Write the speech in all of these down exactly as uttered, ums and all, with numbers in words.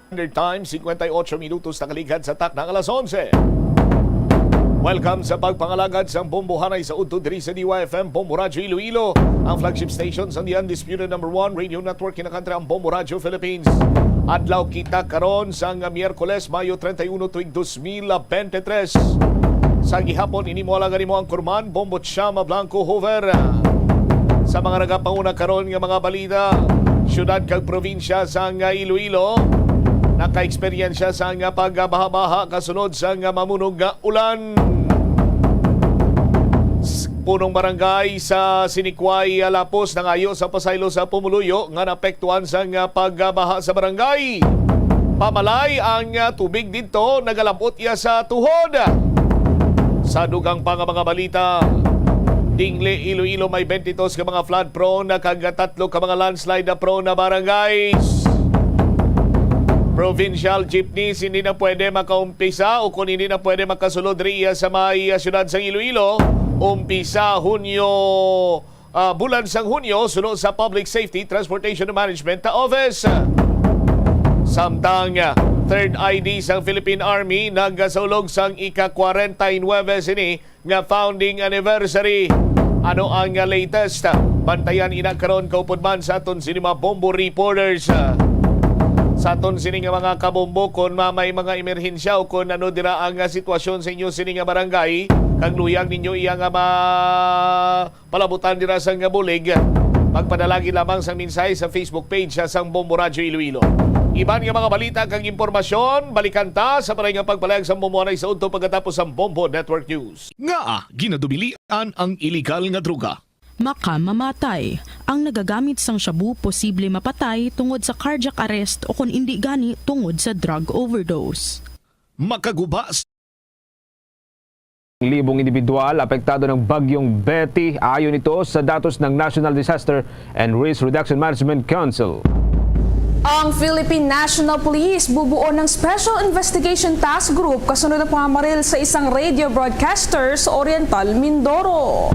Standard Time, cincuenta y ocho minutos nakaligad sa takna nga alas onse. Welcome sa pagpangalagad sang Bombo Hanay sa udto diri sa D Y F M Bombo Radyo Iloilo, ang flagship station sang The Undisputed Number One Radio Network, kinakantra ang Bombo Radyo Philippines. Adlaw kita karon sang Miyerkules, Mayo treinta y uno, tuig dos mil veintitrés. Sa gihapon, ini mo lang mo ang kurman, Bombo Chama Blanco Hoover. Sa mga nagapanguna karon nga mga balita, siyudad kag probinsya sang Iloilo naka-eksperyensya sang pagbaha-baha kasunod sang mamunog nga ulan. S-, punong barangay sa Sinikway, Lapos, nangayo sa pasaylo sa pumuluyo nga naapektuhan sang pagbaha sa barangay. Pamalay ang tubig didto, nagalabot iya sa tuhod. Sa dugang pa nga mga balita, Dingle, Iloilo, may twenty-two ka mga flood prone kag tatlo ka mga landslide prone na barangays. Provincial jeepneys hindi na pwede makaumpisa o kung hindi na pwede makasulod riya sa may, ah, siyudad sang Iloilo, umpisa Hunyo, ah, bulan sang Hunyo, suno sa Public Safety Transportation Management Office. Samtang, ah, Third I D sang Philippine Army nagasaulog sang ika-kwarenta y nuebe sini nga founding anniversary. Ano ang, ah, latest? Bantayan ina karon kaupod man sa aton sini mga Bombo reporters. Sa aton sini nga mga kabombo, kung ma-, may mga emerhensya o kung ano dira ang, ah, sitwasyon sa inyo sini nga barangay, kag luyag ninyo iya nga ma-, palabutan dira sang bulig, magpadalagi lamang sang mensahe sa Facebook page sang Bombo Radyo Iloilo. Iban nga mga balita kag impormasyon, balikan ta sa paray nga pagpalayag sang Bombo Hanay sa udto pagkatapos sang Bombo Network News. Ngaa ginadubilian ang iligal nga droga? Makamamatay. Ang nagagamit sang shabu posible mapatay tungod sa cardiac arrest o kon indi gani tungod sa drug overdose. Makaguba libong individual apektado ng Bagyong Betty, ayon ito sa datos ng National Disaster and Risk Reduction Management Council. Ang Philippine National Police bubuo ng Special Investigation Task Group kasunod ng pamamaril sa isang radio broadcaster sa Oriental Mindoro.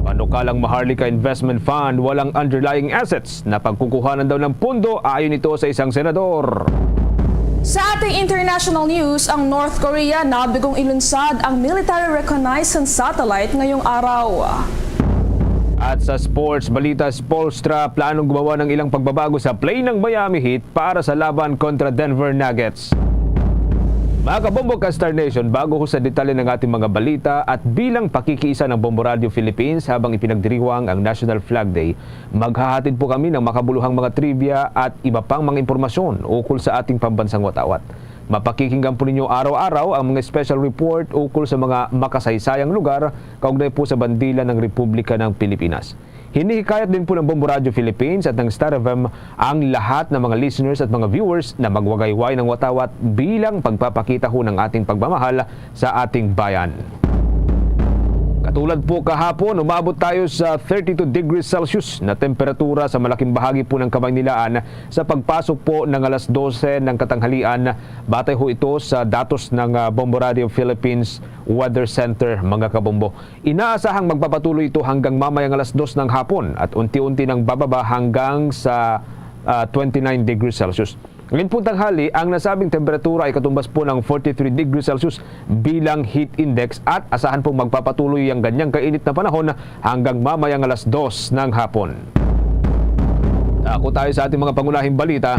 Panukalang Maharlika Investment Fund, walang underlying assets na pagkukuhanan daw ng pundo, ayon ito sa isang senador. Sa ating international news, ang North Korea nabigong ilunsad ang military reconnaissance satellite ngayong araw. At sa sports balita, Spoelstra planong gumawa ng ilang pagbabago sa play ng Miami Heat para sa laban kontra Denver Nuggets. Mga kabombo ka Star Nation, bago ko sa detalye ng ating mga balita at bilang pakikiisa ng Bombo Radio Philippines habang ipinagdiriwang ang National Flag Day, maghahatid po kami ng makabuluhang mga trivia at iba pang mga impormasyon ukol sa ating pambansang watawat. Mapakikinggan po ninyo araw-araw ang mga special report ukol sa mga makasaysayang lugar kaugnay po sa bandila ng Republika ng Pilipinas. Hinihikayat din po ng Bombo Radio Philippines at ng Star F M ang lahat ng mga listeners at mga viewers na magwagayway ng watawat bilang pagpapakita ho ng ating pagmamahal sa ating bayan. Katulad po kahapon, umabot tayo sa thirty-two degrees Celsius na temperatura sa malaking bahagi po ng Kamaynilaan sa pagpasok po ng alas dose ng katanghalian, batay ho ito sa datos ng, ah, Bombo Radio Philippines Weather Center, mga kabombo. Inaasahang magpapatuloy ito hanggang mamayang alas dos ng hapon at unti-unti nang bababa hanggang sa, ah, twenty-nine degrees Celsius. Ngayon pong tanghali, ang nasabing temperatura ay katumbas po ng forty-three degrees Celsius bilang heat index at asahan pong magpapatuloy ang ganyang kainit na panahon hanggang mamayang alas dos ng hapon. Ako tayo sa ating mga pangunahing balita.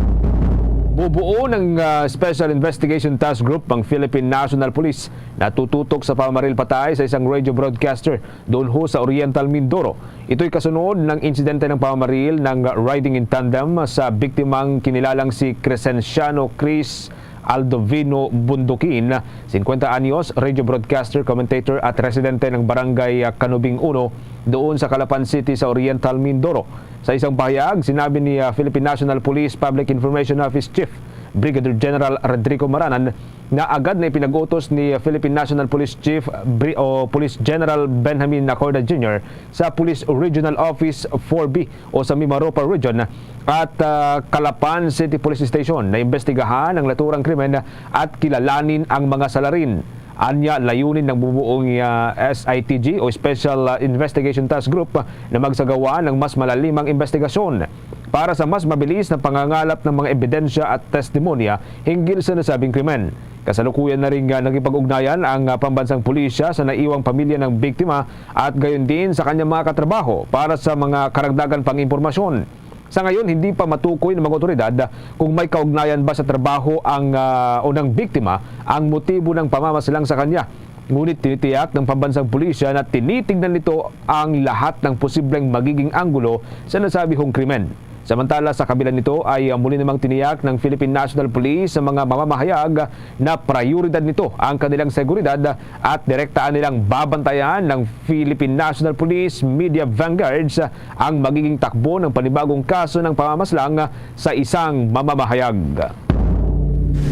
Bubuo ng, ah, Special Investigation Task Group ang Philippine National Police na tututok sa pamamaril patay sa isang radio broadcaster doon ho sa Oriental Mindoro. Ito'y kasunod ng insidente ng pamamaril ng riding in tandem sa biktimang kinilalang si Crescenciano Chris Aldovino Bundukin, singkwenta anyos, radio broadcaster, commentator at residente ng Barangay, ah, Canubing Uno doon sa Calapan City sa Oriental Mindoro. Sa isang pahayag, sinabi ni, ah, Philippine National Police Public Information Office Chief Brigadier General Rodrigo Maranan na agad na ipinag-utos ni Philippine National Police Chief Bri-, o Police General Benjamin Nacorda Junior sa Police Regional Office four B o sa Mimaropa Region at, ah, Calapan City Police Station na imbestigahan ang naturang krimen at kilalanin ang mga salarin. Anya, layunin ng bubuong, ah, S I T G o Special, ah, Investigation Task Group na magsagawa ng mas malalimang investigasyon. para sa mas mabilis na pangangalap ng mga ebidensya at testimonya hinggil sa nasabing krimen. Kasalukuyan na rin nga nakipag-ugnayan ang, ah, pambansang pulisya sa naiwang pamilya ng biktima at gayon din sa kanyang mga katrabaho para sa mga karagdagan pang impormasyon. Sa ngayon, hindi pa matukoy ng mga otoridad kung may kaugnayan ba sa trabaho ang, ah, o ng biktima ang motibo ng pamamaslang sa kanya. Ngunit tinitiyak ng pambansang pulisya na tinitignan nito ang lahat ng posibleng magiging anggulo sa nasabihong krimen. Samantala, sa kabila nito ay, ah, muli namang tiniyak ng Philippine National Police sa mga mamamahayag na prioridad nito ang kanilang seguridad at direktaan nilang babantayan ng Philippine National Police Media Vanguards ang magiging takbo ng panibagong kaso ng pamamaslang sa isang mamamahayag.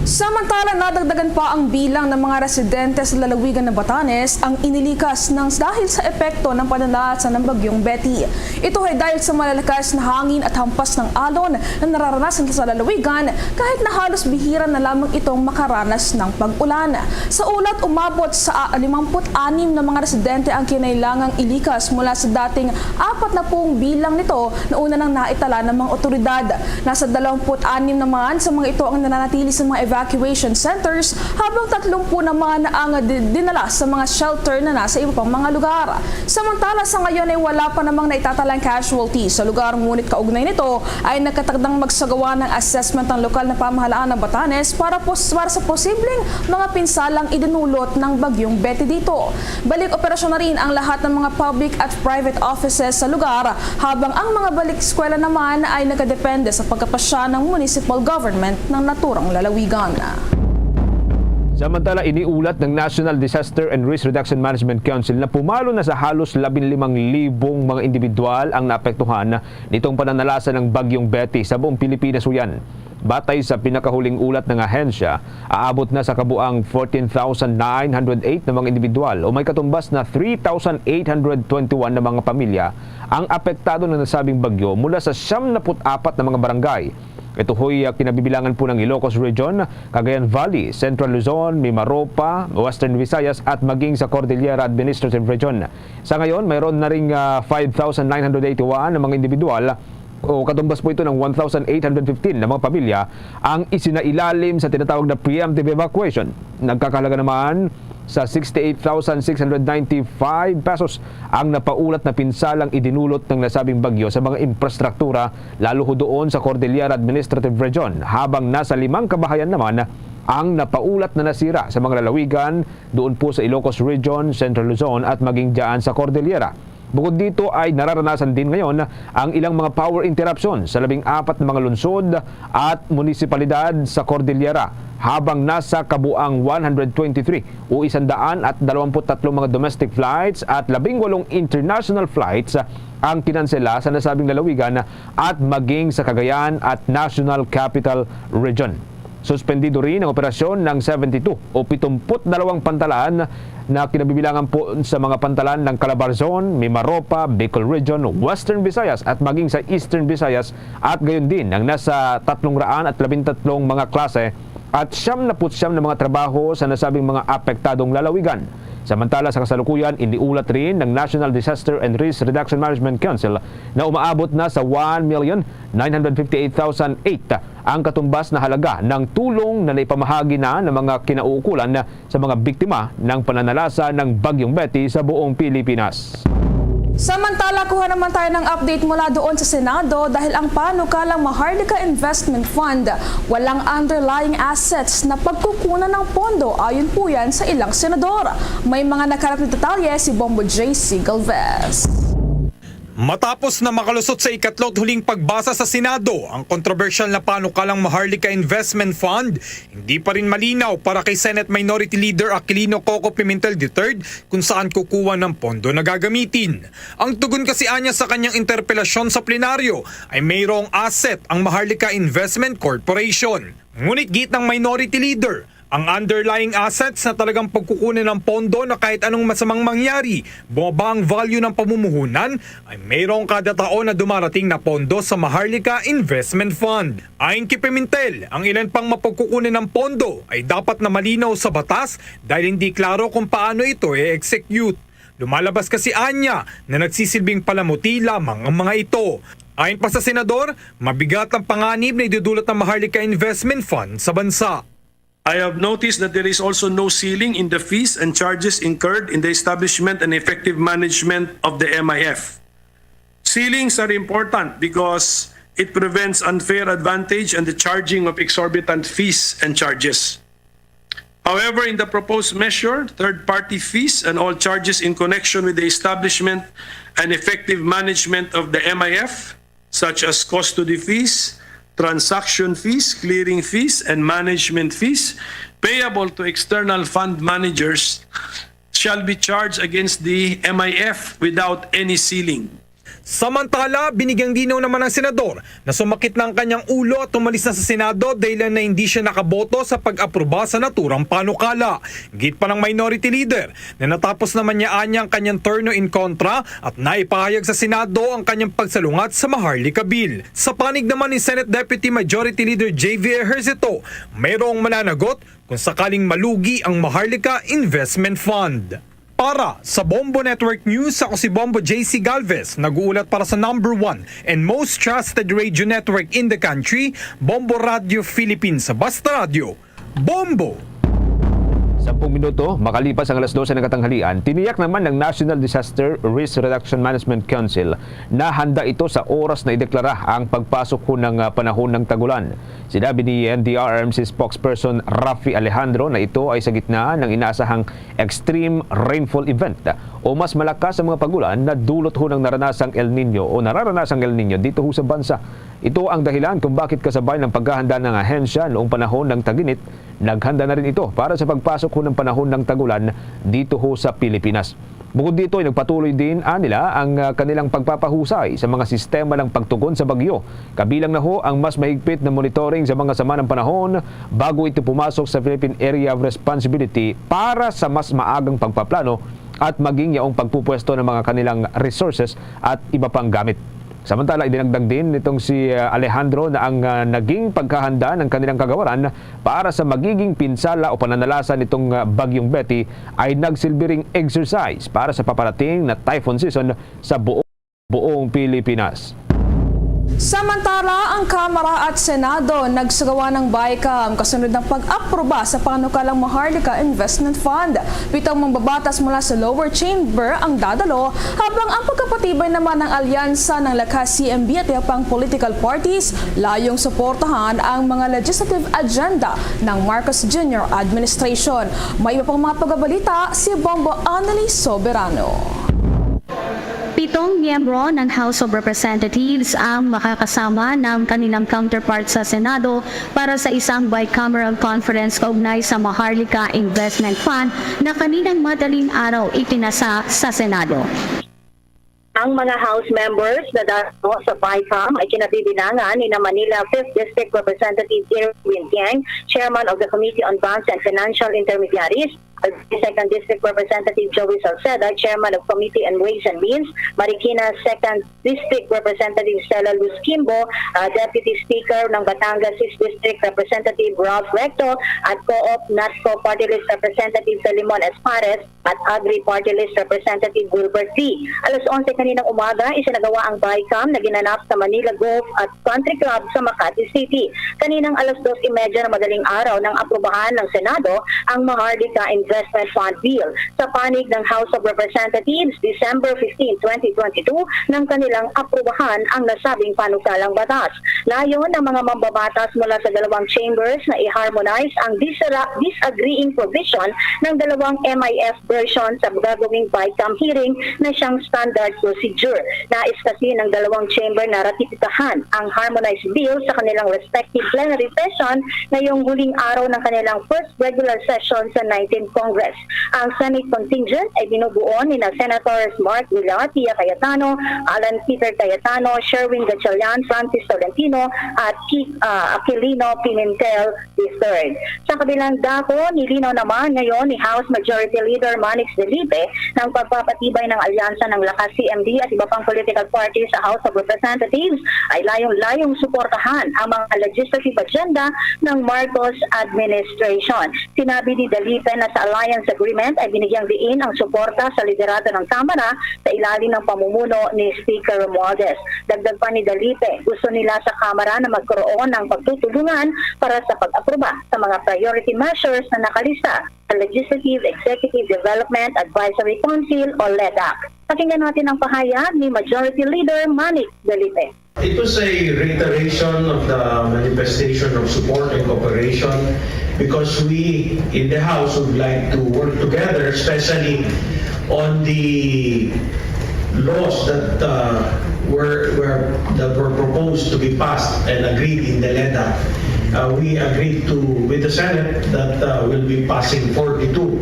Samantala, nadagdagan pa ang bilang ng mga residente sa lalawigan ng Batanes ang inilikas ng dahil sa epekto ng pananalasa ng Bagyong Betty. Ito ay dahil sa malalakas na hangin at hampas ng alon na nararanasan sa lalawigan, kahit na halos bihira na lamang itong makaranas ng pag-ulan. Sa ulat, umabot sa, ah, limampu't anim na mga residente ang kinailangang ilikas mula sa dating apat na pung bilang nito na una nang naitala ng mga otoridad. Nasa dalawampu't anim naman sa mga ito ang nananatili sa mga evacuation centers, habang tatlumpu naman ang di-, dinala sa mga shelter na nasa iba pang mga lugar. Samantala, sa ngayon ay wala pa namang naitatalang casualty sa lugar, ngunit kaugnay nito ay nagkatagdang magsagawa ng assessment ang lokal na pamahalaan ng Batanes para pos-, para sa posibleng mga pinsalang idinulot ng Bagyong Betty dito. Balik operasyon na rin ang lahat ng mga public at private offices sa lugar, habang ang mga balik eskwela naman ay nagdedepende sa pagkapasya ng municipal government ng naturang lalawigan. Samantala, iniulat ng National Disaster and Risk Reduction Management Council na pumalo na sa halos labing limang libong mga individual ang naapektuhan nitong pananalasa ng Bagyong Betty sa buong Pilipinas uyan. Batay sa pinakahuling ulat ng ahensya, aabot na sa kabuang fourteen thousand nine hundred eight na mga individual o may katumbas na three thousand eight hundred twenty-one na mga pamilya ang apektado ng nasabing bagyo mula sa siyam na put apat na mga barangay. Ito ho'y, ah, kinabibilangan po ng Ilocos Region, Cagayan Valley, Central Luzon, Mimaropa, Western Visayas at maging sa Cordillera Administrative Region. Sa ngayon, mayroon na ring, ah, five thousand nine hundred eighty-one na mga individual o katumbas po ito ng one thousand eight hundred fifteen na mga pamilya ang isinailalim sa tinatawag na preemptive evacuation. Nagkakahalaga naman sa sixty-eight thousand six hundred ninety-five pesos ang napaulat na pinsalang idinulot ng nasabing bagyo sa mga infrastruktura, lalo ho doon sa Cordillera Administrative Region, habang nasa limang kabahayan naman ang napaulat na nasira sa mga lalawigan doon po sa Ilocos Region, Central Luzon at maging dyan sa Cordillera. Bukod dito ay nararanasan din ngayon ang ilang mga power interruption sa labing apat na mga lungsod at munisipalidad sa Cordillera, habang nasa kabuang one hundred twenty-three o isandaan at dalawampu't tatlong mga domestic flights at labing walong international flights ang kinansela sa nasabing lalawigan at maging sa Cagayan at National Capital Region. Suspendido rin ang operasyon ng seventy-two o pitungput dalawang pantalan na kinabibilangan po sa mga pantalan ng Calabarzon, Mimaropa, Bicol Region, Western Visayas at maging sa Eastern Visayas at gayon din ang nasa tatlong raan at labintatlong mga klase at siyam na put siyam na mga trabaho sa nasabing mga apektadong lalawigan. Samantala, sa kasalukuyan, iniulat rin ng National Disaster and Risk Reduction Management Council na umaabot na sa one million nine hundred fifty-eight thousand eight ang katumbas na halaga ng tulong na naipamahagi na ng mga kinauukulan sa mga biktima ng pananalasa ng Bagyong Betty sa buong Pilipinas. Samantala, kuha naman tayo ng update mula doon sa Senado dahil ang panukalang Maharlika Investment Fund walang underlying assets na pagkukunan ng pondo, ayon po yan sa ilang senador. May mga nakalap na detalye si Bombo J C Galvez. Matapos na makalusot sa ikatlo at huling pagbasa sa Senado ang kontrobersyal na panukalang Maharlika Investment Fund, hindi pa rin malinaw para kay Senate Minority Leader Aquilino Coco Pimentel the third kung saan kukuha ng pondo na gagamitin. Ang tugon kasi anya sa kanyang interpelasyon sa plenaryo ay mayroong asset ang Maharlika Investment Corporation. Ngunit giit ng Minority Leader, ang underlying assets na talagang pagkukunan ng pondo na kahit anong masamang mangyari, bumaba ang value ng pamumuhunan, ay mayroong kada taon na dumarating na pondo sa Maharlika Investment Fund. Ayon kay Pimentel, ang ilan pang mapagkukunan ng pondo ay dapat na malinaw sa batas dahil hindi klaro kung paano ito i-execute. Lumalabas kasi anya na nagsisilbing palamuti lamang ang mga ito. Ayon pa sa senador, mabigat ang panganib na idudulot ng Maharlika Investment Fund sa bansa. I have noticed that there is also no ceiling in the fees and charges incurred in the establishment and effective management of the M I F. Ceilings are important because it prevents unfair advantage and the charging of exorbitant fees and charges. However, in the proposed measure, third-party fees and all charges in connection with the establishment and effective management of the M I F, such as custody fees, transaction fees, clearing fees, and management fees payable to external fund managers, shall be charged against the M I F without any ceiling. Samantala, binigyang linaw naman ng senador na sumakit na ang kanyang ulo at umalis na sa Senado dahil na hindi siya nakaboto sa pag-aproba sa naturang panukala. Git pa ng minority leader na natapos naman niya anya ang kanyang turno in contra at naipahayag sa Senado ang kanyang pagsalungat sa Maharlika Bill. Sa panig naman ni Senate Deputy Majority Leader J V Ejercito, mayroong mananagot kung sakaling malugi ang Maharlika Investment Fund. Para sa Bombo Network News, ako si Bombo J C Galvez, nag-uulat para sa number one and most trusted radio network in the country, Bombo Radio Philippines. Basta Radio, Bombo! Sampung minuto makalipas ang alas dose ng katanghalian, tiniyak naman ng National Disaster Risk Reduction Management Council na handa ito sa oras na ideklara ang pagpasok ko ng, ah, panahon ng tagulan. Sinabi ni N D R R M C spokesperson Raffy Alejandro na ito ay sa gitna ng inaasahang extreme rainfall event o mas malakas ang mga pagulan na dulot ho ng naranasang El Nino o nararanasang El Nino dito ho sa bansa. Ito ang dahilan kung bakit kasabay ng paghahanda ng ahensya noong panahon ng tag-init, naghanda na rin ito para sa pagpasok ho ng panahon ng tagulan dito ho sa Pilipinas. Bukod dito, ay nagpatuloy din, ah, nila ang, ah, kanilang pagpapahusay sa mga sistema ng pagtugon sa bagyo, kabilang na ho ang mas mahigpit na monitoring sa mga sama ng panahon bago ito pumasok sa Philippine Area of Responsibility para sa mas maagang pagpaplano at maging yaong pagpupwesto ng mga kanilang resources at iba pang gamit. Samantala, idinagdag din nitong si, ah, Alejandro na ang, ah, naging paghahanda ng kanilang kagawaran para sa magiging pinsala o pananalasa nitong, ah, Bagyong Betty ay nagsilbi ring exercise para sa paparating na typhoon season sa buong, buong Pilipinas. Samantala, ang Kamara at Senado nagsagawa ng BICAM kasunod ng pag-aproba sa panukalang Maharlika Investment Fund. Pitong mambabatas mula sa lower chamber ang dadalo, habang ang pagkapatibay naman ng alyansa ng Lakas C M D at iba pang political parties layong suportahan ang mga legislative agenda ng Marcos Junior administration. May iba pang mga pagbabalita si Bombo Annalyn Soberano. Pitong miyembro ng House of Representatives ang makakasama ng kanilang counterpart sa Senado para sa isang bicameral conference kaugnay sa Maharlika Investment Fund na kaninang madaling araw ipinasa sa Senado. Ang mga House members na darayo sa BICAM ay kinabibilangan ni na Manila Fifth District Representative Irwin Tieng, Chairman of the Committee on Banks and Financial Intermediaries, Albay Second District Representative Joey Salceda, Chairman of Committee on Ways and Means, Marikina Second District Representative Stella Luz Kimbo, ah, Deputy Speaker ng Batangas Sixth District Representative Ralph Recto, at Co-op NATCO Party List Representative Filemon Espares, at Agri Party List Representative Wilbert Lee. Alas onse kaninang umaga, isinagawa ang BICAM na ginanap sa Manila Golf at Country Club sa Makati City. Kaninang alas dos y media ng madaling araw nang aprubahan ng Senado ang Maharlika Investment Fund Bill. Sa panig ng House of Representatives, December fifteen, twenty twenty-two, nang kanilang aprubahan ang nasabing panukalang batas. Layon ng mga mambabatas mula sa dalawang chambers na i-harmonize ang disra-, disagreeing provision ng dalawang M I F version sa gagawing BICAM hearing na siyang standard procedure. Nais kasi ng dalawang chamber na ratifikahan ang harmonized bill sa kanilang respective plenary session ngayong huling araw ng kanilang first regular session sa nineteenth Congress. Ang Senate contingent ay binubuo ni na Senators Mark Villar, Pia Cayetano, Alan Peter Cayetano, Sherwin Gatchalian, Francis Tolentino, at Ki-, ah, Aquilino Pimentel the third. Sa kabilang dako, nilinaw naman ngayon ni House Majority Leader Manix Delipe na ang pagpapatibay ng alyansa ng Lakas C M D at iba pang political parties sa House of Representatives ay layong-layong suportahan ang mga legislative agenda ng Marcos administration. Sinabi ni Delipe na sa Alliance Agreement ay binigyang diin ang suporta sa liderato ng Kamara sa ilalim ng pamumuno ni Speaker Romualdez. Dagdag pa ni Dalipe, gusto nila sa Kamara na magkaroon ng pagtutulungan para sa pag-aproba sa mga priority measures na nakalista sa Legislative Executive Development Advisory Council o ledac. Pakinggan natin ang pahayag ni Majority Leader Manik Dalipe. It was a reiteration of the manifestation of support and cooperation because we in the House would like to work together, especially on the laws that uh, were, were that were proposed to be passed and agreed in the ledac. Uh, we agreed to with the Senate that uh, will be passing forty-two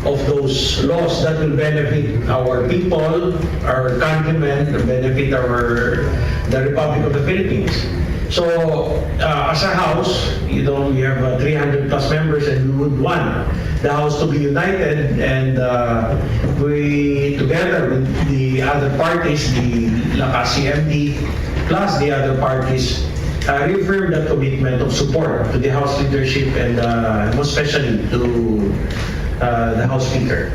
of those laws that will benefit our people, our countrymen, benefit our the Republic of the Philippines. So, uh, as a House, you know, we have uh, three hundred plus members, and we would want the House to be united, and uh, we, together with the other parties, the Lakas C M D, plus the other parties, uh, reaffirm the commitment of support to the House leadership and uh, most especially to uh, the House Speaker.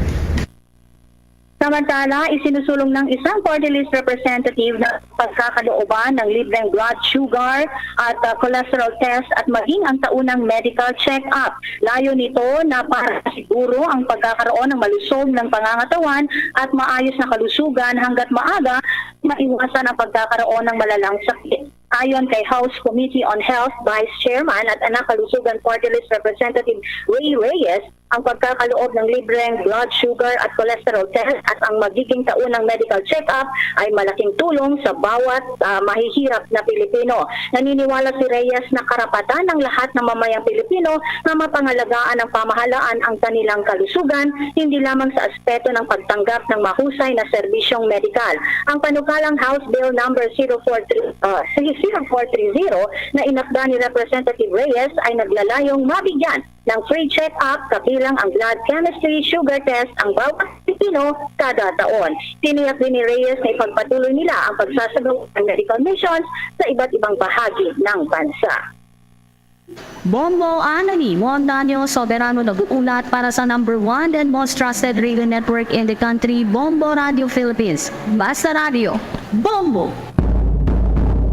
Samantala, isinusulong ng isang party list representative na pagkakalooban ng libreng blood sugar at uh, cholesterol test at maging ang taunang medical check-up. Layo nito na para siguro ang pagkakaroon ng malusog ng pangangatawan at maayos na kalusugan hanggat maaga, maiwasan ang pagkakaroon ng malalang sakit. Ayon kay House Committee on Health Vice Chairman at Anak Kalusugan Party List Representative Ray Reyes, ang pagkakaloob ng libreng blood sugar at cholesterol test at ang magiging taunang medical check-up ay malaking tulong sa bawat ah, mahihirap na Pilipino. Naniniwala si Reyes na karapatan ng lahat ng mamayang Pilipino na mapangalagaan ng pamahalaan ang kanilang kalusugan, hindi lamang sa aspeto ng pagtanggap ng mahusay na serbisyong medikal. Ang panukalang House Bill number zero four three, ah, zero four three zero na inakda ni Representative Reyes ay naglalayong mabigyan ng free check-up kabilang ang blood chemistry, sugar test ang bawat Pilipino kada taon. Tiniyak din ni Reyes na ipagpatuloy nila ang pagsasagawa ng medical missions sa iba't ibang bahagi ng bansa. Bombo Anthony Montaño Soberano nag-uulat para sa number one and most trusted radio network in the country, Bombo Radio Philippines. Basta Radio, Bombo!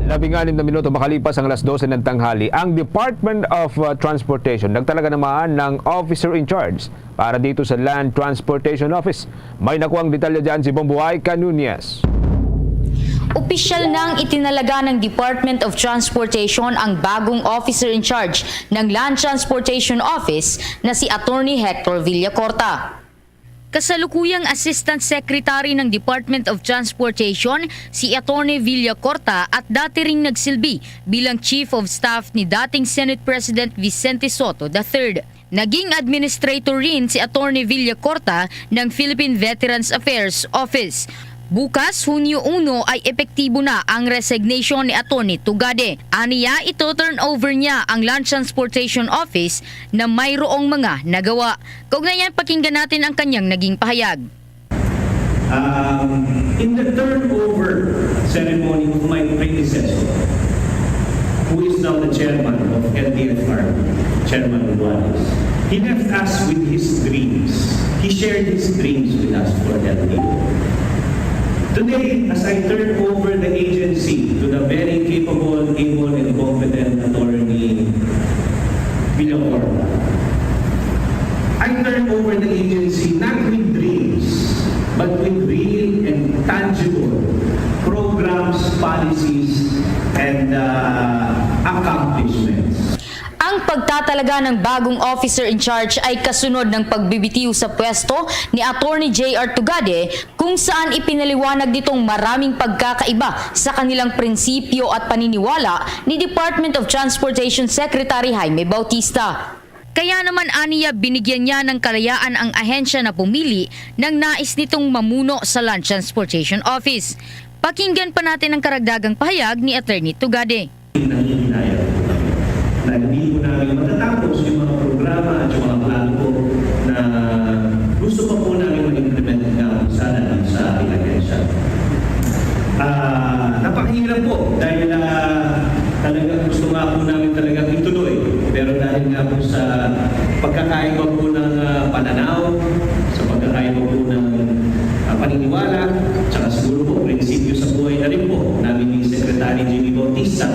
Labing anim na minuto makalipas ang alas dose ng tanghali, ang Department of uh, Transportation nagtalaga naman ng officer in charge para dito sa Land Transportation Office. May nakuang detalye dyan si Bombo Aika Nunez. Opisyal nang itinalaga ng Department of Transportation ang bagong officer in charge ng Land Transportation Office na si Attorney Hector Villacorta. Kasalukuyang Assistant Secretary ng Department of Transportation si Attorney Villacorta at dati ring nagsilbi bilang Chief of Staff ni dating Senate President Vicente Sotto the third. Naging administrator rin si Attorney Villacorta ng Philippine Veterans Affairs Office. Bukas, Hunyo uno, ay epektibo na ang resignation ni Attorney Tugade. Aniya, ito-turn over niya ang Land Transportation Office na mayroong mga nagawa. Kaugnayan, pakinggan natin ang kanyang naging pahayag. Um, in the turnover ceremony of my predecessor, who is now the chairman of L T F R, Chairman Romualdez, he left us with his dreams. He shared his dreams with us for L T F. Today, as I turn over the agency to the very capable, able, and competent attorney Villacorta, I turn over the agency not with dreams, but with real and tangible programs, policies, and uh, accomplishments. Ang pagtatalaga ng bagong officer in charge ay kasunod ng pagbibitiw sa pwesto ni Attorney J R Tugade, kung saan ipinaliwanag nitong maraming pagkakaiba sa kanilang prinsipyo at paniniwala ni Department of Transportation Secretary Jaime Bautista. Kaya naman, aniya, binigyan niya ng kalayaan ang ahensya na pumili ng nais nitong mamuno sa Land Transportation Office. Pakinggan pa natin ang karagdagang pahayag ni Attorney Tugade. Nanghihinayang po kami na hindi po namin matatapos yung mga programa at yung mga plano po na gusto pa po namin ma-implement na sana dun sa ating ahensya. Ah, napakahirap po dahil, ah, talagang gusto nga po namin talagang ituloy, pero na Nga po sa pagkakaiba po ng, ah, pananaw, sa pagkakaiba po ng, ah, paniniwala, tsaka siguro po, prinsipyo sa buhay na rin po namin ni Secretary Jimmy Bautista,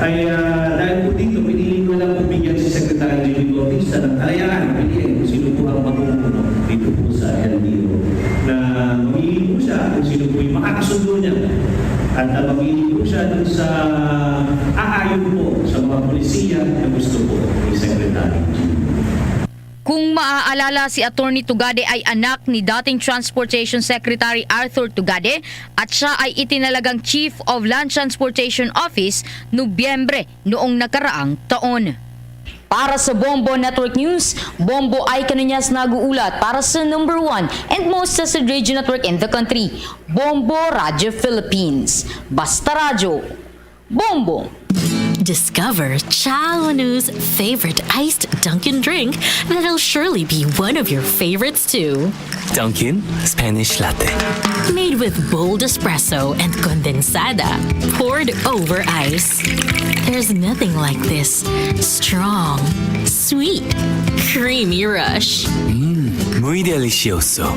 ay, ah, dahil po dito, pinili ko lang po bigyan si Secretary Jimmy Bautista ng kalayaan, piliin kung sino po ang mamumuno dito po sa L G U. Na mamili po siya kung sino po yung makakasundo niya. At, ah, mamili po siya dun sa aayon po sa mga polisiya na gusto po ni Secretary Jimmy. Kung maaalala, si Attorney Tugade ay anak ni dating Transportation Secretary Arthur Tugade at siya ay itinalagang Chief of Land Transportation Office Nobyembre noong nakaraang taon. Para sa Bombo Network News, Bombo ay kanunyas nag-uulat para sa number one and most trusted radio network in the country, Bombo Radio Philippines. Basta Radyo, Bombo! Discover Chaonu's favorite iced Dunkin' drink that'll surely be one of your favorites too. Dunkin' Spanish Latte. Made with bold espresso and condensada, poured over ice. There's nothing like this strong, sweet, creamy rush. Muy delicioso.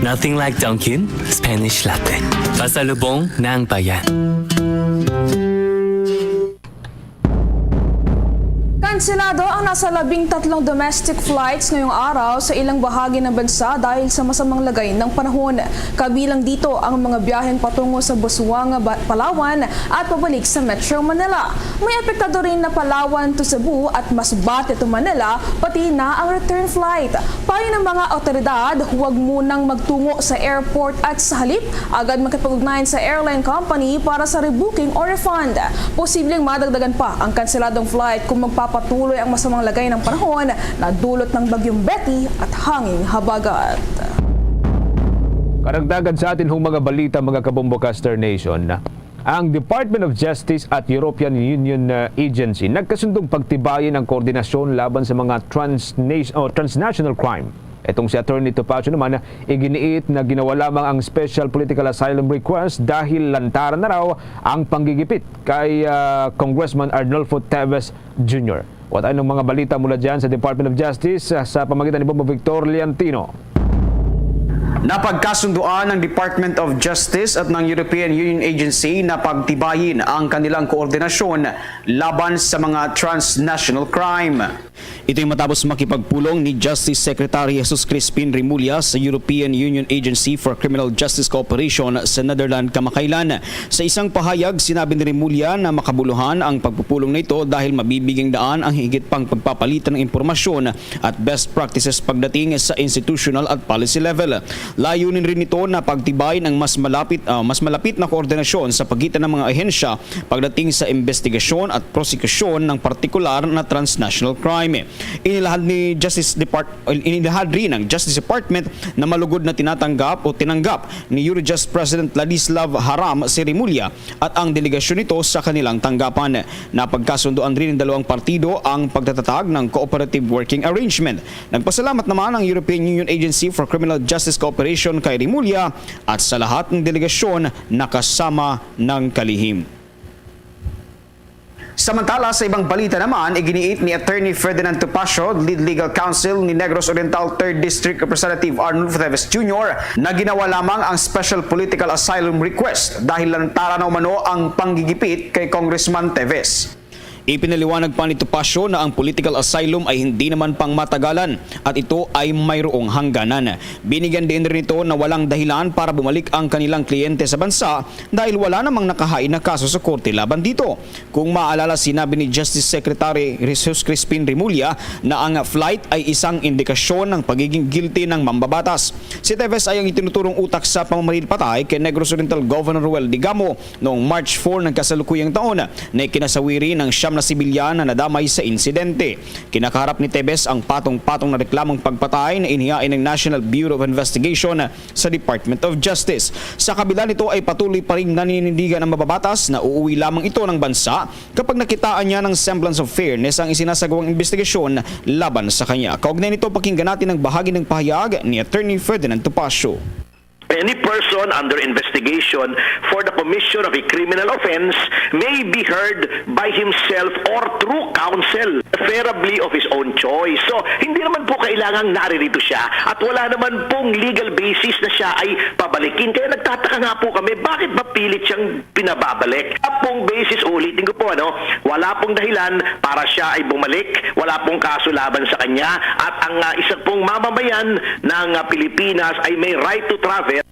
Nothing like Dunkin' Spanish Latte. Pasalubong ng bayan. Kanselado ang nasa labing tatlong domestic flights ngayong araw sa ilang bahagi ng bansa dahil sa masamang lagay ng panahon. Kabilang dito ang mga biyaheng patungo sa Busuanga, Ba- Palawan at pabalik sa Metro Manila. May apektado rin na Palawan to Cebu at Masbate to Manila, pati na ang return flight. Payo ng mga awtoridad, huwag munang magtungo sa airport at sa halip, agad makipag-ugnayan sa airline company para sa rebooking o refund. Posibleng madagdagan pa ang kanseladong flight kung magpapatuloy ang masamang lagay ng panahon na dulot ng Bagyong Betty at hanging habagat. Karagdagan sa atin hong mga balita, mga Kabombo Caster Nation, ang Department of Justice at European Union, uh, Agency nagkasundong pagtibayin ang koordinasyon laban sa mga transnation o transnational crime. Itong si Attorney Topacio naman, iginiit na ginawa lamang ang special political asylum request dahil lantaran na raw ang panggigipit kay, uh, Congressman Arnulfo Teves Junior. Wa tayo ng mga balita mula dyan sa Department of Justice, uh, sa pamagitan ni Bombo Victor Leantino. Napagkasunduan ng Department of Justice at ng European Union Agency na pagtibayin ang kanilang koordinasyon laban sa mga transnational crime. Ito'y matapos makipagpulong ni Justice Secretary Jesus Crispin Remulla sa European Union Agency for Criminal Justice Cooperation sa Netherlands kamakailan. Sa isang pahayag, sinabi ni Remulla na makabuluhan ang pagpupulong na ito dahil mabibigyan daan ang higit pang pagpapalitan ng impormasyon at best practices pagdating sa institutional at policy level. Layunin rin nito na pagtibayin ang mas malapit, ah, mas malapit na koordinasyon sa pagitan ng mga ahensya pagdating sa investigasyon at prosekusyon ng partikular na transnational crime. Inilahad ni Justice Depart-, inilahad rin ng Justice Department na malugod na tinatanggap o tinanggap ni Eurojust President Ladislav Haram si Remulla at ang delegasyon nito sa kanilang tanggapan. Napagkasunduan rin ng dalawang partido ang pagtatatag ng cooperative working arrangement. Nagpasalamat naman ang European Union Agency for Criminal Justice Cooperation kay Remulla at sa lahat ng delegasyon na kasama ng kalihim. Samantala, sa ibang balita naman, iginiit ni Attorney Ferdinand Topacio, Lead Legal Counsel ni Negros Oriental Third District Representative Arnulfo Teves Junior, na ginawa lamang ang special political asylum request dahil lantaran na umano ang panggigipit kay Congressman Teves. Ipinaliwanag pa ni Topacio na ang political asylum ay hindi naman pangmatagalan at ito ay mayroong hangganan. Binigyan din rin ito na walang dahilan para bumalik ang kanilang kliyente sa bansa dahil wala namang nakahain na kaso sa korte laban dito. Kung maalala, sinabi ni Justice Secretary Jesus Crispin Remulla na ang flight ay isang indikasyon ng pagiging guilty ng mambabatas. Si Teves ay ang itinuturong utak sa pamamaril patay kay Negros Oriental Governor Roel Digamo noong March four ng kasalukuyang taon na ikinasawiri ng siyam na sibilyan na nadamay sa insidente. Kinakaharap ni Teves ang patong-patong na reklamong pagpatay na inihain ng National Bureau of Investigation sa Department of Justice. Sa kabila nito ay patuloy pa rin naninindigan ang mababatas na uuwi lamang ito ng bansa kapag nakitaan niya ng semblance of fairness ang isinasagawang investigasyon laban sa kanya. Kaugnay nito, pakinggan natin ang bahagi ng pahayag ni Attorney Ferdinand Topacio. Any person under investigation for the commission of a criminal offense may be heard by himself or through counsel, preferably of his own choice. So, hindi naman po kailangang naririto siya at wala naman pong legal basis na siya ay pabalikin. Kaya nagtataka nga po kami, bakit ba pilit siyang pinababalik? Wala pong basis, ulitin ko po, ano, wala pong dahilan para siya ay bumalik, wala pong kaso laban sa kanya, at ang, ah, isa pong mamamayan ng, ah, Pilipinas ay may right to travel.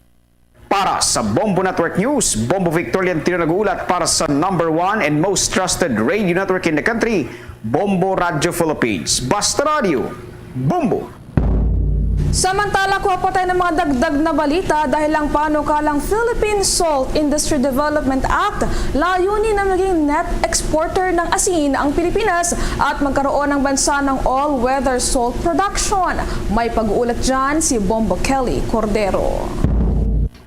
Para sa Bombo Network News, Bombo Victorian Tino nag-uulat para sa number one and most trusted radio network in the country, Bombo Radio Philippines. Basta Radio, Bombo! Samantala, kuha pa tayo ng mga dagdag na balita dahil ang panukalang Philippine Salt Industry Development Act layunin na maging net exporter ng asin ang Pilipinas at magkaroon ng bansa ng all-weather salt production. May pag-uulat dyan si Bombo Kelly Cordero.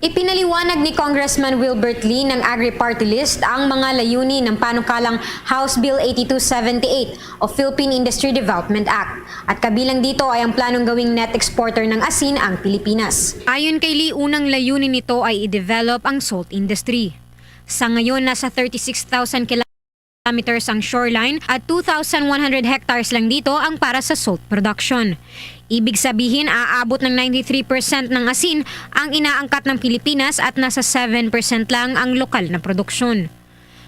Ipinaliwanag ni Congressman Wilbert Lee ng Agri-Party List ang mga layunin ng panukalang House Bill eighty-two seventy-eight o Philippine Industry Development Act. At kabilang dito ay ang planong gawing net exporter ng asin ang Pilipinas. Ayon kay Lee, unang layunin nito ay i-develop ang salt industry. Sa ngayon, nasa thirty-six thousand kilometers ang shoreline at two thousand one hundred hectares lang dito ang para sa salt production. Ibig sabihin, aabot ng ninety-three percent ng asin ang inaangkat ng Pilipinas at nasa seven percent lang ang lokal na produksyon.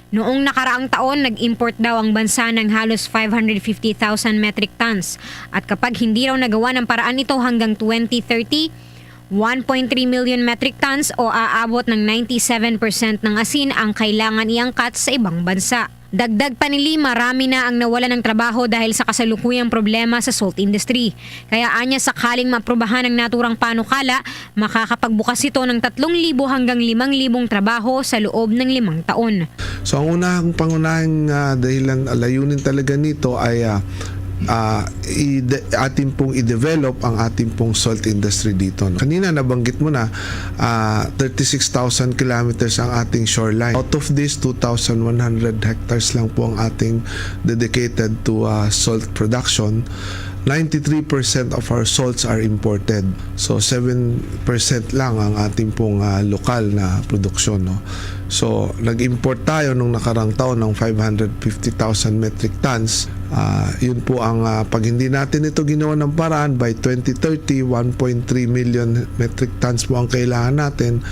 Noong nakaraang taon, nag-import daw ang bansa ng halos five hundred fifty thousand metric tons. At kapag hindi raw nagawa ng paraan ito hanggang twenty thirty, one point three million metric tons o aabot ng ninety-seven percent ng asin ang kailangan iangkat sa ibang bansa. Dagdag pa ni Lee, marami na ang nawalan ng trabaho dahil sa kasalukuyang problema sa salt industry. Kaya anya, sakaling maaprubahan ang naturang panukala, makakapagbukas ito ng tatlong libo hanggang limang libong trabaho sa loob ng limang taon. So, ang unang pangunahing, ah, dahilan, ah, layunin talaga nito ay, ah, ah, i-de-, atin pong i-develop ang ating pong salt industry dito, no? Kanina nabanggit mo na, ah, thirty-six thousand kilometers ang ating shoreline. Out of this, two thousand one hundred hectares lang po ang ating dedicated to, ah, salt production. Ninety-three percent of our salts are imported. So, seven percent lang ang ating pong, ah, lokal na produksyon, no? So, nag-import tayo nung nakarang taon ng five hundred fifty thousand metric tons. Ah, yun po ang, ah, pag hindi natin ito ginawa ng paraan, by twenty thirty, one point three million metric tons po ang kailangan natin.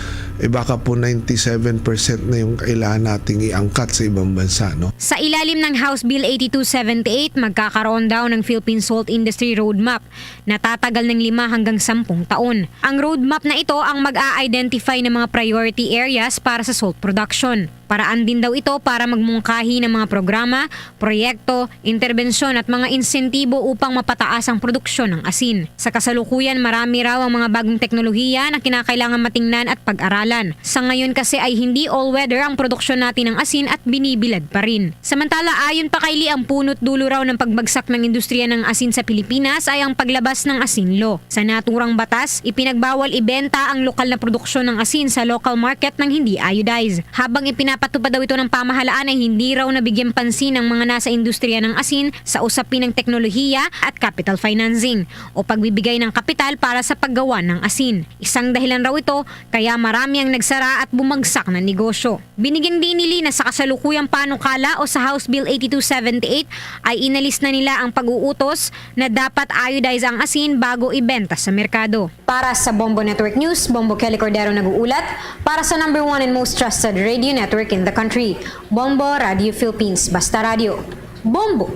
Eh, baka po ninety-seven percent na yung kailangan nating iangkat sa ibang bansa, no? Sa ilalim ng House Bill eighty-two seventy-eight, magkakaroon daw ng Philippine Salt Industry Roadmap na tatagal ng lima hanggang sampung taon. Ang roadmap na ito ang mag-a-identify ng mga priority areas para sa salt production. Paraan din daw ito para magmungkahi ng mga programa, proyekto, interbensyon at mga insentibo upang mapataas ang produksyon ng asin. Sa kasalukuyan, marami raw ang mga bagong teknolohiya na kinakailangan matingnan at pag-aralan. Sa ngayon kasi ay hindi all-weather ang produksyon natin ng asin at binibilad pa rin. Samantala, ayon pa kay Lee, ang punot dulo raw ng pagbagsak ng industriya ng asin sa Pilipinas ay ang paglabas ng Asin Law. Sa naturang batas, ipinagbawal ibenta ang lokal na produksyon ng asin sa local market nang hindi iodized. Habang ipinapatupad daw ito ng pamahalaan, ay hindi raw nabigyan pansin ang mga nasa industriya ng asin sa usapin ng teknolohiya at capital financing o pagbibigay ng kapital para sa paggawa ng asin. Isang dahilan raw ito kaya marami ang nagsara at bumagsak na negosyo. Binigyan din ni Lee na sa kasalukuyang panukala o sa House Bill eighty-two seventy-eight ay inalis na nila ang pag-uutos na dapat iodize ang asin bago ibenta sa merkado. Para sa Bombo Network News, Bombo Kelly Cordero nag-uulat para sa number one and most trusted radio network in the country, Bombo Radio Philippines. Basta Radio, Bombo!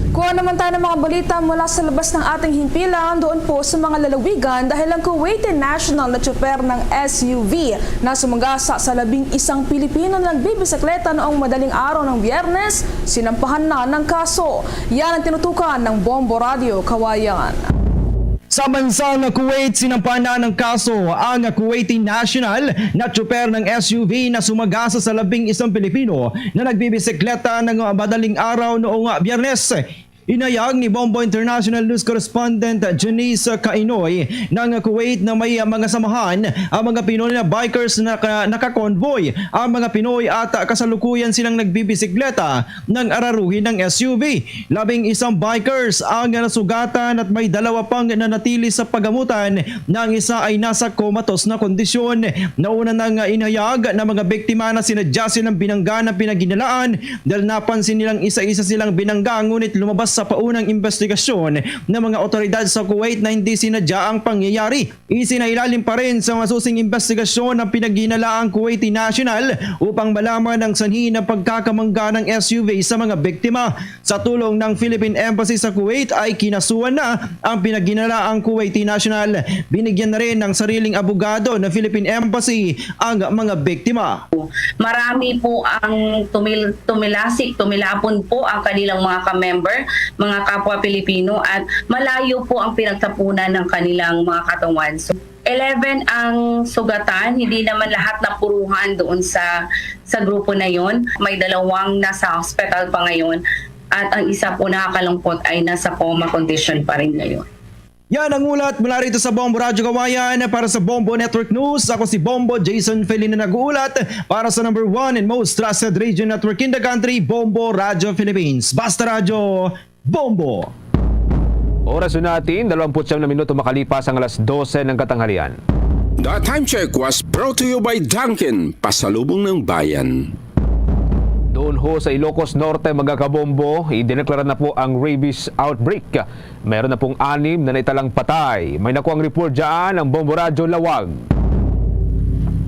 Kuha naman tayo ng mga balita mula sa labas ng ating himpilan, doon po sa mga lalawigan, dahil ang Kuwaiti national na tsoper ng S U V na sumagasa sa labing isang Pilipino na nagbibisikleta noong madaling araw ng Biyernes, sinampahan na ng kaso. Yan ang tinutukan ng Bombo Radio Kawayan. Sa bansa nga Kuwait, sinampahan na ng kaso ang Kuwaiti national na tsoper ng S U V na sumagasa sa labing isang Pilipino na nagbibisikleta ng madaling araw noong Biyernes. Inayag ni Bombo International News Correspondent Janice Kainoy ng Kuwait na may mga samahan ang mga Pinoy na bikers na naka-, naka-convoy ang mga Pinoy at kasalukuyan silang nagbibisikleta ng araruhin ng S U V. Labing isang bikers ang nasugatan at may dalawa pang nanatili sa pagamutan na ang isa ay nasa comatose na kondisyon. Nauna nang inhayag na mga biktima na sinadya silang binangga ng pinaghinalaan dahil napansin nilang isa-isa silang binangga, ngunit lumabas sa paunang investigasyon ng mga otoridad sa Kuwait na hindi sinadya ang pangyayari. Isinailalim pa rin sa masusing investigasyon ng pinaghinalaang Kuwaiti national upang malaman ang sanhi ng pagkakamangga ng S U V sa mga biktima. Sa tulong ng Philippine Embassy sa Kuwait ay kinasuhan na ang pinaghinalaang Kuwaiti national. Binigyan na rin ng sariling abogado ng Philippine Embassy ang mga biktima. Marami po ang tumil-, tumilasik, tumilapon po ang kanilang mga ka-member, mga kapwa Pilipino, at malayo po ang pinagtapunan ng kanilang mga katawan. So, eleven ang sugatan, hindi naman lahat napuruhan doon sa, sa grupo na yon. May dalawang nasa hospital pa ngayon at ang isa po, nakakalungkot, ay nasa coma condition pa rin ngayon. Yan ang ulat mula rito sa Bombo Radyo Kawayan. Para sa Bombo Network News, ako si Bombo Jason Felina, nag-uulat para sa number one and most trusted radio network in the country, Bombo Radyo Philippines. Basta Radyo, Bombo! Oras na natin, dalawampu't siyam na minuto makalipas ang alas dose ng katanghalian. The time check was brought to you by Dunkin, pasalubong ng bayan. Doon ho sa Ilocos Norte, mga kabombo, idineklara na po ang rabies outbreak. Meron na pong anim na naitalang patay. May nakuhang report dyan ang Bombo Radyo Lawag.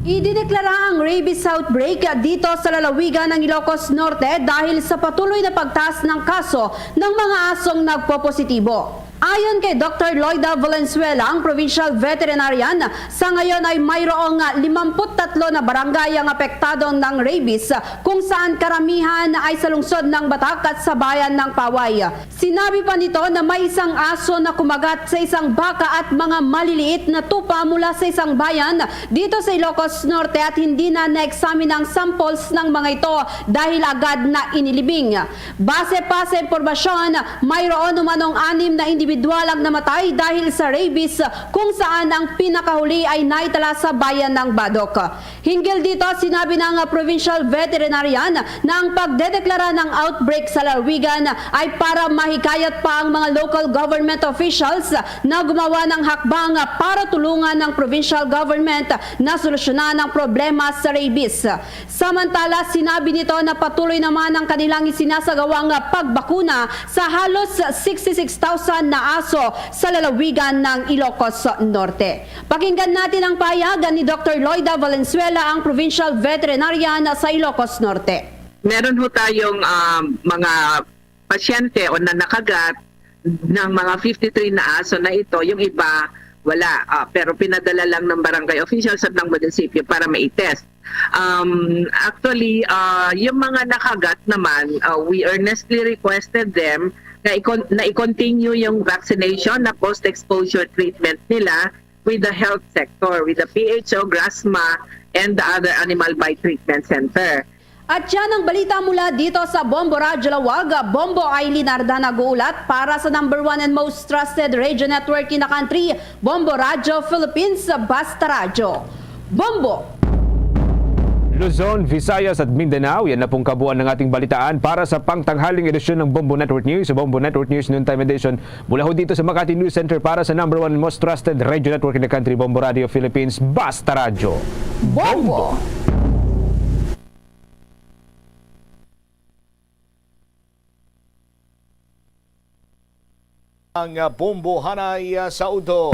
Idineklara ang rabies outbreak dito sa lalawigan ng Ilocos Norte dahil sa patuloy na pagtaas ng kaso ng mga asong nagpopositibo. Ayon kay Doktor Loida Valenzuela, ang provincial veterinarian, sa ngayon ay mayroong limampu't tatlo na barangay ang apektado ng rabies, kung saan karamihan ay sa lungsod ng Batac at sa bayan ng Paway. Sinabi pa nito na may isang aso na kumagat sa isang baka at mga maliliit na tupa mula sa isang bayan dito sa Ilocos Norte at hindi na na-examine ang samples ng mga ito dahil agad na inilibing. Base pa sa impormasyon, mayroon umanong anim na individual ang namatay dahil sa rabies, kung saan ang pinakahuli ay naitala sa bayan ng Badoc. Hinggil dito, sinabi ng, ah, provincial veterinarian na ang pagdedeklara ng outbreak sa lalawigan ay para mahikayat pa ang mga local government officials na gumawa ng hakbang para tulungan ang provincial government na solusyonan ang problema sa rabies. Samantala, sinabi nito na patuloy naman ang kanilang isinasagawang pagbakuna sa halos sixty-six thousand na aso sa lalawigan ng Ilocos Norte. Pakinggan natin ang pahayag ni Doktor Loida Valenzuela, ang provincial veterinarian sa Ilocos Norte. Meron ho tayong, um, mga pasyente o na nakagat ng mga fifty-three na aso na ito. Yung iba, wala. Ah, pero pinadala lang ng barangay officials at ng munisipyo para ma-test. Um, actually, ah, yung mga nakagat naman, ah, we earnestly requested them na i-con-, na i-continue yung vaccination na post-exposure treatment nila with the health sector, with the P H O, GRASMA, and the other animal bite treatment center. At yan ang balita mula dito sa Bombo Radyo Lawag. Bombo Aileen Arda nag-uulat para sa number one and most trusted radio network in the country, Bombo Radyo Philippines, Basta Radyo. Bombo! Luzon, Visayas at Mindanao, yan na pong kabuuan ng ating balitaan para sa pangtanghaling edisyon ng Bombo Network News. Sa Bombo Network News Noontime Edition, mula ho dito sa Makati News Center para sa number one most trusted radio network in the country, Bombo Radio Philippines, Basta Radyo. Bombo! Ang, ah, bombohanay, ah, sa udto.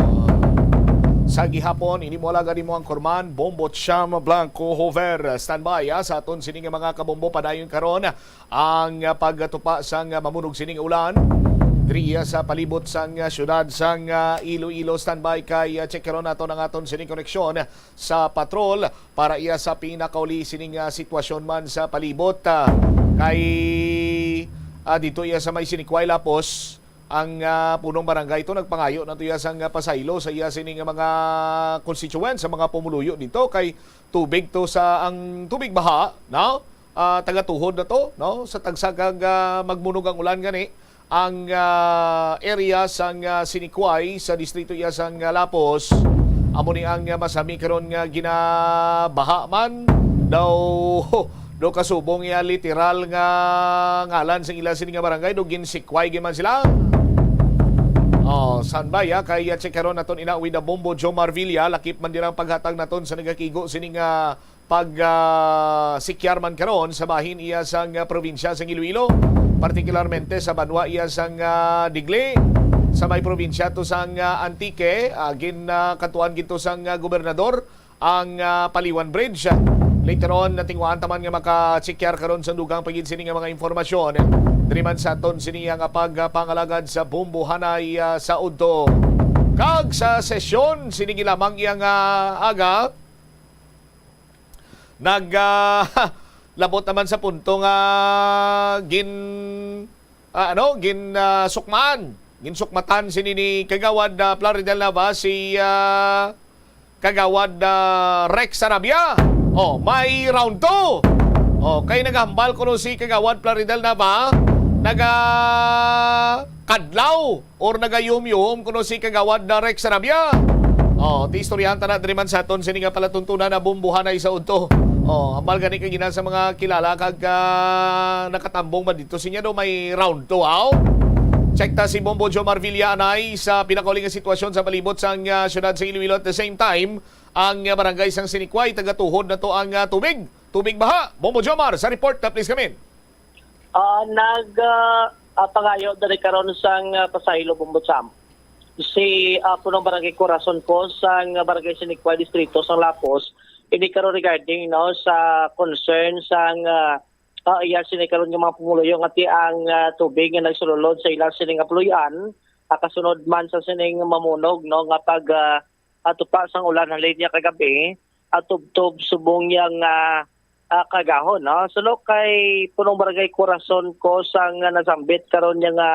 Sa gihapon, ini mo alagad, imo ang kurman, Bombo Cham Blanco Hover. Standby, ah, sa aton sining mga kabombo padayon karon. Ang, ah, pagtupa sang, ah, mamunog sining ulan diri, ah, sa palibot sang, ah, siyudad sang, ah, Iloilo. Standby kay, ah, check karon nato ang aton sining koneksyon sa patrol para iya sa pinakauli sining, ah, sitwasyon man sa palibot, ah, kay, ah, dito iya sa may Sinikway Lapos, ang, ah, punong barangay to nagpangayo na to iya sang, ah, pasaylo sa iya sining mga constituents, sa mga pumuluyo dito kay tubig to sa ang tubig baha, no? Ah, tagatuhod na to, no? Sa tagsa kag, ah, magmunog ang ulan gani, Ang, ah, area sang, ah, Sinikway sa distrito iya sang, ah, Lapos, amo ni ang, ah, masami karon nga ginabaha man daw, do kasubong iya literal nga ngalan sa ila sini nga barangay, do ginsikway gyud man sila. Oh, standby, ah, kay, ah, check karon naton ina with the Bombo Jomar Villa, lakip man dira ang paghatag naton sa nagakigo sini nga pag, ah, sikyar man karon sa bahin iya sang, ah, probinsya sang Iloilo, partikularmente sa banwa iya sang, ah, Digli, sa may probinsya to sang, ah, Antique, ah, gin, ah, kantuan gid to sang, ah, gobernador ang, ah, Paliwan Bridge. Later on, natingwaan ta man nga makachekyar karon sa dugang pa gid sini nga mga impormasyon diri man sa aton sini nga pagpangalagad sa Bumbuhanay, ah, sa udto. Kag sa sesyon, sini gid lamang iya nga aga, nag, ah, labot naman sa punto nga gin, ah, ano, gin, ah, sukmaan, ginsukmatan sini ni Kagawad, ah, Plaridel Nava si, ah, Kagawad, ah, Rex Sarabia. Oh, may round two. Oh, kay nagahambal kuno si Kagawad Plaridel Nava, naga kadlaw or nagayumyum kuno si Kagawad na Rex Sarabia. Oh, ti istoryahan ta na diri man sa aton sini nga palatuntunan na Bumbuhanay sa udto. Oh, hambal gani kay ginan sa mga kilala kag, ah, nakatambong ba dito sinya do may round two, aw? Check ta si Bombo Jomar Villa anay sa pinakauli nga sitwasyon sa palibot sang, ah, siyudad sa Iloilo. At the same time, ang, ah, barangay sang Sinikway, tagatuhod na to ang, ah, tubig. Tubig baha. Bombo Jomar, sa report na please come in. Ah, nag ah, ah, pangayo diri karon sang ah, pasaylo, Bumbot Sam. Si ah, punong barangay Corazon ko sang ah, barangay Sinikway, distrito sang Lapos, ini karon regarding, no, sa concern sang ah, ah, iya sini karon nga mga pumuluyo nga ti ang ah, tubig nga nagsululod sa ila sini nga puloy-an, ah, kasunod man sa sining mamunog, no, nga pag ah, ah, tupa sang ulan halin niya kagabi, ah, tubtob subong yang ah, ah, kagahon, no? Suno kay punong barangay Corazon ko sang nga nasambit karon niya nga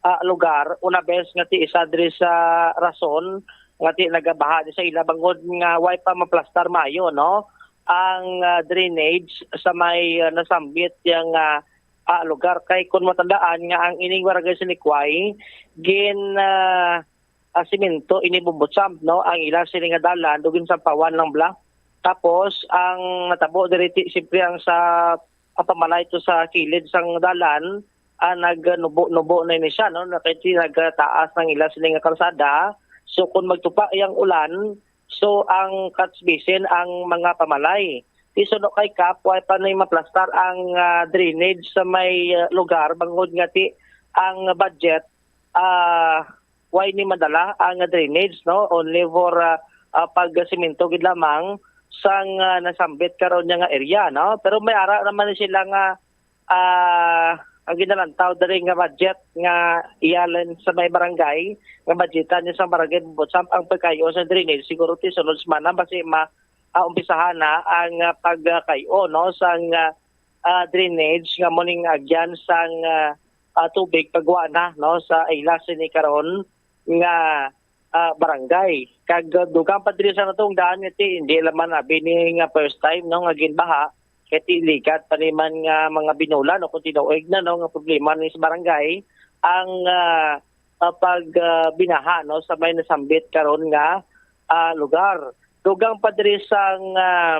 ah, lugar, una bes nga ti isa diri sa rason nga ti nagabaha di sa ila bangod nga way pa maplastar maayo, no, ang ah, drainage sa may ah, nasambit yang ah, ah, lugar. Kay kun matandaan nga ang ining barangay Sinikway gin ah, ah, simento ini, Bumbot Sam, no, ang ila sini nga dalan do ginsampawan lang bala. Tapos ang natabo diri ti siyempre ang sa ah, pamalay to sa kilid sang dalan, ah, nagnubo-nubo na ini siya, no? Na kay ti nagtaas ang ila sini nga kalsada. So kung magtupa yang ulan, so ang catch basin ang mga pamalay. Ti suno kay Kap, way pa na maplastar ang ah, drainage sa may ah, lugar bangod nga ti ang budget ah, way ni madala ang drainage, no? Only for ah, ah, pagsemento gid lamang sang ah, nasambit karon niya nga area, no? Pero may ara naman ni sila nga ah, ang ginalantaw diri nga budget nga iyalin sa may barangay, nga budgetan niya sa barangay Bumbot Sam ang pagkayo sa drainage. Siguro ti sunod semana basi ma ah, umpisahan na ang ah, pagkayo, no, sang ah, ah, drainage nga mo ning agyan sang ah, ah, tubig pagwa na, no, sa ila sini karon nga ah, barangay. Kag ah, dugang pa diri sa natungdan nga ti hindi lang man abi ni nga first time, no, nga ginbaha kay ti ligat pa ni man nga mga binulan o kung tinuig na, no, nga problema ni sa barangay ang ah, ah, pag ah, binaha, no, sa may nasambit karon nga ah, lugar. Dugang pa diri sang ah,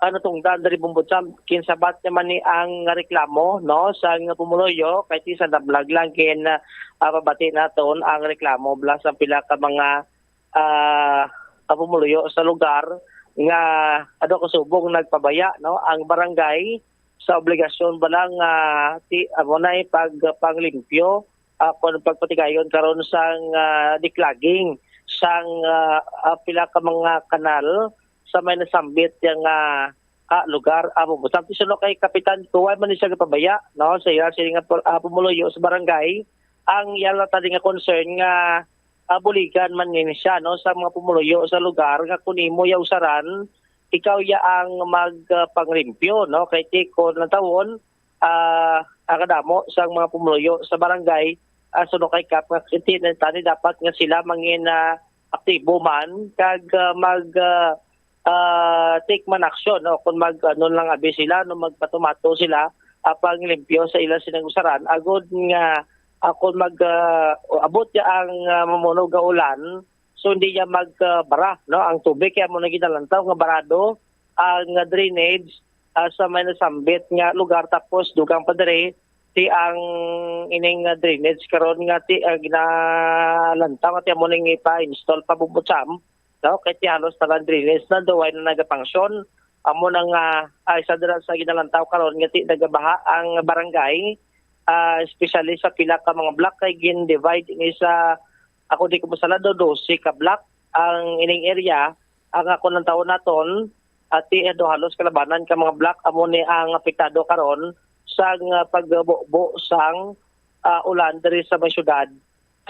ah, natungdan diri, Bumbot Sam, kinsabat naman ni ang reklamo, no, sang pumuluyo kay ti sa nablag lang gin ah, pabati naton ang reklamo bala sa pila ka mga ah, ah, pumuluyo sa lugar nga ano kasubong nagpabaya, no, ang barangay sa obligasyon bala nga ti amo na pag panglimpyo ah, kon pagpatigayon karon sang ah, declogging sang ah, ah, pila ka mga kanal sa may nasambit yang ah, ah, lugar. Amo mo. Samti suno kay Kapitan Kuway man ni siya gapabaya, no, sa iya sini nga pu- ah, pumuluyo sa barangay. Ang iya lang tani nga concern nga ah, buligan man ni siya, no, sa mga pumuluyo sa lugar nga kun imo ya usaran, ikaw ya ang mag ah, panglimpyo, no, kay ti kon natawon ah, ang kadamo sang mga pumuluyo sa barangay ah, suno kay Kap nga kinti na tani dapat nga sila mangin ah, aktibo man kag ah, mag ah, ah, take man action, no, kung mag ano lang abi sila, no, magpatumato sila ah, panglimpyo sa ila sining usaran agod nga Ako mag, ah, abot ya ang, ah, mamuno nga ulan, so hindi ya mag, ah, bara, no, ang tubig. Kaya mo na ginalantaw nga barado ang, ah, drainage, ah, sa may nasambit nga lugar. Tapos dugang pa diri ti ang ining, ah, drainage karon nga ti, ah, ginalantaw nga ti amo ning ipa-install pa bubot sam, no? Kay ti halos tanan drainage na daw ay na nagapangsyon. Amo na nga, ah, isa dira sa ginalantaw karon nga ti nagabaha ang barangay, ah, especially sa pila ka mga block kay gin-divide ini sa, ako di ko masala, do dose ka block ang ining area. Ang ako nang taon naton, ati, do halos kalabanan ka mga block amo ni ang apektado karon sang, ah, pagbubo sang, ah, ulan diri sa may syudad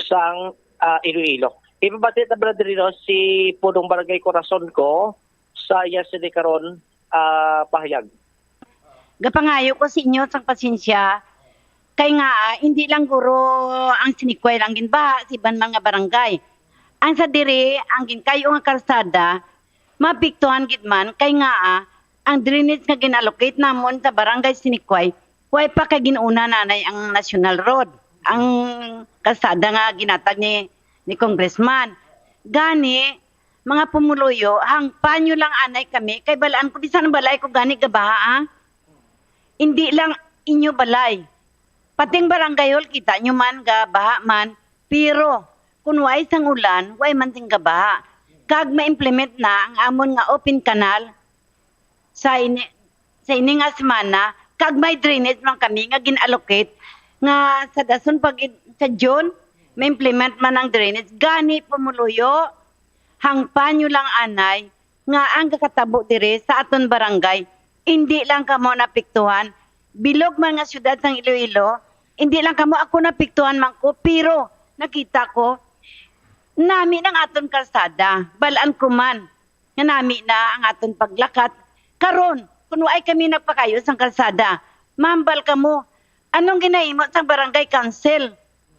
sang, ah, Iloilo. Ipabati ta, Brother Rino, si Pudong Barangay Corazon ko sa iya sini karon, ah, pahayag. Gapangayo ko sa inyo sang pasensya, kay nga, ah, hindi lang guro ang Sinikway lang ginbaha, sa iban man nga barangay. Ang sa diri, ang ginkayo nga karsada, maapektuhan gid man, kay nga, ah, ang drainage nga gin-allocate namon sa barangay Sinikway, way pa kay gin-una nanay ang National Road, ang kalsada nga ginatag ni, ni Congressman. Gani, mga pumuluyo, hangpan nyo lang anay kami, kay balaan ko, bisan ang balay ko gani gabaha, ah. Hindi lang inyo balay. Pating barangay hall, kita nyo man, gabaha man, pero kung way sang ulan, way man sing gabaha. Kag ma-implement na ang amon nga open canal sa ini, sa ini nga semana, kag may drainage man kami nga gin-allocate nga sa dason pag sa June, ma-implement man ang drainage. Gani, pumuluyo, hangpan nyo lang anay nga ang gakatabo diri sa aton barangay, indi lang kamo napiktuhan, bilog man nga siyudad sang Iloilo, indi lang kamo ako napiktuhan man ko, pero nakita ko, nami nang aton kalsada, balaan ko man, nga nami na ang aton paglakat. Karon, kung waay kami nagpakayo sang kalsada, mahambal kamo, anong ginahimo sang barangay council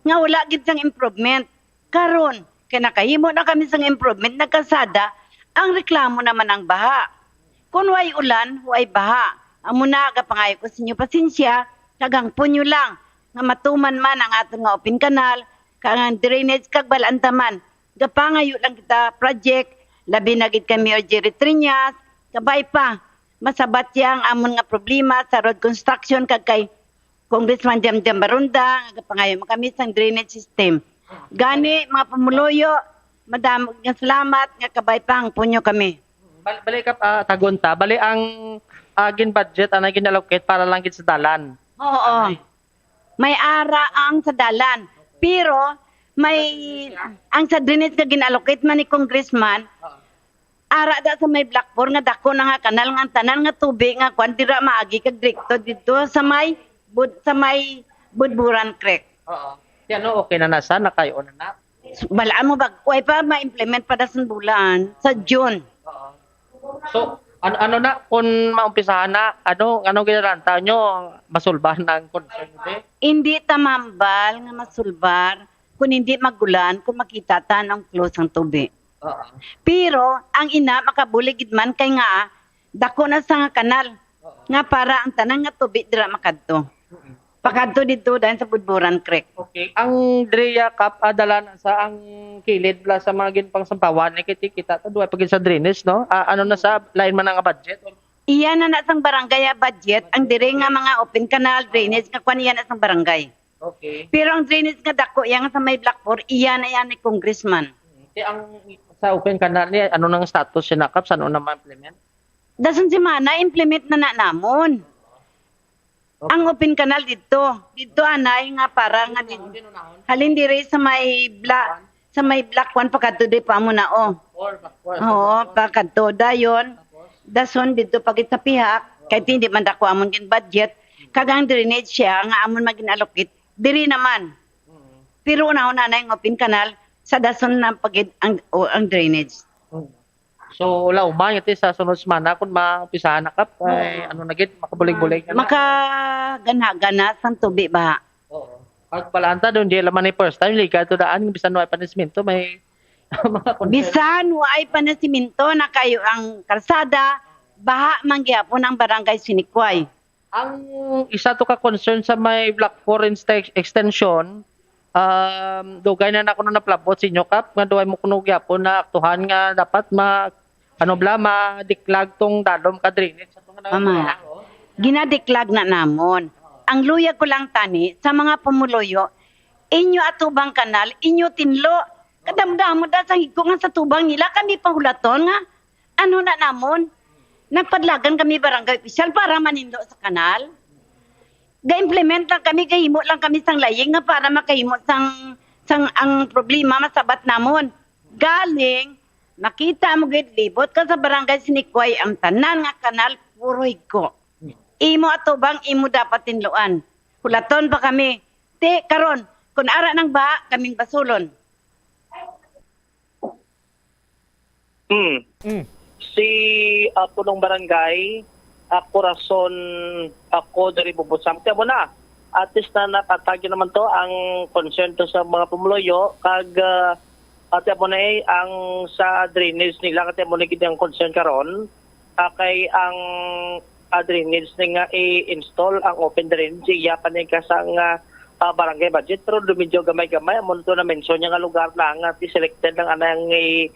nga wala gid sang improvement? Karon, kay nakahimo na kami sang improvement nga kalsada, ang reklamo naman ang baha. Kung way ulan, way baha. Amo na, gapangayo ko sa inyo pasensya, kag hangpon nyo lang nga matuman man ang aton nga open canal, kag ang drainage, kag balaan ta man. Gapangayo lang kita project, labi na gid kay Mayor Jerry Triñas, kabay pa, masabat siya ang amon nga problema sa road construction, kag kay Congressman Jamjam Baronda, nga gapangayo man kami sang drainage system. Gani, mga pumuluyo, madamo nga salamat nga kabay pa hangpon nyo kami. Bal-, bali ka, ah, tagon ta. Bali ang, ah, gin-budget, ang gin-allocate para lang gid sa dalan. Oo. Anay. May ara ang sa dalan. Pero may, ang sa drainage nga gin-allocate man ni Congressman, Oo. ara da sa may Block four nga dako na nga kanal nga ang tanan nga tubig nga kwan dira maagi kag direkto dito sa may bud-, sa may Budburan Creek. Oo. Ti ano, okay na na sa, nakayo na na? Balaan mo ba? Way pa ma-implement pa dason bulan sa June. Oo. So, an-, ano na, kung maumpisahan na, ano, anong ginaranta nyo, masulbahan na ang concern, di? Hindi ta mahambal nga masulbar kung hindi magulan, kung makita ta ang close ang tubig. Oo. Pero ang ina makabulig gid man kay nga dako na sa nga kanal Oo. nga para ang tanan nga tubig dira makadto. Mm-mm. Pakadto didto daan sa Budburan Creek. Okay. Ang diri ya, Kap, ah, dalan sa ang kilid bala sa mga ginpangsampawan, eh, kay kita to, duwa pa gid sa drainage, no? Ah, ano na sa lain man nga budget? Iya na na sang barangay, ah, budget. Ang diri nga mga open canal, drainage nga kwan, iya na sang barangay. Okay. Pero ang drainage nga dako, iya nga sa may Block four, iya na yan ni congressman. Kaya ang sa open canal niya, ano nang status siya, Kap? Saan na ma-implement? Dason semana, implement na na namon. Okay. Ang open canal didto. Didto anay nga para nga di-, halin diri sa may bla-, sa may Block one pakadto di pa mo na, oh. Four, Block four, Oo, Block four. Pakadto. Dayon, Tapos? dason didto pagit sa pihak, kay hindi man dako amon gin budget. Kag ang drainage siya nga amon magin-allocate, diri naman. Mm. Pero unahon anay ang open canal, sa dason na pagid ang, o, ang drainage. Mm. So, wala uman, iti sa sunod semana, kung maumpisahan na, Kap, ay, Oo. ano na gid, makabulig-bulig na na. Makaganha-ganha sang tubig ba? Oo. Pag balanta doon, di laman ni first time, legal to daan, bisan wa pa ni semento, may mga concern. Bisan wa ay pa ni semento, na kayo ang kalsada, baha man gihapon ang barangay Sinikway. Ang isa to ka concern sa may Block four insta-, extension, Um, dugay na na kuno napalabot sa inyo, Kap, nga duway mo kuno gyapon na aktuhan nga dapat ma-, ano bala, madiklag tong dalom ka drainage sa tong Mama, ginadiklag na namon. Ang luyag ko lang tani sa mga pumuluyo, inyo atubang kanal, inyo tinlo. Kadamo-damo da sa higko nga sa tubang nila, kami pahulaton nga ano na namon. Nagpadlagan kami barangay opisyal para manindo sa kanal. Ga-implement lang kami, gahimo lang kami sang laying nga para makahimo sang, sang ang problema masabat namon. Galing, makita mo gid, libot ka sa barangay Sinikway, ang tanan nga kanal, puro higko. Imo atubang, imo dapat tinluan. Hulaton pa kami. Ti, karon, kung ara nang baha, kaming basulon. Hmm. Mm. Si ah, punong barangay, ah, Corazon, ako diri Bubusamte mo na. At least na napatagyo naman to ang concern to sa mga pumuluyo kag ah, ate mo na eh, ang sa drainage nila kasi mo na gid ang concern karon. Ah, kay ang ah, drainage ni nga i-install ang open drainage iya pa ni ka sa nga ah, barangay budget pero do medyo gamay-gamay amo to na mention niya nga lugar lang nga selected lang anang i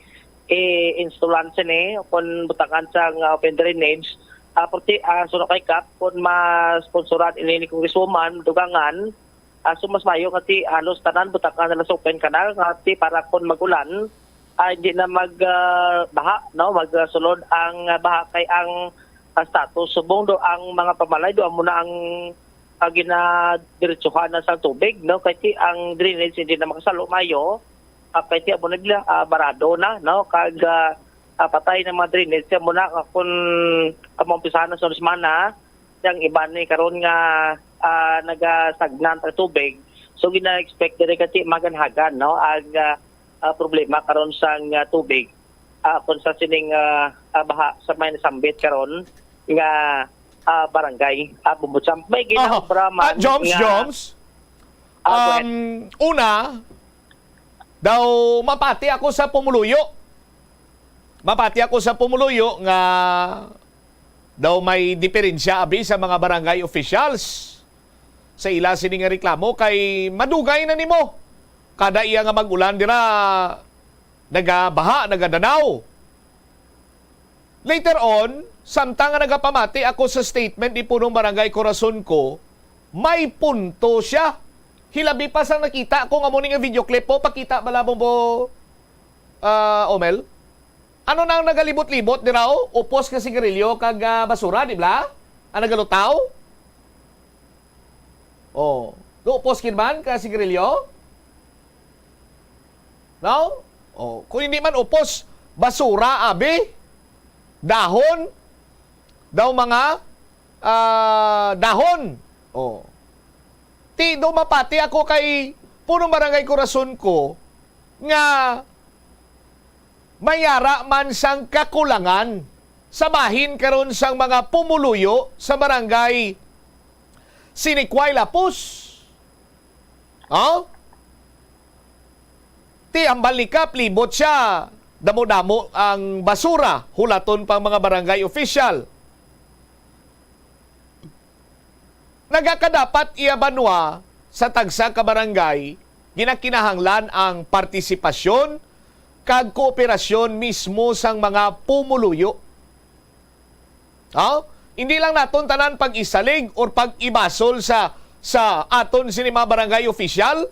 i-installan sini kon butangan sa nga open drainage. Ah, pati ah, suno kay Kap, kung ma-sponsoran ini ni Congresswoman Dugangan, ah, so mas mayo nga ti halos tanan butangan na lang sa open canal nga ti para kung mag-ulan, ah, hindi na mag ah, baha, no, magsulod ang ah, baha kay ang ah, status subong do ang mga pamalay do amo na ang ah, ginadiretsuhan na sa tubig, no, kay ti ang drainage hindi na makasalo mayo, ah, kay ti amo na bala, ah, barado na, no, kag ah, ah, patay na mga drainage kay amo na ah, kung ah, maumpisahan na sa semana, ang iban ni karon nga ah, naga-stagnant ang tubig. So gina-expect diri kasi maganhagan, no, ang ah, ah, problema karon sa ah, tubig ah, kung sa sining ah, ah, baha sa may nasambit karon nga ah, barangay ah, Bumbutsam. May Aha. ginaobra man Ah, Joms, nga Joms, Ah, go ahead. um, una, daw mapati ako sa pumuluyo. Mapati ako sa pumuluyo nga daw may diferensya abi sa mga barangay officials sa ila sini nga reklamo kay madugay na nimo. Kada iya nga mag-ulan dira, nagabaha, nagadanaw. Later on, samtang nga nagapamati ako sa statement ni Punong Barangay Corazon ko, may punto siya. Hilabi pa sang nakita ko nga mo ni nga video clip po, pakita bala mo mo, ah, Omel? Ano na ang nagalibot-libot dira, oh? Upos nga sigarilyo kag ah, basura, di ba? Ang nagalutaw? Oh, upos gid man ka sigarilyo? No? Oh, kung hindi man upos, basura, abi. Dahon. Daw mga ah, dahon. Oh. Ti do mapati ako kay Punong Barangay Corazon ko nga may ara man sang kakulangan sa bahin karon sang mga pumuluyo sa barangay Sinikway Lapus. Oh? Ti ang balikap, libot siya. Damo-damo ang basura, hulaton pang mga barangay official. Nagakadapat iya banwa sa tagsa ka barangay, ginakinahanglan ang partisipasyon kag kooperasyon mismo sang mga pumuluyo. Ha? Hindi lang naton tanan pag-isalig or pag-ibasol sa sa aton sini mga barangay official.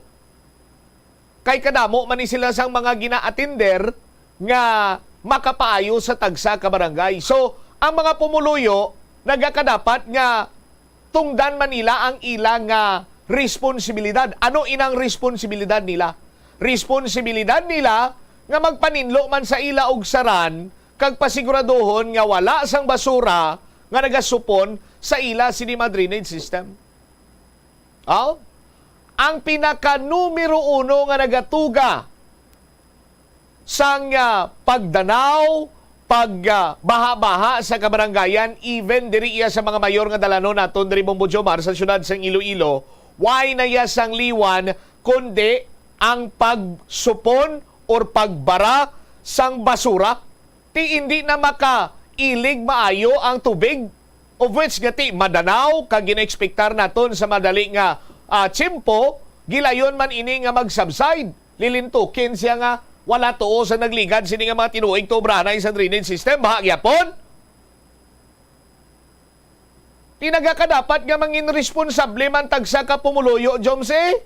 Kay kadamo man ni sila sang mga gina-attender nga makapaayo sa tagsa ka barangay. So, ang mga pumuluyo nagakadapat nga tungdan man nila ang ila nga responsibilidad. Ano inang responsibilidad nila? Responsibilidad nila nga magpaninlo man sa ila og saran kag pasiguraduhon nga wala sang basura nga nagasupon sa ila sini mga drainage system. Oh? Ang pinaka numero uno nga nagatuga sang ah, pagdanaw, pag ah, baha-baha sa kabaranggayan, even diri iya sa mga mayor nga dalanon naton diri Bombo Jomar sa siyudad sang Iloilo, why na iya sang liwan kundi ang pagsupon or pagbara sang basura. Ti hindi na makailig maayo ang tubig, of which nga ti madanaw kag ginaekspektar naton sa madali nga ah, tiyempo, Gilayon man ini nga mag-subside. Lilintukin siya nga wala tuo sa nagligad sini nga mga tinuig tuobrahanay sa drainage system. Baha gyapon. Di nagakadapat nga mangin responsable man tagsa ka pumuluyo, Jomsy?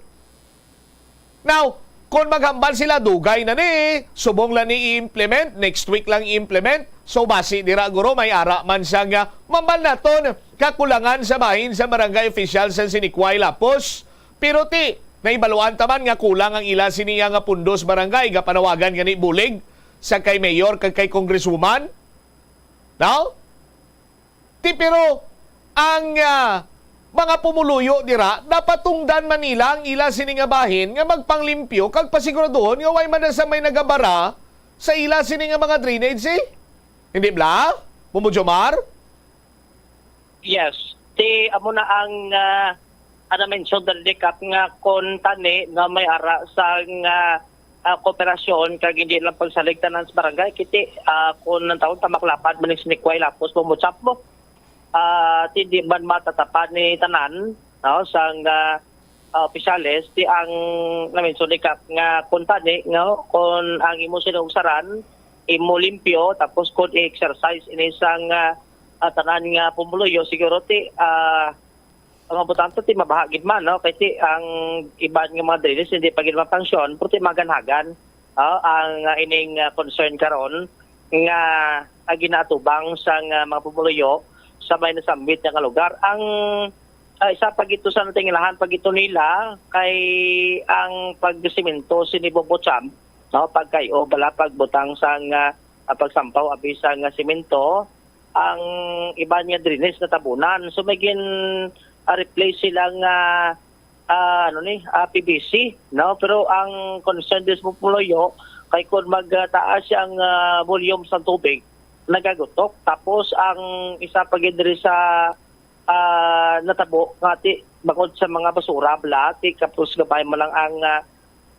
Now, kung maghambal sila, dugay na ni, subong lang ni i-implement, next week lang i-implement. So, basi dira, guro, may ara man siya nga mambal naton kakulangan sa bahin sa barangay official sa Sinikway Lapos. Pero ti, naibaluan ta man nga kulang ang ila siniya nga pundos barangay, gapanawagan gani bulig sa kay mayor kag kay congresswoman. Now, ti pero ang, ah, mga pumuluyo dira, dapat tungdan man nila ang ila sini nga bahin nga magpanglimpyo kag pasiguraduhon nga way man na sa may nagabara sa ila sini nga mga drainage, eh? Hindi bla? Mumu Jomar? Yes. Ti amo na ang, ah, ang na-mention dali, Kap, nga kon tani nga may ara sang, ah, ah, kooperasyon kag hindi lang pagsalig tanan sa barangay, kiti, ah, kon ang taon ta maklapad man ni Sinikway Lapos, Bombo Chap mo. Ah, ti di man matatapad ni tanan, no, sang, ah, ah, opisyales, ti ang na-mention ni Kap nga kon tani nga kon ang imo sinugsaran, imo limpyo, tapos kon i-exercise ini sang, ah, ah, tanan nga pumuluyo, siguro ti, ah, ang mga botante ti mabaha gid man, no? Kay ti ang iban nga mga drainage hindi pa gid mapangsyon, pero ti maganhagan, ah, ang, ah, ining, ah, concern karon nga, ah, ginaatubang sang, ah, mga pumuluyo sa may nasambit nga lugar. Ang, ah, isa pa gito sa natingilahan pa gito nila kay ang pagsimento sini Bobo Champ, no? Pagkay o bala pagbutang sang, ah, ah, pagsampaw abi sang, ah, simento, ang iban nga drainage natabunan. So may gin, ah, replace sila nga, ah, ano ni, ah, P V C, no? Pero ang concern din sa pumuluyo kay kung magtaas ang, ah, volume sa tubig, nagagutok. Tapos ang isa pa gid diri sa, ah, natabo nga ti bangod sa mga basura bla, ti kapos gabay man lang ang, ah,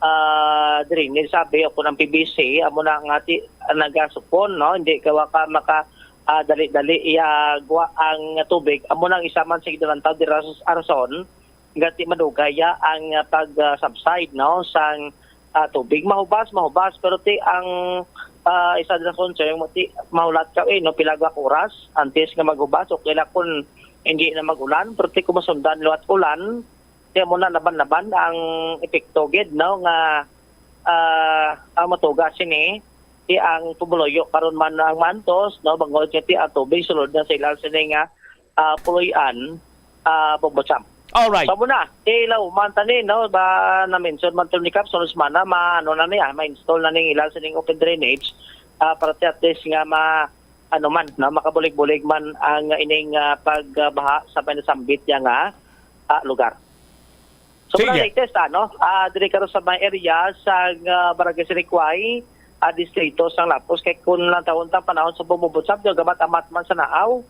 ah, drainage, sabi ako ng P V C, amo na nga ti nagasupon, no? Hindi gawa ka maka, ah, dali-dali iya gwa ang tubig. Amo nang isa man sa ginalantaw dira sa rason nga ti madugay ya ang, ah, pag, ah, subside, no, sang, ah, tubig. Mahubas, mahubas, pero ti ang, ah, isa dira concern mo ti mahulat ka, eh, no, pila ka oras antes nga maghubas. Okay lang kung hindi na mag-ulan, pero ti kung masundan liwat ulan, kaya mo na laban-laban ang epekto gid, no, nga, ah, ang matuga sini ti ang pumuluyo karon man ang mantos, no, bangod nga ti ang tubig sulod na sa ilal sini nga, ah, puloy-an, ah, Bombo Champ. Alright. Sa muna, ti lahuman tani, no, ba na-mention man to ni Cap, sunod semana ma ano na niya, ma-install na ning ilal sining open drainage, ah, para ti at least nga ma ano man, no, makabulig-bulig man ang ining, ah, pagbaha sa may nasambit niya nga, ah, lugar. So, Sige. Muna latest, ano, ah, diri karon sa may area sa, ah, Barangay Sinikway, ah, distrito sang Lapos, kay kung lang taon tang panahon sa bumubutsab, gamat-amat man sa naaw,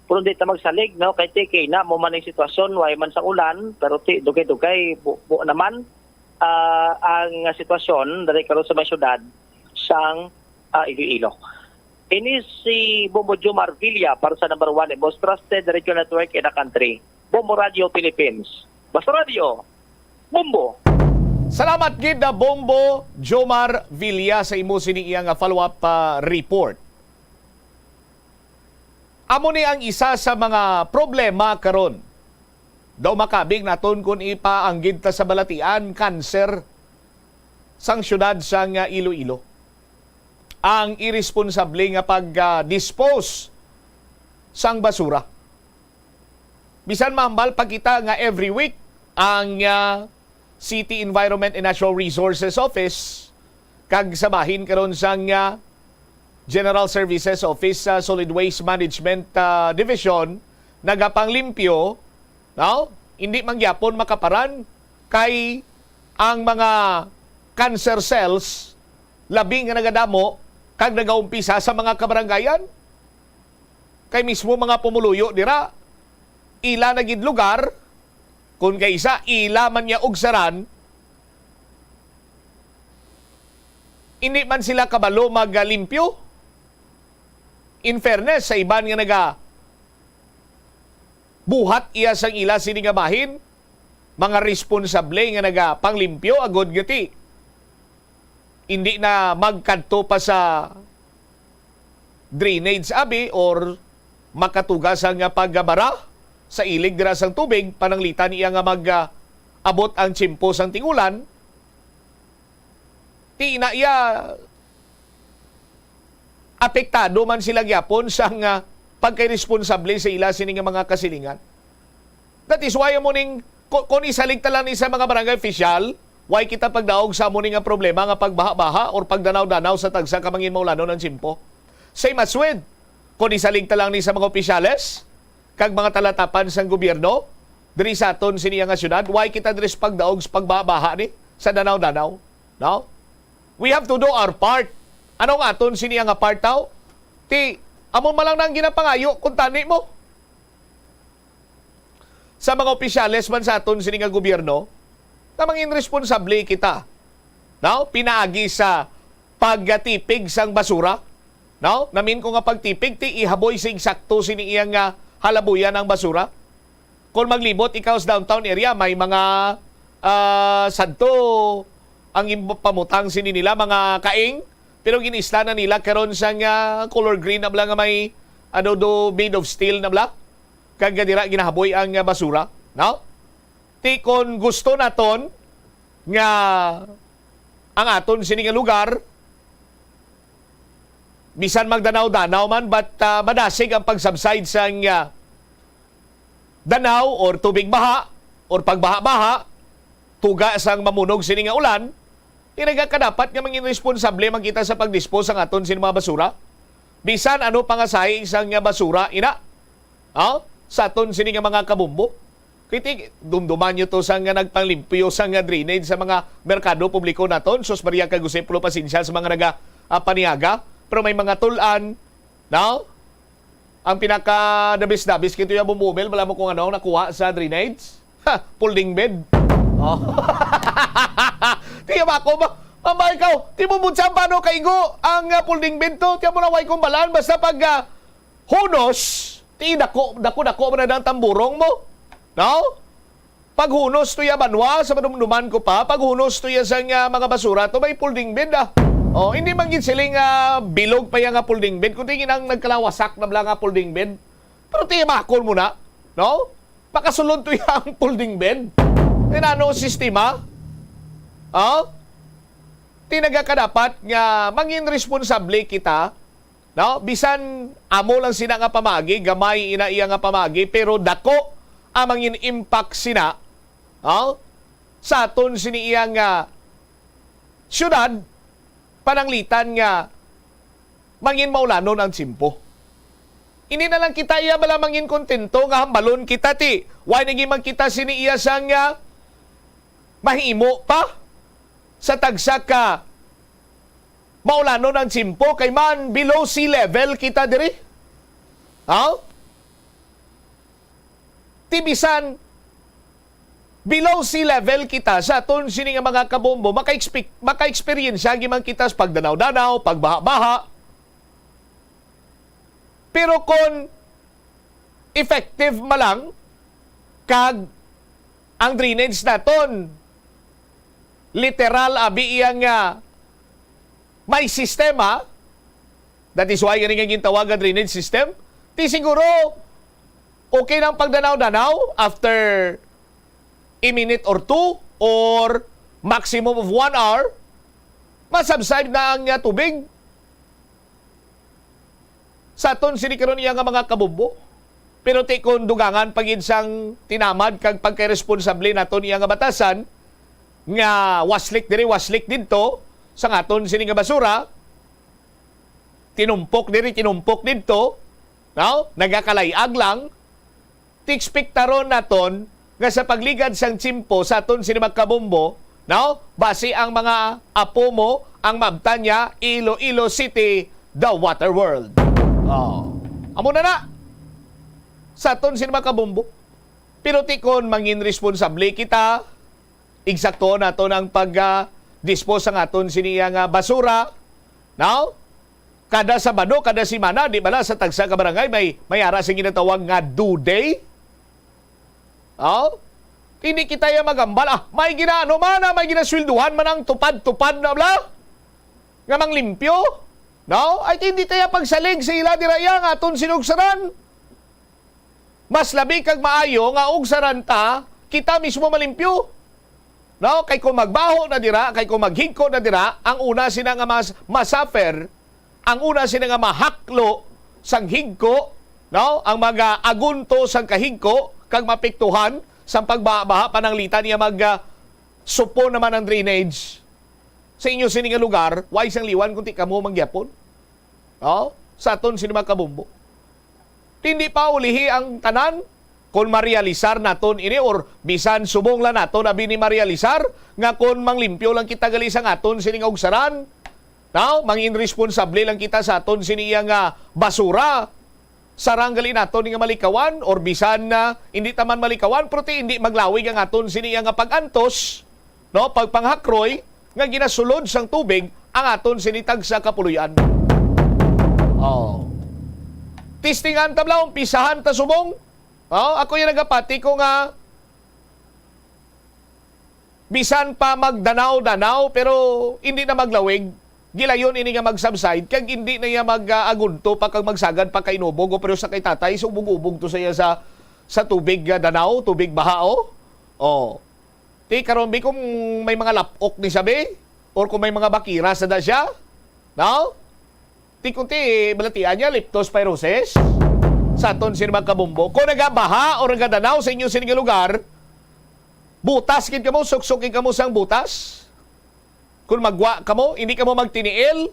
pero di ta magsalig, no, kay ti kay na mo man ang sitwasyon, way man sa ulan, pero ti dugay-dugay bu, bu naman, ah, ang sitwasyon diri karon sa may syudad sang, ah, Iloilo. Ini si Bombo Jomar Villa para sa number one and most trusted radio network in the country, Bombo Radio Philippines. Basta Radio, Bombo! Salamat gid na Bombo Jomar Villa sa imo sini iya nga follow-up, ah, report. Amo ni ang isa sa mga problema karon. Daw makabig naton kung ipaanggid ta sa balatian, kanser sang syudad sang, ah, Iloilo. Ang iresponsable nga pag, ah, dispose sang basura. Bisan mahambal pa kita nga every week ang, ah, City Environment and Natural Resources Office kag sa bahin karon sang, ah, General Services Office sa Solid Waste Management, ah, Division nagapanglimpyo, no? Hindi man gyapon makaparan kay ang mga cancer cells labi nga nagadamo kag nagaumpisa sa mga kabarangayan. Kay mismo mga pumuluyo dira, ila na gid lugar, kun kay isa, ila man niya ugsaran, hindi man sila kabalo maglimpyo. In fairness sa iban nga naga buhat iya sang ila sini nga bahin, mga responsable nga nagapangalimpyo agod nga ti hindi na magkadto pa sa drainage abi or makatuga sa nga paggabara sa ilig dira sang tubig, pananglitan niya nga mag, ah, abot ang tiyempo sang ting-ulan, ti na iya apektado man sila gyapon sang, ah, pagkairesponsable sa ila sini nga mga kasilingan. That is why amo ning, ku-, kung isalig ta lang ni sa mga barangay official, why kita pagdaog sa amo ni nga problema nga pagbaha-baha or pagdanaw-danaw sa tagsa ka mangin maulanon ang tiyempo? Same as with, kung isalig ta lang ni sa mga opisyales kag mga talatapan sang gobyerno diri sa aton sini nga syudad, why kita diri sa pagdaog sa pagbaha-baha ni sa danaw-danaw? No? We have to do our part. Ano ang aton sini nga part, taw? Ti, amo man lang nang ginapangayo kung tani mo sa mga opisyales man sa aton sini nga gobyerno, nga mangin responsable kita, no? Pinaagi sa pagtipig sang basura, no? Namin ko nga pagtipig, ti ihaboy sa eksakto sini iya nga halabuyan ang basura. Kung maglibot ikaw sa downtown area, may mga, ah, sadto ang im-, pamutang sini nila, mga kaing, pero gin-isla na nila karon sang, ah, color green na bala nga may, ano do, made of steel na bala. Kag dira ginahaboy ang, ah, basura, no? Ti kon gusto naton nga ang aton sini nga lugar, bisan magdanaw-danaw man, but, ah, madasig ang pag-subside sang, ah, danaw or tubig baha or pagbaha-baha, tuga sang mamunog sini nga ulan, ti nagakadapat nga mangin responsable man kita sa pagdispose sang aton sini mga basura. Bisan ano pa nga size sang basura, ina, ha? Sa aton sini nga mga kabombo. Kay ti, dumduman nyo to sa nga nagpanglimpyo sa nga drainage sa mga merkado publiko naton. Sus Maria kag Jose, pulo pasensya sa mga naga, ah, paniaga. Pero may mga tulan, no? Ang pinaka the best, the best kito yung bumubel, wala mo kung ano ang nakuha sa drainage. Ha, folding bed. Oh. Tiya ba ako ba? Mama, ikaw, ti mo butsa paano kaigo ang, ah, folding bed to? Tiya mo na way kong balaan, basta pag, ah, hunos, ti dako, dako, dako mo na ang tamburong mo. No? Paghunos to ya banwa, sa madumduman ko pa, paghunos to ya sa nga mga basura to, may folding bed, ah. Oh, hindi man gid siling, ah, bilog pa ya nga folding bed, kundi ginang nagkalawasak na bala nga folding bed. Pero timakon mo na, no? Makasulod to ya ang folding bed. Inano sistema? Oh? Ti nagakadapat nga mangin responsable kita, no? Bisan amo lang sina nga pamagi, gamay ina iya nga pamagi, pero dako ang mangin impact sina, no? Sa aton sini iya nga syudad, pananglitan nga mangin maulanon ang tiyempo. Ini na lang kita iya bala mangin kontento nga hambalon kita ti, why naging man kita sini iya sang, ah, mahimo pa sa tagsa ka maulanon ang tiyempo kay man below sea level kita diri. Ha? Ti bisan below sea level kita sa aton sini nga mga kabombo, maka-expe-, maka-eksperyensya giman kita sa pagdanaw-danaw, pagbaha-baha. Pero kon effective man lang kag ang drainage naton literal abi iya nga may sistema, that is why gani nga gintawag nga drainage system, ti siguro okay lang pagdanaw-danaw after a minute or two or maximum of one hour, masubside na ang, ah, tubig. Sa aton sini karon iya nga mga kabombo. Pero ti kon dugangan pa gid sang tinamad kag pagkairesponsable naton iya nga batasan, nga waslik diri, waslik didto, sa aton sini nga basura, tinumpok diri, tinumpok didto, no? Nagakalay-ag lang, ti ekspektaron naton nga sa pagligad sang tiyempo sa aton sini mga kabombo, no? Basi ang mga apo mo ang maabtan niya Iloilo City, the water world. Oh. Amo na na. Sa aton sini mga kabombo. Pero ti kon mangin responsable kita, eksakto naton ang pag, ah, dispose sang aton sini nga basura, no? Kada Sabado, kada semana, di bala sa tagsa ka barangay may, may ara sing ginatawag nga due day? Oh? Hindi kita ya magambal, ah, may ginaano man, ah, may ginasweldohan man ang tupad-tupad na bala nga manglimpyo. No? Ay, hindi tayo pagsalig sa ila dira ya nga aton sinugsaran. Mas labi kag maayo nga ugsaran ta, kita mismo malimpyo. No? Kay kung magbaho na dira, kay kung maghigko na dira, ang una sina nga mas masuffer, ang una sina nga mahaklo sang higko, no? Ang mga agunto sang kahigko kag mapiktuhan sang pagbaha-baha pananglitan niya mag, ah, supon naman ang drainage sa inyo sini nga lugar, way sang liwan kundi kamo mangyapon. Oh, sa aton sini mga kabumbo. Hindi pa ulihi ang tanan kon marealisar naton ini, or bisan subong lang naton abi ni marealisar nga kon manglimpyo lang kita gali sang aton sini nga ugsaran, no? Mangin responsable lang kita sa aton sini iya nga basura. Sarang gali naton nga malikawan, or bisan na hindi ta man malikawan, pero ti hindi maglawig ang aton sini iya nga pag-antos, no, pagpanghakroy nga ginasulod sang tubig ang aton sini tagsa ka puloy-an. Oh. Testingan ta bala, umpisahan ta subong. Oh, ako yung nagapati ko nga bisan pa magdanaw-danaw, pero hindi na maglawig. Gilayon ini nga mag-subside, kag hindi na iya mag-, ah, agunto pa kag magsagad pa ka inubog, o pero sa kay tatay, so ubog-ubog to sa iya sa, sa tubig, ah, danaw, tubig baha, oh. Oh. Ti karon, bi, kung may mga lapok ni sabi, or kung may mga bakira sa da siya, no? Ti kung ti, balatian niya, leptospirosis. Sa aton sini mga kabumbo. Kung nagabaha o nagadanaw sa inyo sini nga lugar, butas gid kamo, suksok gid kamo sang butas. Kung magwa kamo, hindi kamo magtiniil.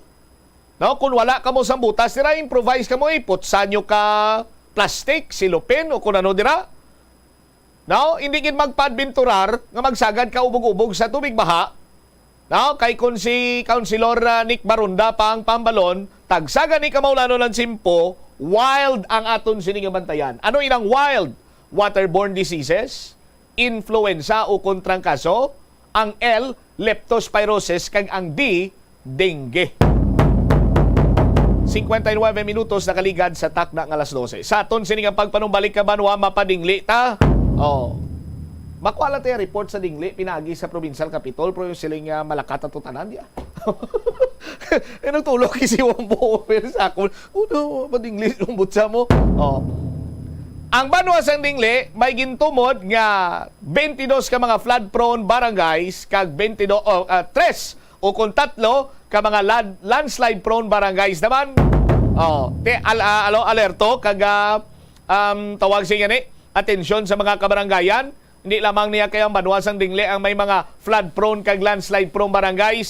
No? Kung wala kamo sang butas, dira improvise kamo, iputsa nyo ka plastic, silopin, o kung ano dira. No? Hindi gid magpaadventurar nga magsagad ka ubog-ubog sa tubig baha. No? Kay kung si Councilor, ah, Nick Baronda pa ang pambalon, tagsa gani ka maulanon ang simpo, wild ang aton sini nga bantayan. Ano inang wild? Waterborne diseases, influenza o kontrangkaso, ang L, leptospirosis, kag ang D, dengue. Cincuenta y nueve minutos nakaligad sa takna nga alas dose. Sa aton sini nga pagpanumbalik ka banwa, mapadingli ta. Oh. Makuha lang tayo report sa dingli, pinagi sa provincial capitol, pero siling nga malakat ato tanan, di ah. Eh, nagtulog si Wambo, pero sa akon, "Oh, no, mapadingli yung butsa mo." Oh. Ang banwa sang dingli, may gintumod nga twenty-dos ka mga flood-prone barangays, kag twenty-dos, oh, ah, tres o kung tatlo ka mga lad-, landslide-prone barangays naman. Oh, te, al-, ah, alo, alerto kag, ah, um, tawag siya ni atensyon sa mga kabarangayan. Hindi lamang niya kay ang banwa sang dingli ang may mga flood-prone kag landslide-prone barangays.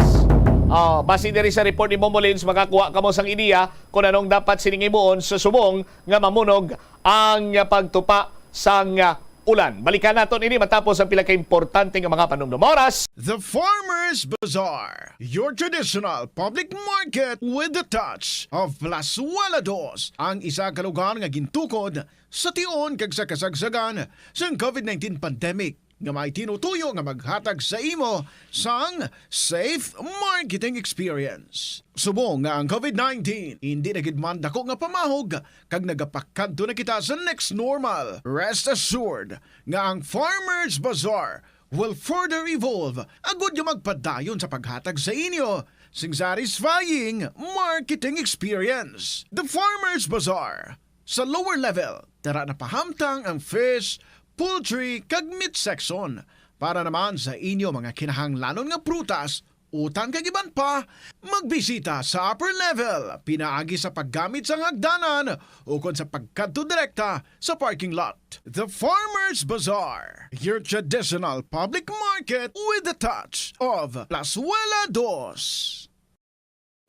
Oh, base diri sa report ni Momolins, makakuha kamo sang ideya kung anong dapat sining himuon sa subong nga mamunog ang pagtupa sang, ah, ulan. Balikan naton ini matapos ang pila ka importante nga mga panumdom. Oras. The Farmers Bazaar, your traditional public market with the touch of Plazuela Dos, ang isa ka lugar nga gintukod sa tion kag sa kasagsagan sang COVID nineteen pandemic, nga may tinutuyo nga maghatag sa imo sang safe marketing experience. Subong nga ang COVID nineteen indi na gid man dako nga pamahog, kag nagapakadto na kita sa next normal, rest assured nga ang Farmers Bazaar will further evolve agud nga magpadayon sa paghatag sa inyo sing satisfying marketing experience. The Farmers Bazaar. Sa lower level, tara na pahamtang ang fish, poultry, kag meat section. Para naman sa inyo mga kinahanglanon nga prutas, utan kag iban pa, magbisita sa upper level pinaagi sa paggamit sang hagdanan ukon sa pagkadto direkta sa parking lot. The Farmers Bazaar, your traditional public market with the touch of Plazuela Dos.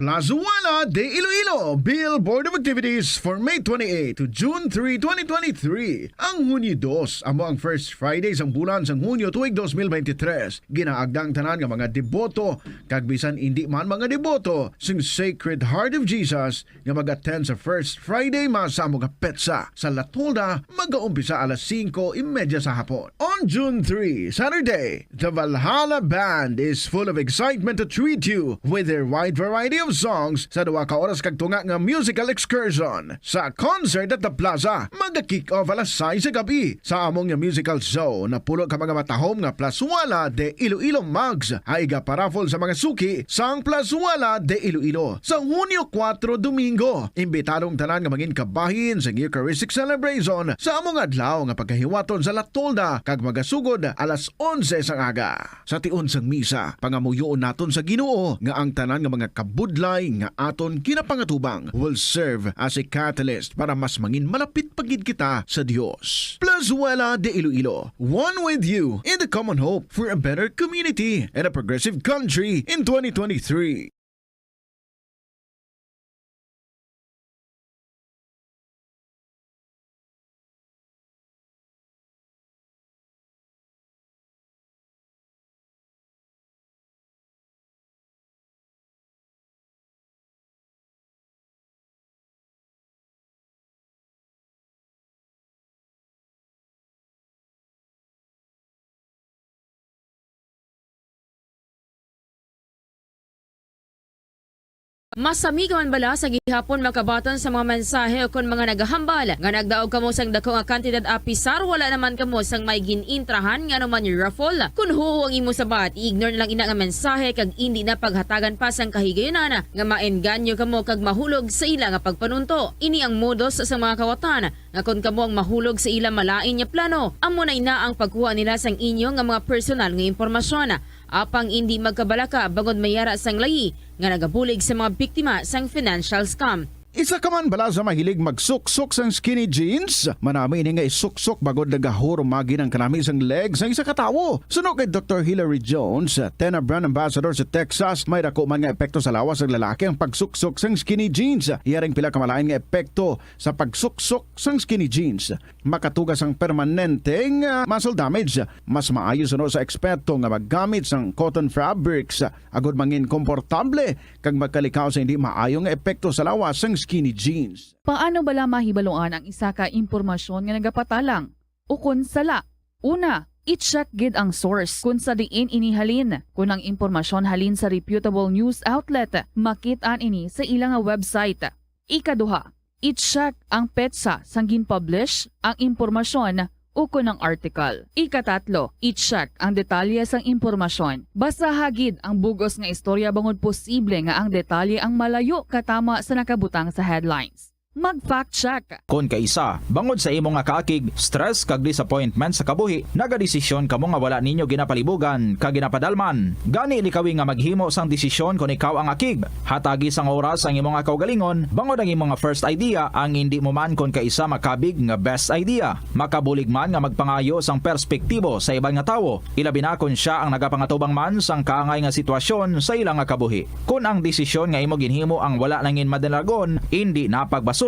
Plazuela de Iloilo, Bill Board of Activities for May twenty-eight to June three, twenty twenty-three. Ang Hunyo dos, amo ang first Friday sang bulan sang Hunyo tuig dos mil bente tres. Ginaagda ang tanan nga mga deboto, kag bisan indi man mga deboto, sing Sacred Heart of Jesus nga mag-attend sa First Friday Mass sa amo nga petsa. Sa La Tolda, magaumpisa alas singko y media sa hapon. On June three, Saturday, the Valhalla Band is full of excitement to treat you with their wide variety of songs sa duha ka oras kag tunga nga musical excursion. Sa concert at the plaza, maga-kick off alas sais sa gabi. Sa among nga musical show, napulo ka mga matahom nga Plazuela de Iloilo mugs ang iga-paraffle sa mga suki sang Plazuela de Iloilo sa Hunyo kuwatro, Domingo. Imbitado ang tanan nga mangin kabahin sa Eucharistic celebration sa among adlaw nga pagkahiwaton sa La Tolda kag magasugod alas onse sang aga. Sa tion sang misa, pangamuyoon naton sa Ginoo nga ang tanan nga mga kabudlay nga aton ginapangatubang will serve as a catalyst para mas mangin malapit pa gid kita sa Dios. Plazuela de Iloilo, one with you in the common hope for a better community and a progressive country in twenty twenty-three. Masami ka man bala sa gihapon makabaton sa mga mensahe ukon mga nagahambal nga nagdaog kamo sang dako nga kantidad, apisar wala naman kamo sang may gin-intrahan nga anuman raffle? Kon huo ang imo sabat, i-ignore na lang ina nga mensahe kag indi na paghatagan pa sang kahigayunan nga maengganyo kamo kag mahulog sa ila nga pagpanunto. Ini ang modus sa mga kawatan nga kon kamo ang mahulog sa ila malain nga plano, amo na ina ang pagkuha nila sang inyo nga mga personal nga impormasyon. Apang indi magkabalaka bangod may ara sang layi nga nagabulig sa mga biktima sang financial scam. Isa ka man bala sa mahilig magsuksok sang skinny jeans? Manami ini nga isuksok bangod nagahurumagi ang kanami sang leg sang isa ka tawo. Suno kay Doktor Hilary Jones, Tena brand ambassador sa Texas, may dako man nga epekto sa lawas sang lalaki ang pagsuksok sang skinny jeans. Iya ring pila ka malain nga epekto sa pagsuksok sang skinny jeans. Makatuga sang permanente nga muscle damage. Mas maayo suno sa eksperto nga maggamit sang cotton fabrics agod mangin komportable kag magkalikaw sa hindi maayo nga epekto sa lawas sang skinny jeans. Paano bala mahibaluan ang isa ka impormasyon nga nagapatalang ukon sala? Una, i-check gid ang source kon sa diin ini halin. Kon ang impormasyon halin sa reputable news outlet, makit-an ini sa ila nga website. Ikaduha, i-check ang petsa sang gin-publish ang impormasyon ukon ang article. Ikatatlo, i-check ang detalye sang impormasyon. Basaha gid ang bug-os nga istorya bangod posible nga ang detalye ang malayo katama sa nakabutang sa headlines. Mag-fact check. Kon kaisa, bangod sa imo nga kaakig, stress kag disappointment sa kabuhi, nagadesisyon kamo nga wala ninyo ginapalibugan kag ginapadalman. Gani, likawi nga maghimo sang desisyon kon ikaw ang akig. Hatagi sang oras ang imo nga kaugalingon, bangod ang imo nga first idea ang indi mo man kon kaisa makabig nga best idea. Makabulig man nga magpangayo sang perspektibo sa iban nga tawo, ilabi na kon sia ang nagapangatubang man sang kaangay nga sitwasyon sa ila nga kabuhi. Kon ang desisyon nga imo ginhimo ang wala nangin madalagon, indi na pagbasulon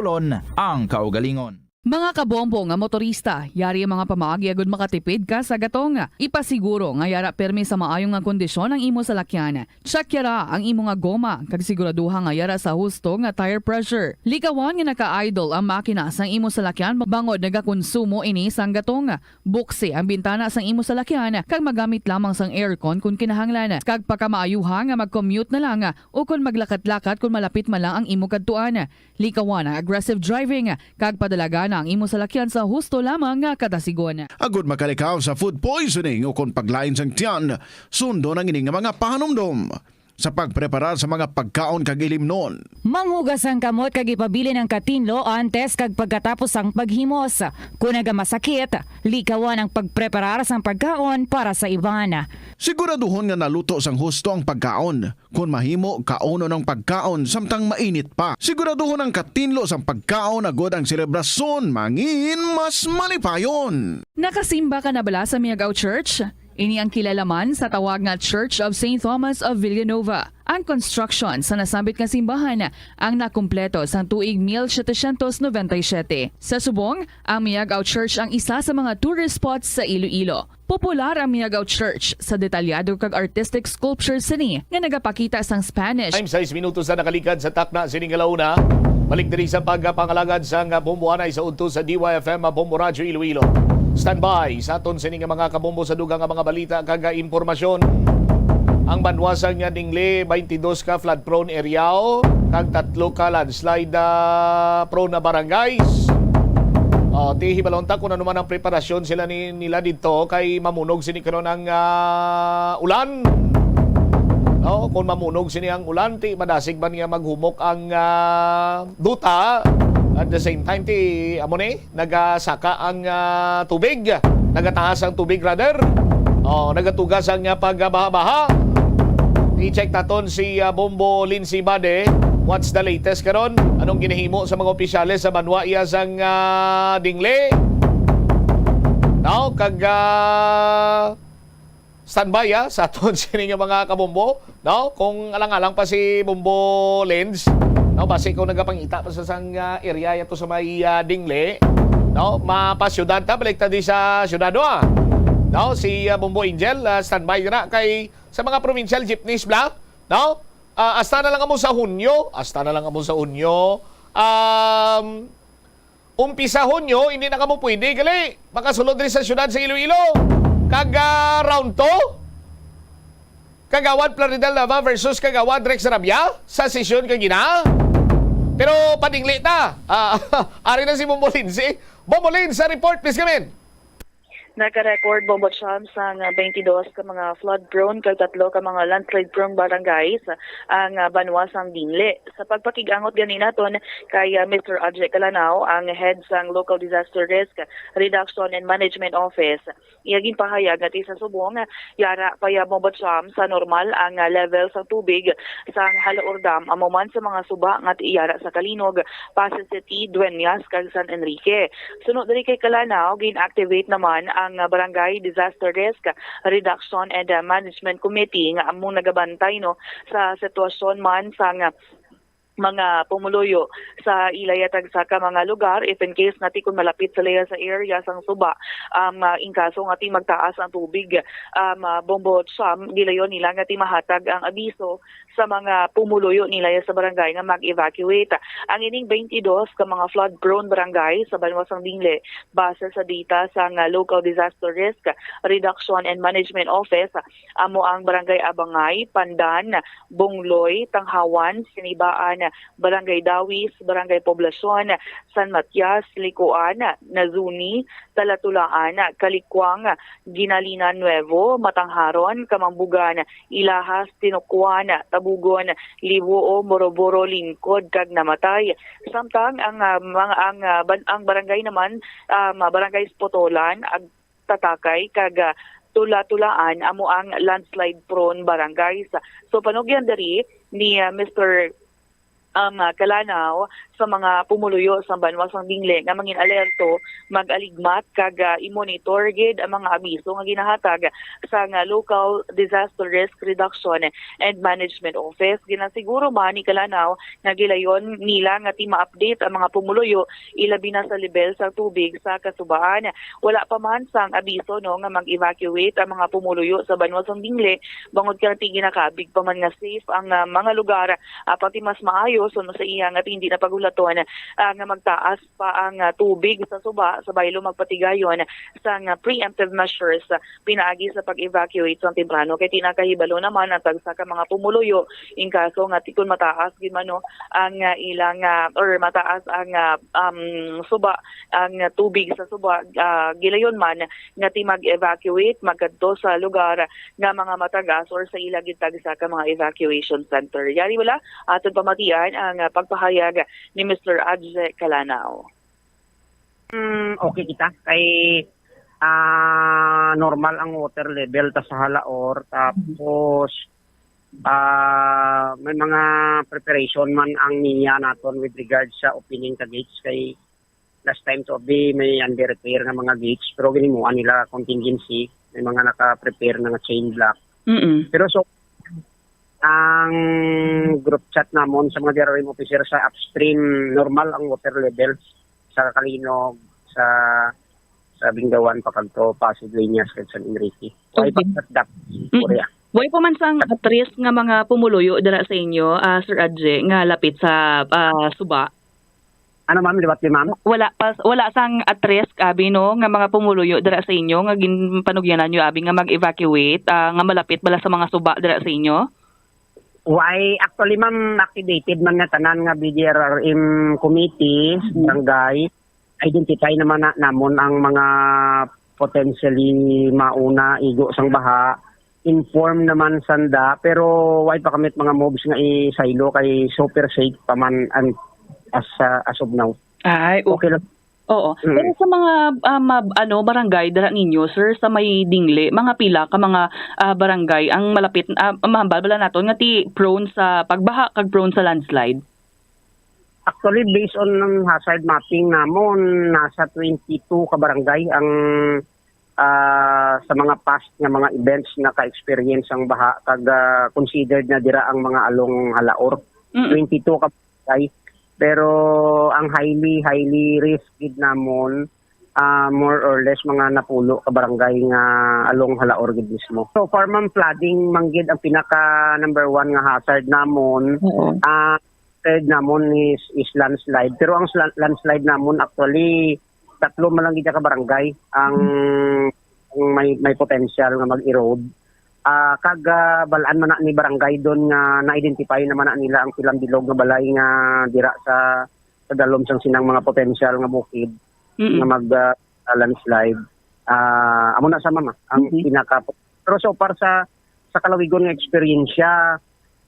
ang kaugalingon. Mga kabombo nga motorista, yari ang mga pamaagi agud makatipid ka sa gatong. Ipasiguro nga yara pirmi sa maayo nga kondisyon ang imo salakyan. Check yara ang imo nga goma kag siguraduha nga yara sa husto nga tire pressure. Likawan nga naka-idle ang makina sang imo salakyan bangod nagakonsumo ini sang gatong. Buksi ang bintana sang imo salakyan kag magamit lamang sang aircon kon kinahanglan. Kag pakamaayuha nga mag-commute na lang o kon maglakat-lakat kon malapit man lang ang imo kadtuan. Likawan ang aggressive driving kag padalagana ang imo salakyan sa husto lamang nga kadasigon. Agud makalikaw sa food poisoning o kon paglain sang tiyan, sundon ang ini nga mga pahanumdom sa pagpreparar sa mga pagkaon kag ilimnon. Manghugas ang kamot kag ipabilin ang katinlo antes kag pagkatapos sang paghimos. Kon nagamasakit, likawan ang pagpreparar sang pagkaon para sa iban. Siguraduhon nga naluto sang husto ang pagkaon. Kon mahimo, kaunon ang pagkaon samtang mainit pa. Siguraduhon ang katinlo sang pagkaon agud ang selebrasyon mangin mas malipayon. Nakasimba ka na bala sa Miagao Church? Ini ang kilala man sa tawag nga Church of Saint Thomas of Villanova. Ang construction sa nasambit nga simbahan ang nakumpleto sang tuig mil setecientos noventa y siete. Sa subong, ang Miagao Church ang isa sa mga tourist spots sa Iloilo. Popular ang Miagao Church sa detalyado kag artistic sculpture sini nga nagapakita sang Spanish. Time, sais minutos na nakalikad sa takna sining alauna. Balik diri sa pagpangalagad sang bomboanay sa udto sa D Y F M Bombo Radyo Iloilo. Standby sa aton sini nga mga kabombo sa dugang nga mga balita kag impormasyon. Ang banwa sang Dingle, twenty-two ka flood prone area, o, kag tatlo ka landslide, ah, prone na barangays. O, ti hibalon ta kung ano man ang preparasyon sila ni, nila didto kay mamunog sini karon ang, ah, ulan. No, kung mamunog sini ang ulan, ti madasig man nga maghumok ang, ah, duta. At the same time, ti amo ni, nagasaka ang, ah, tubig. Nagataas ang tubig, rather. O, nagatugas ang, ah, pagbaha-baha. I-check naton si, ah, Bombo Lindsay Bade. What's the latest karon? Anong ginahimo sa mga opisyales sa banwa iya sang, ah, Dingle? No, kag, ah, standby, ah, sa aton sini nga mga kabombo, no? Kung alang-alang pa si Bombo Lens, no, basi kung nagapangita pa sa sang, ah, area yato sa may, ah, Dingle, no? Mapasyudad ta, balik ta di sa syudad, ah. No, si, ah, Bombo Angel, ah, standby na kay sa mga provincial jeepneys bla, no? Ah, hasta na lang amo sa Hunyo, hasta na lang amo sa Hunyo. Um, Umpisa Hunyo, hindi na kamo pwede, gali. Makasulod diri sa syudad sa Iloilo. Kag, ah, round two, Kagawad Plaridel Nava versus Kagawad Rex Rabia sa sesyon kagina. Pero padingli ta. Ah, ari na si Bombo Lindsay. Bombo Lindsay, sa report, please come in. Naka-record, Bombo Cham, sang twenty-two ka mga flood-prone kag tatlo ka mga landslide-prone barangays ang, ah, banwa sang Dingle. Sa pagpakig-angot gani naton kay, ah, Mister Ajay Kalanao, ang head sang Local Disaster Risk Reduction and Management Office, iya ginpahayag nga ti sa subong, yara pa ya, Bombo Cham, sa normal ang, ah, level sang tubig sang Halaor Dam, amo man sa mga suba nga ti yara sa Calinog, Passi City, Dueñas, kag San Enrique. Suno diri kay Kalanao, gin-activate naman ang, ah, Barangay Disaster Risk Reduction and, ah, Management Committee nga amo nagabantay, no, sa sitwasyon man sang, ah, mga pumuluyo sa ila ya tagsa ka mga lugar, if in case nga ti kun malapit sila ya sa area sang suba, um, ah, in kaso nga ti magtaas ang tubig, um, ah, Bombo Cham, gilayon nila nga ti mahatag ang abiso sa mga pumuluyo nila ya sa barangay nga mag-evacuate. Ang ining twenty-two ka mga flood-prone barangay sa banwa sang Dingle, base sa data sang, ah, Local Disaster Risk Reduction and Management Office, amo ang Barangay Abangay, Pandan, Bungloy, Tanghawan, Sinibaan, Barangay Dawis, Barangay Poblacion, San Matias, Licoan, Nazuni, Talatulaan, Calicuang, Ginalinan Nuevo, Matangharon, Kamambugan, Ilahas, Tinucuan, Tabugon, Libuo, Moroboro, Lingkod, kag Namatay. Samtang ang, ah, mga, ang, ah, ban-, ang barangay naman, ah, ma-, Barangay Spotolan, Ag-, Tatakay, kag, ah, Tula-Tulaan amo ang landslide prone barangays. So, panugyan diri ni, ah, Mister um, ah, Kalanao sa mga pumuluyo sa banwa sang Dingle nga mangin-alerto, mag-aligmat, kag, ah, i-monitor gid ang mga abiso nga ginahatag sang, ah, Local Disaster Risk Reduction and Management Office. Ginasiguro man ni Kalanao nga gilayon nila nga ti ma-update ang mga pumuluyo, ilabi na sa lebel sa tubig sa kasubaan. Wala pa man sang abiso, no, nga mag-evacuate ang mga pumuluyo sa banwa sang Dingle, bangod kay ti ginakabig pa man nga safe ang, ah, mga lugar, ah, pati mas maayo suno sa iya nga hindi na paghulaton, ah, nga magtaas pa ang, ah, tubig sa suba sa baylo magpatigayon sang, ah, preemptive measures, ah, pinaagi sa pag-evacuate sang temprano, kay ti nakahibalo naman ang tagsa ka mga pumuluyo in kaso nga ti kun mataas gid man, no, ang, ah, ilang, ah, or mataas ang, ah, um, suba, ang tubig sa suba, ah, gilayon man nga ti mag-evacuate magkadto sa lugar nga mga matagas or sa ila gitagsa ka mga evacuation center. Yari wala, aton pamatian ang, ah, pagpahayag ni Mister Adje Kalanao. Mm, okay kita kay, ah, normal ang water level ta sa Halaor, tapos, ah, may mga preparation man ang niya naton with regard sa opening ka gates kay last time to be may under repair nga mga gates, pero ginimuan nila contingency, may mga naka-prepare na nga chain block. Mm-mm. Pero so, ang group chat namon sa mga D R R M officer sa upstream, normal ang water level sa Calinog, sa, sa Bingawan, pakadto Pasig, Liñas, kag San Enrique. Way Okay. pa sa dap-, Mm. Korea. Way pa man sang at risk nga mga pumuluyo dira sa inyo, ah, Sir Adje, nga lapit sa, ah, suba? Ano, ma'am? Liwat ni ma'am? Wala pa, wala sang at risk, abi, no, nga mga pumuluyo dira sa inyo nga ginpanugyanan nyo, abi, nga mag-evacuate, ah, nga malapit bala sa mga suba dira sa inyo? Why, actually, ma'am, activated man nga tanan nga B D R R M committee, Mhm. barangay. Identify naman na, namon ang mga potentially mauna igo sang baha. Inform naman sanda, pero why pa kami mga moves nga isaylo kay super safe pa man an-, as, ah, as of now. Ay, okay. Okay lang. Oo. Mm. Pero sa mga, ah, mab-, ano, barangay dira ninyo, sir, sa may Dingle, mga pila ka mga, ah, barangay ang malapit, ah, mahambal bala naton nga ti prone sa pagbaha kag prone sa landslide? Actually, based on ang hazard mapping namon, nasa twenty-two ka barangay ang, ah, sa mga past nga mga events naka-experience ang baha kag, ah, considered na dira ang mga along Halaor. Mm. Twenty-two ka barangay. Pero ang highly, highly risk gid namon, ah, more or less mga napulo ka barangay nga along Halaor gid mismo. So far, ma'am, flooding man gid ang pinaka number one nga hazard namon. Oo. Ah, third namon is, is landslide. Pero ang sla-, landslide namon actually, tatlo man lang gid ka barangay ang, ang may, may potential nga mag-erode. Ah, kag, ah, balaan man na ni barangay doon nga na-identify naman na nila ang silang bilog nga balay nga dira sa, sa dalom sang sinang mga potential nga bukid Mm-mm. nga mag, ah, landslide. Ah, amo na sa, mama, ang Mhm. pinaka, pero so far sa, sa kalawigon nga eksperyensya,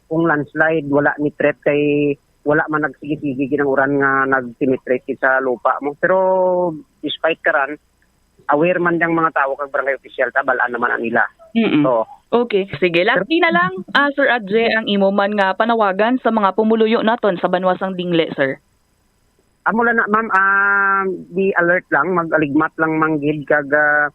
kung landslide, wala ni threat kay wala man nagsigi-sige gid ang uran nga nag-penetrate sa lupa mo. Pero despite karan, aware man dang mga tawo kag barangay official, ta, balaan naman na nila. Mm-mm. So, Okay. Sige, lastly na lang, ah, Sir Adje, ang imo man nga panawagan sa mga pumuluyo naton sa banwa sang Dingle, sir. Amo lang na, ma'am, ah, be alert lang, mag-aligmat lang man gid kag, ah,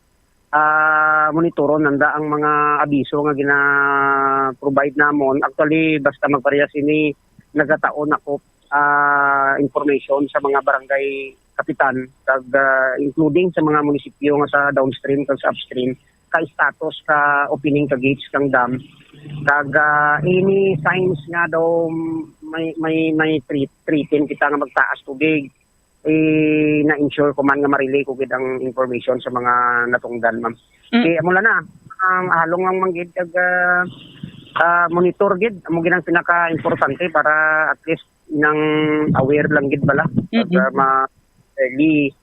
ah, monitoron nanda ang mga abiso nga gina-provide namon. Actually, basta magparehas ini, nagataon ako, ah, information sa mga barangay kapitan kag, ah, including sa mga munisipyo nga sa downstream kag sa upstream, ka status ka opening ka gates kang dam. Kag, ah, any signs nga daw may, may, may threat-, threaten kita nga magtaas tubig, eh, na-ensure ko man nga ma-relay ko gid ang information sa mga natungdan, ma'am. Mm. Eh, amo lang na. Ang halong lang man gid kag, ah, ah, monitor gid. Amo gid ang pinaka-importante para at least nang aware lang gid bala. Kag, Mm-mm. ah, ma-, early,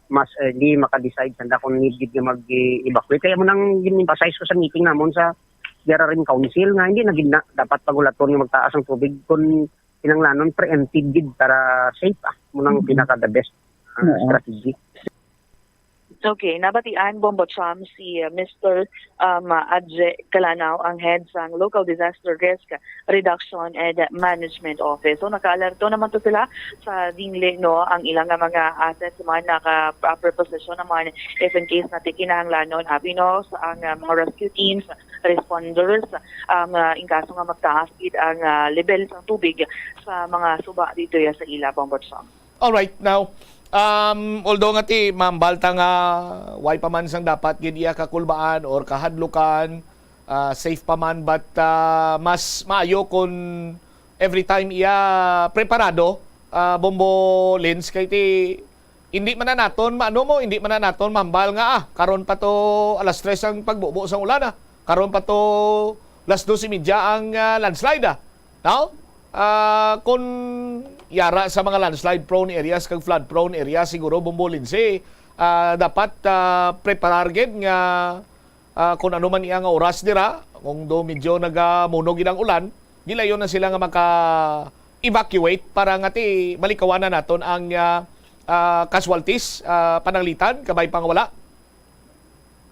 mas early maka-decide sanda kung need gid nga mag-evacuate. Kaya mo nang gin-emphasize ko sa meeting namon sa D R R M Council nga hindi na gid na dapat pagulaton nga magtaas ang tubig kung kinahanglanon preemptive gid para safe, ah. Mo nang Mm. pinaka the best, ah, Oo. strategy. Okay, nabatian, Bombo Cham, si, uh, Mister, um, uh, Adje Calanaw, ang head sang Local Disaster Risk Reduction and Management Office. So, nakaalerto naman to sila sa Dingle, no, ang ilang nga mga assets man naka, uh, preposition naman if in case na ti kinahanglanon, abi, no, sa ang, uh, mga rescue teams, responders, um, uh, in kaso nga magtaas gid ang, uh, level sang tubig sa mga suba dito ya sa ila, Bombo Cham. Alright, now, um, although nga ti mambal ta nga way pa man sang dapat gid iya kakulbaan or kahadlukan, ah, safe pa man, but, ah, mas maayo kung every time iya preparado, ah, Bombo Lens, kay ti hindi man na naton maano mo, hindi man na naton mambal nga, ah, karon pa to alas tres ang pagbubo sang ulan, ah. Karon pa to alas dos y media ang, ah, landslide, ah. Now, ah, kung yara sa mga landslide prone areas kag flood prone areas, siguro, Bombo Lindsay, ah, dapat, ah, preparar gid nga, ah, kung ano man iya nga oras dira, kung do medyo nagamuno gid ang ulan, gilayon na sila nga maka-evacuate para nga ti malikawan na naton ang, ah, ah, casualties, ah, pananglitan, kabay pang wala.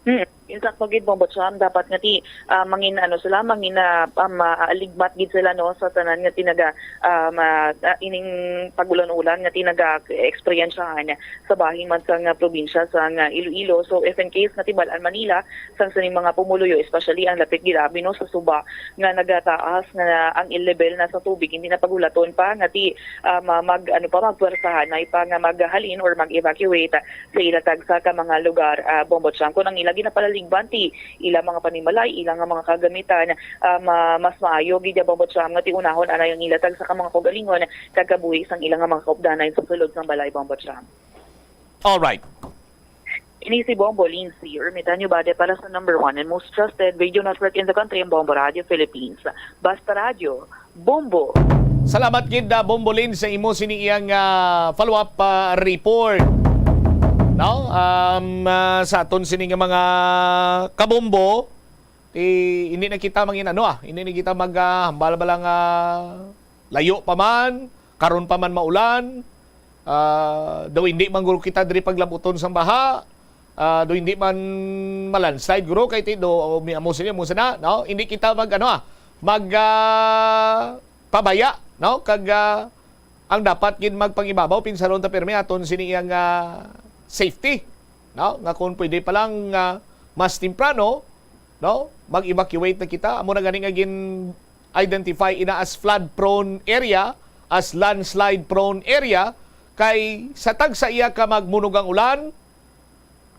Hmm. Insakto gid, Bombo Cham, dapat nga ti, ah, mangin, ano sila, mangin, ah, um, ah, aligmat gid sila, no, sa tanan nga tinaga, ah, ma-, ah, ining pag-ulan-ulan nga tinaga-eksperyensyahan sa bahin man sang, ah, probinsya sang, ah, Iloilo. So, if in case nga tibal-an man nila sang sining mga pumuluyo, especially ang lapit gid abi, no, sa suba nga nagataas nga ang level na sa tubig, hindi na pagulaton pa nga ti, ah, ma-, mag, ano pa, magpwersahanay pa nga maghalin or mag-evacuate sa ila tagsa ka mga lugar, ah, Bombo Cham. Kung ang ila ginapala- Sigbanti, ila mga panimalay, ila nga mga kagamitan, ah, ma-, mas maayo gid ya, Bombo Cham, nga tiunahon anay ang ila tagsa ka mga kaugalingon kag kabuhi sang ila nga mga kaupdanan sa sulod sang balay, Bombo Cham. Alright. Ini si Bombo Lindsay Ermitanio Bade para sa number one and most trusted radio network in the country, ang Bombo Radio Philippines. Basta Radio, Bombo. Salamat gid, ah, Bombo Lin, sa imo sini iyang, ah, follow-up, ah, report. No? Um, ah, sa aton sini nga mga kabombo, ti, hindi na kita mangin ano, ah, hindi na kita mag, ah, hambal ba lang, ah, layo pa man, karon pa man maulan, ah, daw hindi man guro kita diri paglabuton sang baha, ah, daw hindi man malandslide guro kay ti do mi amo sini mo sana, no? Hindi kita mag ano, ah, mag, ah, pabaya, no? Kag, ah, ang dapat gid magpangibabaw, pinsaron ta pirmi aton sini iyang, ah, safety, no? Nga kung pwede pa lang, ah, mas temprano, no? Mag-evacuate na kita. Amo na gani nga gin-identify ina as flood prone area, as landslide prone area, kay sa tagsa iya ka magmunugang ulan,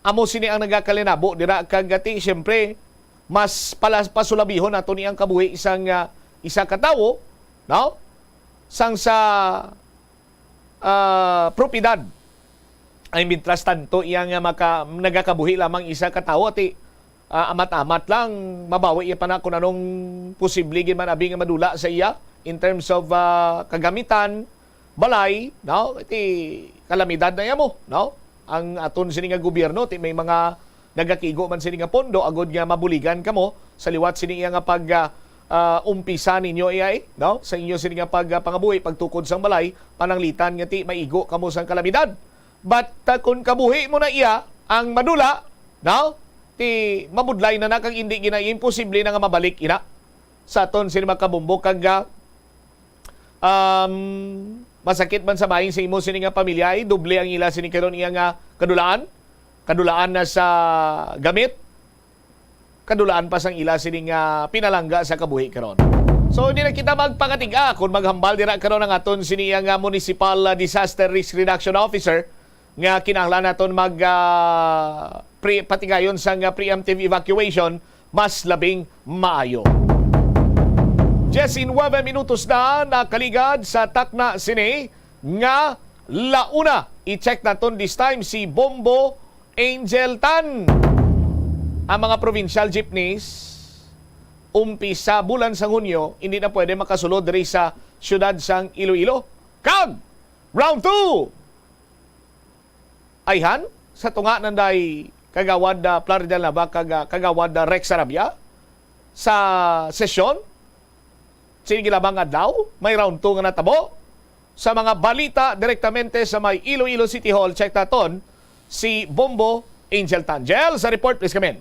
amo sini ang nagakalinabo dira kag ati, siyempre, mas pala, pasulabihon nato ni ang kabuhi sang, ah, isa ka tawo, no? Sang sa, ah, propiedad. Ay, mientras tanto, iya nga maka, nagakabuhi lamang isa ka tawo, ati, ah, amat-amat lang, mabawi iya pa na kung anong posible gid man abi nga madula sa iya in terms of, ah, kagamitan, balay, no? Iti kalamidad na iya mo, no? Ang aton sini nga gobyerno, ti may mga nagakigo man sini nga pondo agod nga mabuligan kamo sa liwat sini iya nga pag, ah, ah, umpisa ninyo iya, eh, no? Sa inyo sini nga pag, ah, pangabuhi, pagtukod sang balay, pananglitan nga ti maigo kamo sang kalamidad. But, ah, kung kabuhi mo na iya ang madula, no? Ti mabudlay na na kag hindi gina imposible na nga mabalik ina sa aton sini mga kabombo kag, ah, um, masakit man sa bahin sa imo sini nga pamilya, ay doble ang ila sini karon iya nga kadulaan. Kadulaan na sa gamit, kadulaan pa sang ila sini nga pinalangga sa kabuhi karon. So, hindi na kita magpakatiga kung maghambal dira karon ang aton sini nga municipal, ah, disaster risk reduction officer nga kinahanglan naton mag, ah, pre-, patigayon sang, ah, preemptive evacuation, mas labing maayo. Diecinueve minutos na nakaligad sa takna sini nga launa. I-check naton this time si Bombo Angel Tan. Ang mga provincial jeepneys, umpisa bulan sang Hunyo, hindi na pwede makasulod diri sa siyudad sang Iloilo. Kag round two! Ayhan, sa tunga nanday Kagawad, ah, Plaridel Nava kag, ah, Kagawad, ah, Rex Sarabia sa sesyon sini lamang adlaw, may round two nga natabo. Sa mga balita direktamente sa may Iloilo City Hall, check naton si Bombo Angel Tan. Jel, sa report, please come in.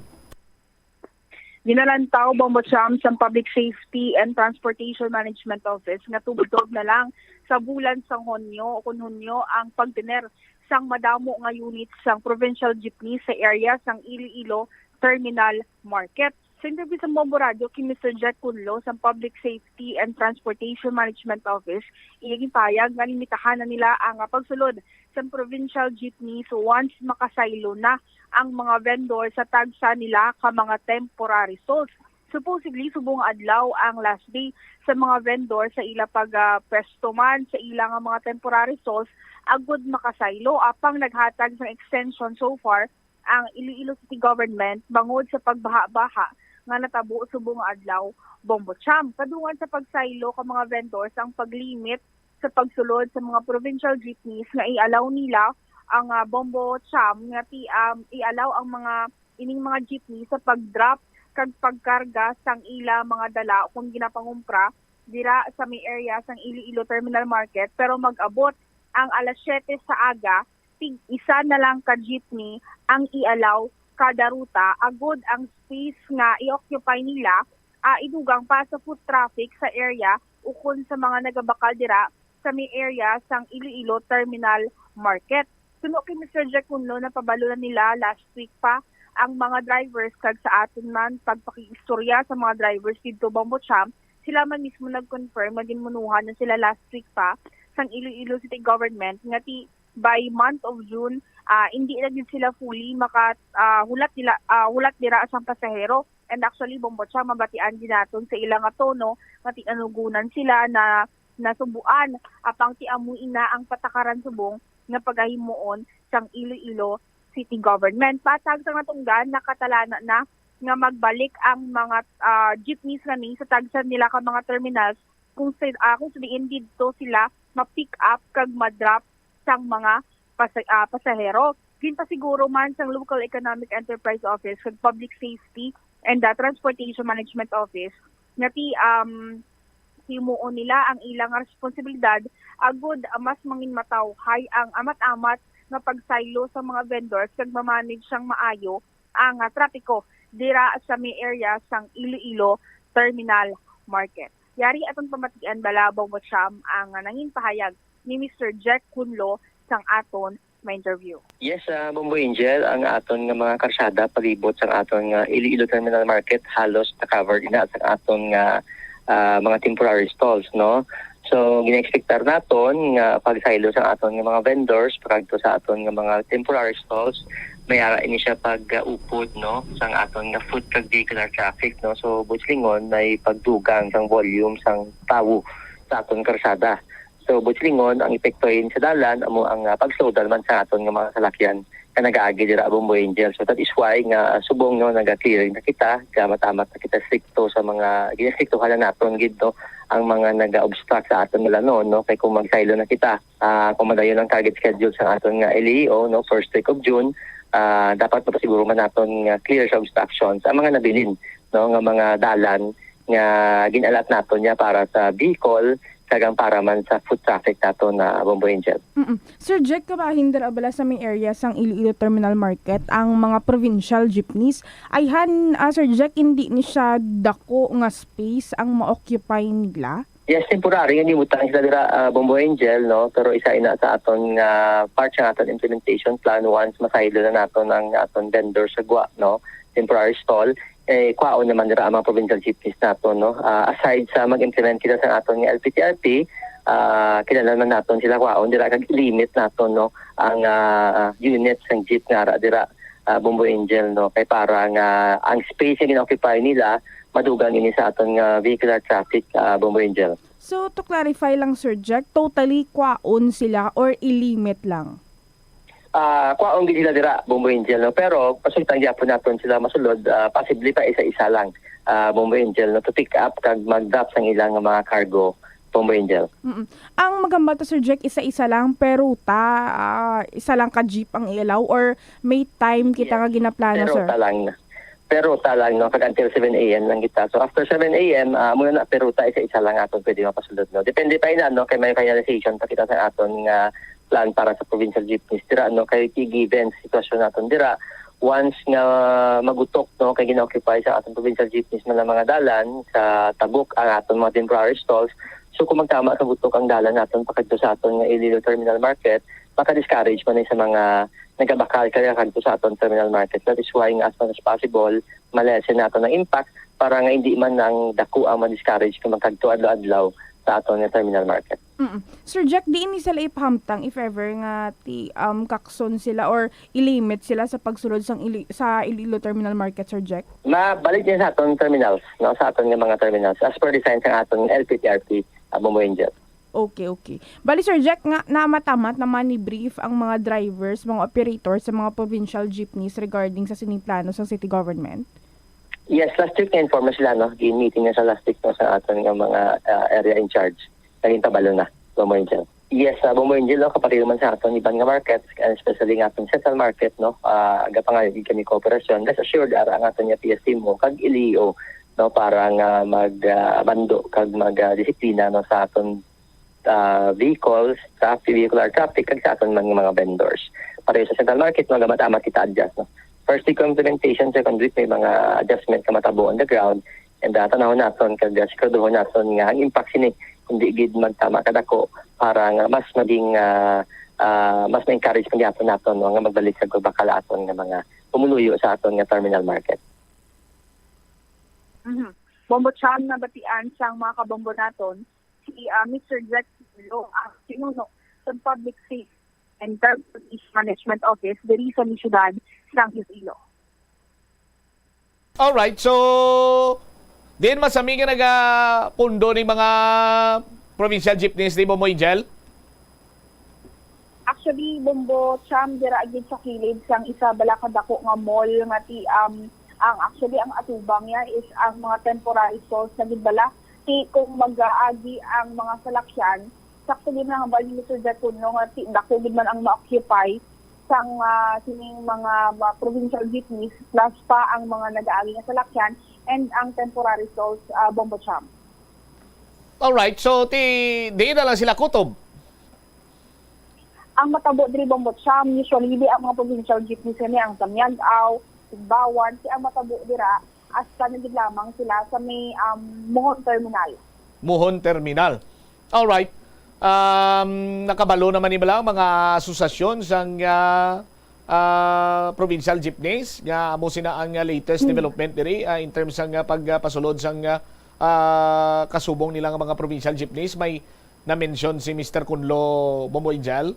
Ginalantaw, Bombo Cham, sang Public Safety and Transportation Management Office nga tubtob na lang sa bulan sang Hunyo o kon Hunyo ang pagtener sang madamo nga unit sang provincial jeepney sa area sang Iloilo Terminal Market. Sa interview sa Bombo Radio kay Mister Jack Cunlo sang Public Safety and Transportation Management Office, iya ginpahayag nga limitahan na nila ang, ah, pagsulod sang provincial jeepneys once makasaylo na ang mga vendor sa tagsa nila ka mga temporary stalls. Supposedly, subong adlaw ang last day sa mga vendor sa ila pag, ah, pwesto man sa ila nga mga temporary stalls agud makasaylo. Apang naghatag sang extension so far ang Iloilo City Government bangod sa pagbaha-baha nga natabo subong nga adlaw, Bombo Cham. Kadungan sa pagsaylo ka mga vendors ang paglimit sa pagsulod sa mga provincial jeepneys nga i-allow nila ang, ah, Bombo Cham nga ti, um, i-allow ang mga ining mga jeepney sa pag-drop kag pagkarga sang ila mga dala kon ginapangumpra dira sa may area sang Iloilo Terminal Market, pero mag-abot ang alas siyete sa aga, tig isa na lang ka jeepney ang i-allow kada ruta, agud ang space nga i-occupy nila, ah, idugang pa sa foot traffic sa area ukon sa mga nagabakal dira sa may area sang Iloilo Terminal Market. Suno kay Mister Jack Cunlo, napabalo na nila last week pa ang mga drivers, kag sa aton man pagpakiistorya sa mga drivers didto, Bombo Cham, sila man mismo nag-confirm nga ginmunuhan na sila last week pa sang Iloilo City Government nga ti by month of June, ah, hindi na gid sila fully maka, ah, hulat nila, ah, hulat dira sang pasahero. And actually, Bombo Cham, mabatian din naton sa ila nga tono nga tinanugunan sila na nasubuan, apang ti amo ina ang patakaran subong nga pagahimuon sang Iloilo City Government. Patag sa natunggan, nakatalana na nga magbalik ang mga, ah, jeepneys nga ni sa tagsa nila ka mga terminals kung sa, ah, kung sa diin didto sila ma-pick up kag ma-drop sang mga pasa-, ah, pasahero. Ginpasiguro man sang Local Economic Enterprise Office kag Public Safety and, ah, Transportation Management Office nga ti, um, himuon nila ang ilang responsibilidad agud, ah, mas manginmatawhay ang amat-amat nga pagsaylo sa mga vendors kag ma-manage sang maayo ang, ah, trapiko dira sa may area sang Iloilo Terminal Market. Yari aton pamatian bala, Bombo Cham, ang, ah, nangin pahayag ni Mister Jack Kunlo sang aton ma-interview. Yes, ah, Bombo Angel, ang aton nga mga karsada palibot sang aton nga Iloilo Terminal Market halos na-covered ina sang aton nga, ah, mga temporary stalls, no? So, gina-expectar naton nga pagsaylo sang aton nga mga vendors pakadto sa aton nga mga temporary stalls, may ara ini siya pag-upod, no, sang aton nga foot kag vehicular traffic, no? So, buot silingon, may pagdugang sang volume sang tawo sa aton karsada. So, buot silingon, ang epekto ini sa dalan amo ang, ah, pag-slow down man sa aton nga mga salakyan nga nagaagi dira, Bombo Angel. So, that is why nga subong, no, naga-clearing na kita, gamit-amat na kita strikto sa mga ginastriktuhan na naton gid, no, ang mga naga-obstruct sa aton dalanon, no, kay kung magsaylo na kita, ah, kung madayon ang target schedule sa aton nga L E O, no, first week of June, ah, dapat mapasiguro man naton nga clear sa obstructions ang mga nabilin, no, nga mga dalan nga gin-allot naton niya para sa vehicle kag ang para man sa foot traffic naton na, Bombo Angel. Mm-mm. Sir Jack, kabahin dira bala sa may area sang Iloilo Terminal Market ang mga provincial jeepneys. Ayhan, ah, Sir Jack, hindi ni siya dako nga space ang ma-occupy nila? Yes, temporary nga nibutang sila dira, ah, Bombo Angel, no? Pero isa ina sa aton nga part sa aton implementation plan, once masaylo na naton ang aton vendor sa gwa, no? Temporary stall, eh, kwaon naman dira ang mga provincial jeepneys naton, no? Ah, aside sa mag-implement kita sa aton nga L P T R P, ah, kinahanglan man naton sila kwaon dira kag limit naton, no, ang, ah, unit sang jeep nga ara dira, ah, Bombo Angel, no? Kay para nga ang space nga gina-occupy nila madugang ini sa aton nga vehicular traffic, ah, Bombo Angel. So, to clarify lang, Sir Jack, totally kwaon sila or ilimit lang? Ah, kwaon gid sila dira, Bombo Angel, no? Pero pasulitan gyapon naton sila masulod, ah, possibly pa isa-isa lang, ah, Bombo Angel, no? To pick up kag mag-drop sang ilang mga cargo, Bombo Angel. Mm-mm. Ang magambata, Sir Jack, isa-isa lang, pero ta, ah, isa lang ka jeep ang i-allow or may time kita Yes. nga ginaplano, Pero sir? ta lang. Pero ta lang, no? Kag until seven A M lang kita. So after seven A M, ah, muna na, pero ta isa-isa lang aton pwede mapasulod, no? Depende pa ina, no? Kay may finalization pa kita sa aton nga plan para sa provincial jeepneys dira, no? Kay ti given sa sitwasyon naton dira, once nga magutok, no, kay gina-occupy sa aton provincial jeepneys man ang mga dalan sa tabok ang aton mga temporary stalls. So kung magtama sa gutok ang dalan naton pakadto sa aton nga Iloilo Terminal Market, maka-discourage man ni sa mga nagabakal kaya kadto sa aton terminal market. That is why nga as much as possible, ma-lessen naton ang impact para nga hindi man ang dako ang ma-discourage nga magkadto adlaw-adlaw sa aton nga terminal market. Mm. Sir Jack, diin ni sila ipahamtang if ever nga ti, um, kakson sila or ilimit sila sa pagsulod sang Ili-, sa Iloilo Terminal Market, Sir Jack? Mabalik niya sa aton terminals, no, sa aton nga mga terminals as per design sa aton L P T R P, uh, Bombo Angel. Okay, okay. Bali, Sir Jack, nga namat-amat naman ni brief ang mga drivers, mga operators sa mga provincial jeepneys regarding sa sining plano sa city government? Yes, last week na-inform na sila, no? Gin-meeting na sa last week, no, sa aton nga mga, ah, area in charge. Naging kabalo na, Bombo Angel. Yes, uh, Bombo Angel, no, kapati naman sa aton iban nga markets, and especially nga aton central market, no, ah, agapangayo gid kami kooperasyon. Rest assured, ara ang aton nga P S T mo, kag L E O, no, para nga mag, ah, bando kag mag, ah, disiplina, no, sa aton, ah, vehicles, traffic, vehicular traffic, kag sa aton man nga mga vendors. Pareho sa central market, no, gamat-amat kita adjust, no. First week of implementation, second week, may mga adjustment nga matabo on the ground, and, ah, tanawon naton kag, ah, siguraduhon naton nga ang impact sini hindi gid magtama kadako para nga mas maging, ah, ah, mas ma-encourage pa gyapon naton, no, nga magbalik sa bakal aton nga mga pumuluyo sa aton nga terminal market. Mhm. Bombo Cham, nabatian sang mga kabombo naton si, ah, Mister Jack Lo, ang pinuno sa Public Safety and Transportation Management Office diri sa may siyudad sang Iloilo. Alright, so din masami nga nagapundo ning mga provincial jeepneys, di ba, Moy Jel? Actually, Bombo Cham, dira gid sa kilid sang isa bala ka dako nga mall nga ti, um, ang, actually, ang atubang niya is ang mga temporary stalls na gid bala. Ti kung mag-aagi ang mga salakyan, sakto gid na nga ba ni Mister Jacuno nga ti, dako gid man ang ma-occupy sang, ah, sining mga, mga provincial jeepneys, plus pa ang mga nag-aagi nga salakyan and ang temporary stalls, ah, Bombo Cham. Alright, so ti di na lang sila kutob. Ang matabo diri, Bombo Cham, usually di ang mga provincial jeepneys kani ang sa Miag-ao, Sugbawan, ti ang matabo dira hasta na gid lamang sila sa may, um, Mohon Terminal. Mohon Terminal. Alright. Um, nakabalo naman ni bala ang mga asosasyon sang, ah, ah, provincial jeepneys nga amo sina ang, ah, latest Hmm. development diri, ah, in terms sang, ah, pagpasulod sang, ah, ah, kasubong nila nga mga provincial jeepneys. May na-mention si Mister Kunlo, Bombo Angel?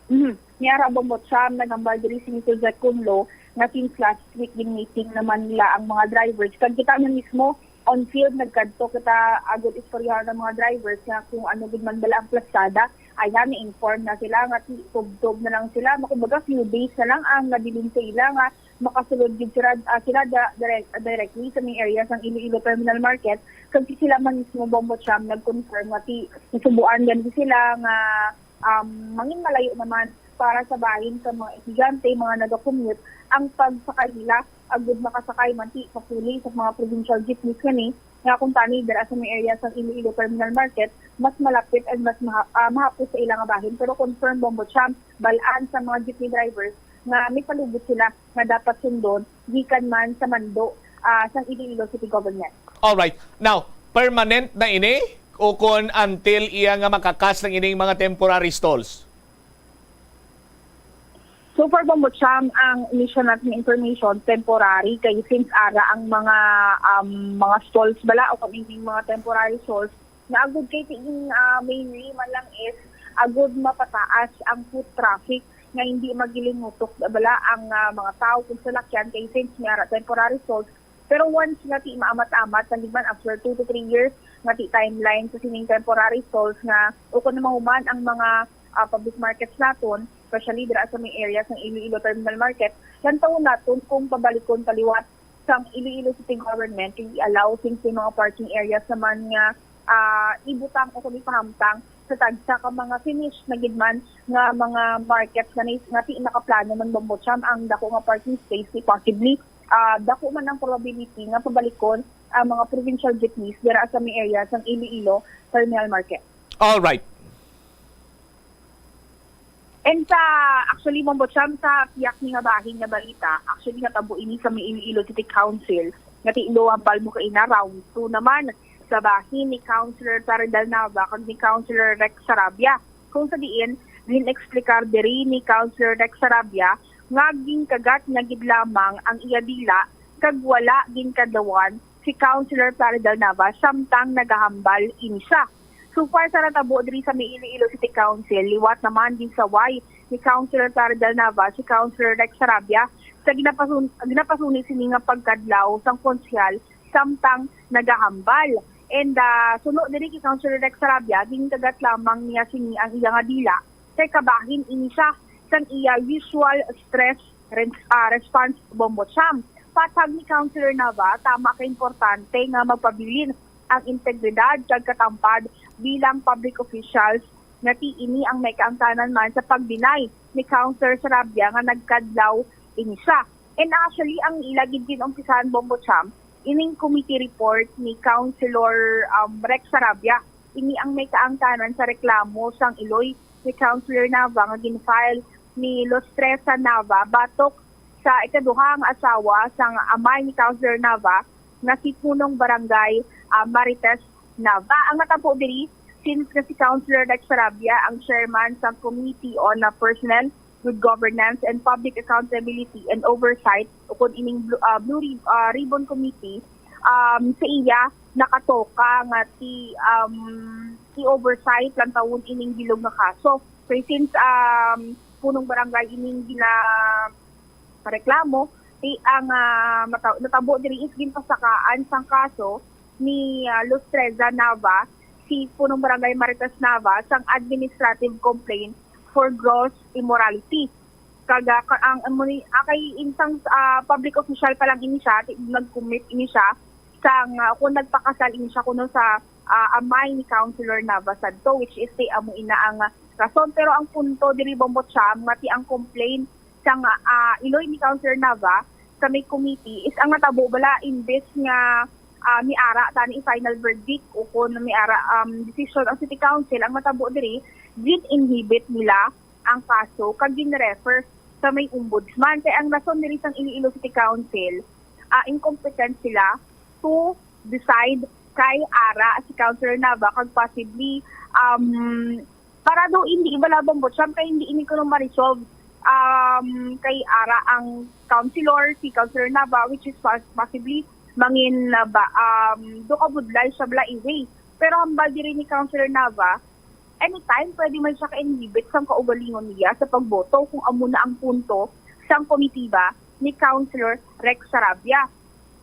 Mhm. Niya ra, Bombo Cham, naghambal diri si Mister Jack Kunlo nga since last week, gin-meeting naman nila ang mga drivers. Kag kita man mismo, on field, nagkadto kita agud istoryahan ang mga drivers nga kung ano gid man bala ang plasada. Ay, na, ni-inform na sila nga ti-, tubtob na lang sila. Kumbaga, few days na lang ang nabilin sa ila nga makasulod gid sila, ah, sila da-, direct, directly sa may area sang Iloilo Terminal Market. Kag si sila man mismo, Bombo Cham, nag-confirm nga ti-, nasubuan gani sila nga, um, mangin malayo naman para sa bahin sa mga estudyante, mga nagakommute, ang pagsakay nila, agud makasakay man ti papuli sa mga provincial jeepneys kani, nga kung tani dira sa may area sang Iloilo Terminal Market, mas malapit and mas maha-, ah, mahapos sa ila nga bahin. Pero confirm, Bombo Cham, bal-an sa mga jeepney drivers nga may palubot sila nga dapat sundon gikan man sa mando, ah, sang Iloilo City Government. Alright. Now, permanent na ini o kon until iya nga makakas lang ining mga temporary stalls? So far, Bombo Cham, ang initial natin information, temporary, kay since ara ang mga, um, mga stalls bala o kung ining mga temporary stalls, na agud kay tingin, ah, mainly man lang is agud mapataas ang foot traffic nga hindi magilingutok bala ang, ah, mga tao kung salakyan kay since may ara temporary stalls. Pero once nga ti maamat-amat na gid man after two to three years nga ti timeline sa sining temporary stalls nga ukon na mahuman ang mga, ah, public markets naton, especially dira sa may area sang Iloilo Terminal Market, lantawon naton kung pabalikon pa liwat sang Iloilo City Government kay i-allow since may mga parking areas naman nga, ah, ibutang o kung ipahamtang sa tagsa ka mga finished na gid man nga mga markets nga nais-, nga ti nakaplano man, Bombo Cham, ang dako nga parking space, ti possibly, ah, dako man ang probability nga pabalikon ang mga provincial jeepneys dira sa may area sang Iloilo Terminal Market. All right. And sa, actually, Bombo Cham, sa piyak ni nga bahin nga balita, actually, natabo ini sa may Iloilo City Council, nga ti-, ilo ang palmo kaina, round two naman, sa bahin ni Councilor Plaridel Nava kag ni Councilor Rex Sarabia, kung sa diin gin-explicar diri ni Councilor Rex Sarabia nga ginkagat niya gid lamang ang iya dila kag wala ginkadlawan si Councilor Plaridel Nava samtang nagahambal ini siya. So far sa natabo diri sa may Iloilo City Council, liwat naman ginsaway ni Councilor Plaridel Nava si Councilor Rex Sarabia sa ginapasun-, ginapasuni sini nga pagkadlaw sang konsehal samtang nagahambal. And, ah, suno diri kay Councilor Rex Sarabia, ginkagat lamang niya sini ang iya nga dila kay kabahin ini siya sang iya usual stress res-, ah, response, Bombo Cham. Patag ni Councilor Nava, tama ka importante nga magpabilin ang integridad kag katampad bilang public officials nga ti ini ang may kaangtanan man sa pag-deny ni Councilor Sarabia nga nagkadlaw ini siya. And actually, ang ila gid gin-umpisahan, Bombo Cham, ining committee report ni Councilor, um, Rex Sarabia. Ini ang may kaangtanan sa reklamo sang iloy ni Councilor Nava nga gin-file ni Lustresa Nava batok sa ikaduha nga asawa sang amay ni Councilor Nava nga si Punong Barangay, ah, Marites Nava. Ang natabo diri, since nga si Councilor Rex Sarabia ang chairman sang Committee on, ah, Personnel, Good Governance, and Public Accountability and Oversight, ukon ining Blue, ah, Blue Rib-, ah, Ribbon Committee, um, sa iya nakatoka nga ti, um, ti oversight lantawon ining bilog nga kaso. So, since, um, punong barangay ining ginareklamo, ti ang, ah, mata-, natabo diri is ginpasakaan sang kaso ni, ah, Luz Treza Nava, si punong barangay Marites Nava, sang administrative complaint for gross immorality. Kag, ah, ka-, ang, amo ni, ah, kay insang, ah, public official pa lang ini siya, ti-, nag-commit ini siya sang, ah, kung nagpakasal ini siya kuno sa, ah, amay ni Councilor Nava sadto, which is ti amo ina ang, ah, rason. Pero ang punto diri, Bombo Cham, nga ti ang complaint sang, ah, iloy ni Councilor Nava sa may committee is ang natabo bala, imbes nga, ah, miara tani i-final verdict o kon miara, um, decision ang City Council, ang natabo diri, gin-inhibit nila ang kaso kag gin-refer sa may ombudsman. Kay ang rason diri sang Iloilo City Council, ah, incompetent sila to decide kay ara si Councilor Nava kag possibly, um, para daw hindi bala, Bombo Cham, kay hindi ini kuno ma-resolve, um, kay ara ang councilor, si Councilor Nava, which is pos-, possibly mangin na ba, um, do kabudlay siya bala iwi. Pero hambal diri ni Councilor Nava, anytime pwede man siya ka-inhibit sang kaugalingon niya sa pagboto kung amo na ang punto sang komitiba ni Councilor Rex Sarabia.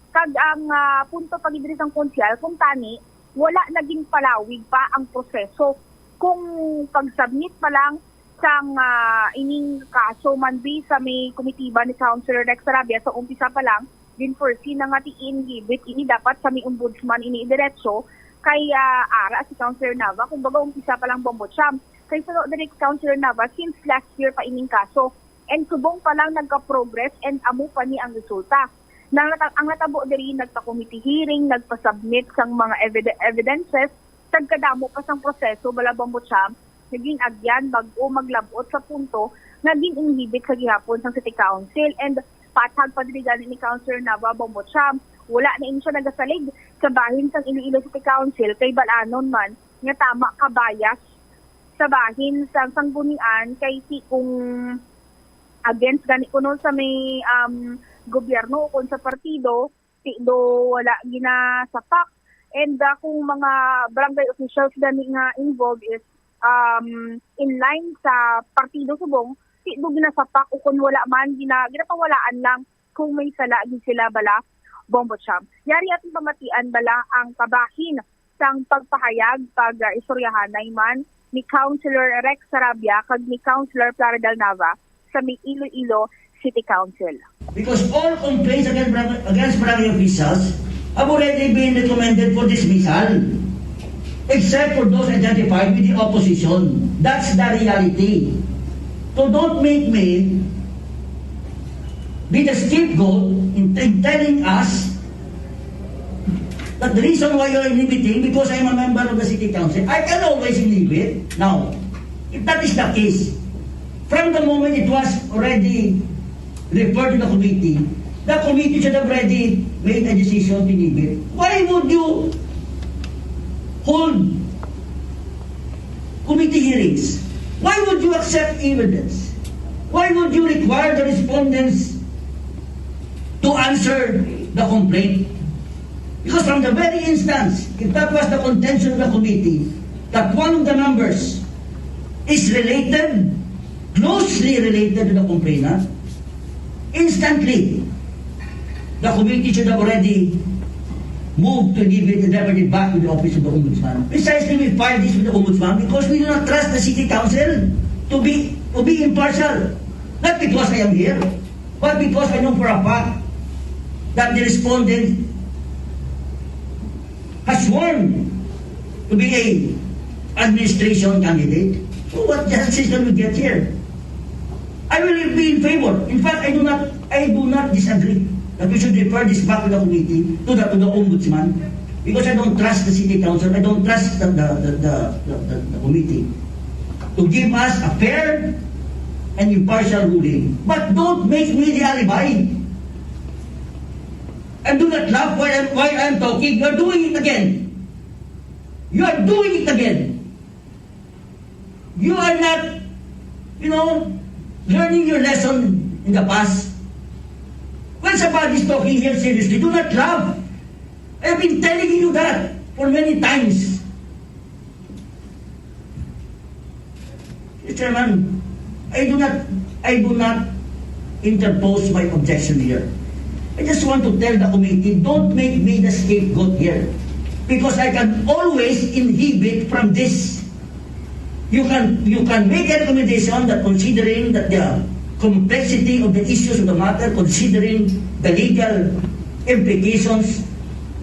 Kag ang, ah, punto pa gid diri sang konsehal, kung tani, wala naging palawig pa ang proseso. Kung pag-submit pa lang sang, ah, ining kaso man bi sa may komitiba ni Councilor Rex Sarabia, sa umpisa pa lang, gin-foresee na nga ti i-inhibit ini dapat sa may ombudsman ini idiretso kay, ah, ara si Councilor Nava, kumbaga umpisa pa lang, Bombo Cham. Kay suno diri, Councilor Nava, since last year pa ining kaso. And subong pa lang nagka-progress and amo pa ni ang resulta. Nang nata-, ang natabo diri, nagpa-committee hearing, nagpa-submit sang mga evide-, evidences, kag kadamo pa sang proseso bala, Bombo Cham, naging agyan bag-o maglab-ot sa punto nga gin-inhibit sa gihapon sang City Council. And pathag pa diri gani ni Councilor Nava, Bombo Cham, wala na ini siya nagasalig sa bahin sang Iloilo City Council kay bal-anon man nga tama ka bias sa bahin sang sanggunian kay ti kung against gani kuno sa may, um, gobyerno o kon sa partido, ti do wala ginasapak. And, ah, kung mga barangay officials gani nga involved is, um, in line sa partido subong, ti do ginasapak o kon wala man, gina-, ginapawalaan lang kung may sala gid sila bala, Bombo Cham. Yari aton pamatian bala ang kabahin sang pagpahayag pag, ah, istoryahanay man ni Councilor Rex Sarabia kag ni Councilor Plaridel Nava sa may Iloilo City Council. Because all complaints against barang-, against barangay officials have already been recommended for dismissal, except for those identified with the opposition. That's the reality. So don't make me be the scapegoat in, in telling us that the reason why you're inhibiting because I'm a member of the city council. I can always inhibit. Now, if that is the case, from the moment it was already referred to the committee, the committee should have already made a decision to inhibit. Why would you hold committee hearings? Why would you accept evidence? Why would you require the respondents to answer the complaint? Because from the very instance, if that was the contention of the committee, that one of the members is related, closely related to the complainant, instantly, the committee should have already moved to give it and refer it back to the office of the ombudsman. Precisely, we filed this with the ombudsman because we do not trust the city council to be, to be impartial. Not because I am here, but because I know for a fact that the respondent has sworn to be a administration candidate. So what justice can we get here? I will be in favor. In fact, I do not, I do not disagree that we should refer this back to the committee, to the, to the ombudsman, because I don't trust the city council. I don't trust the, the, the, the, the, the, the committee to give us a fair and impartial ruling. But don't make me the alibi. And do not laugh while I'm, while I'm talking. You are doing it again. You are doing it again. You are not, you know, learning your lesson in the past. When somebody is talking here seriously, do not laugh. I've been telling you that for many times. Mister Chairman, I do not, I do not interpose my objection here. I just want to tell the committee, don't make me the scapegoat here. Because I can always inhibit from this. You can, you can make a recommendation that, considering that the complexity of the issues of the matter, considering the legal implications,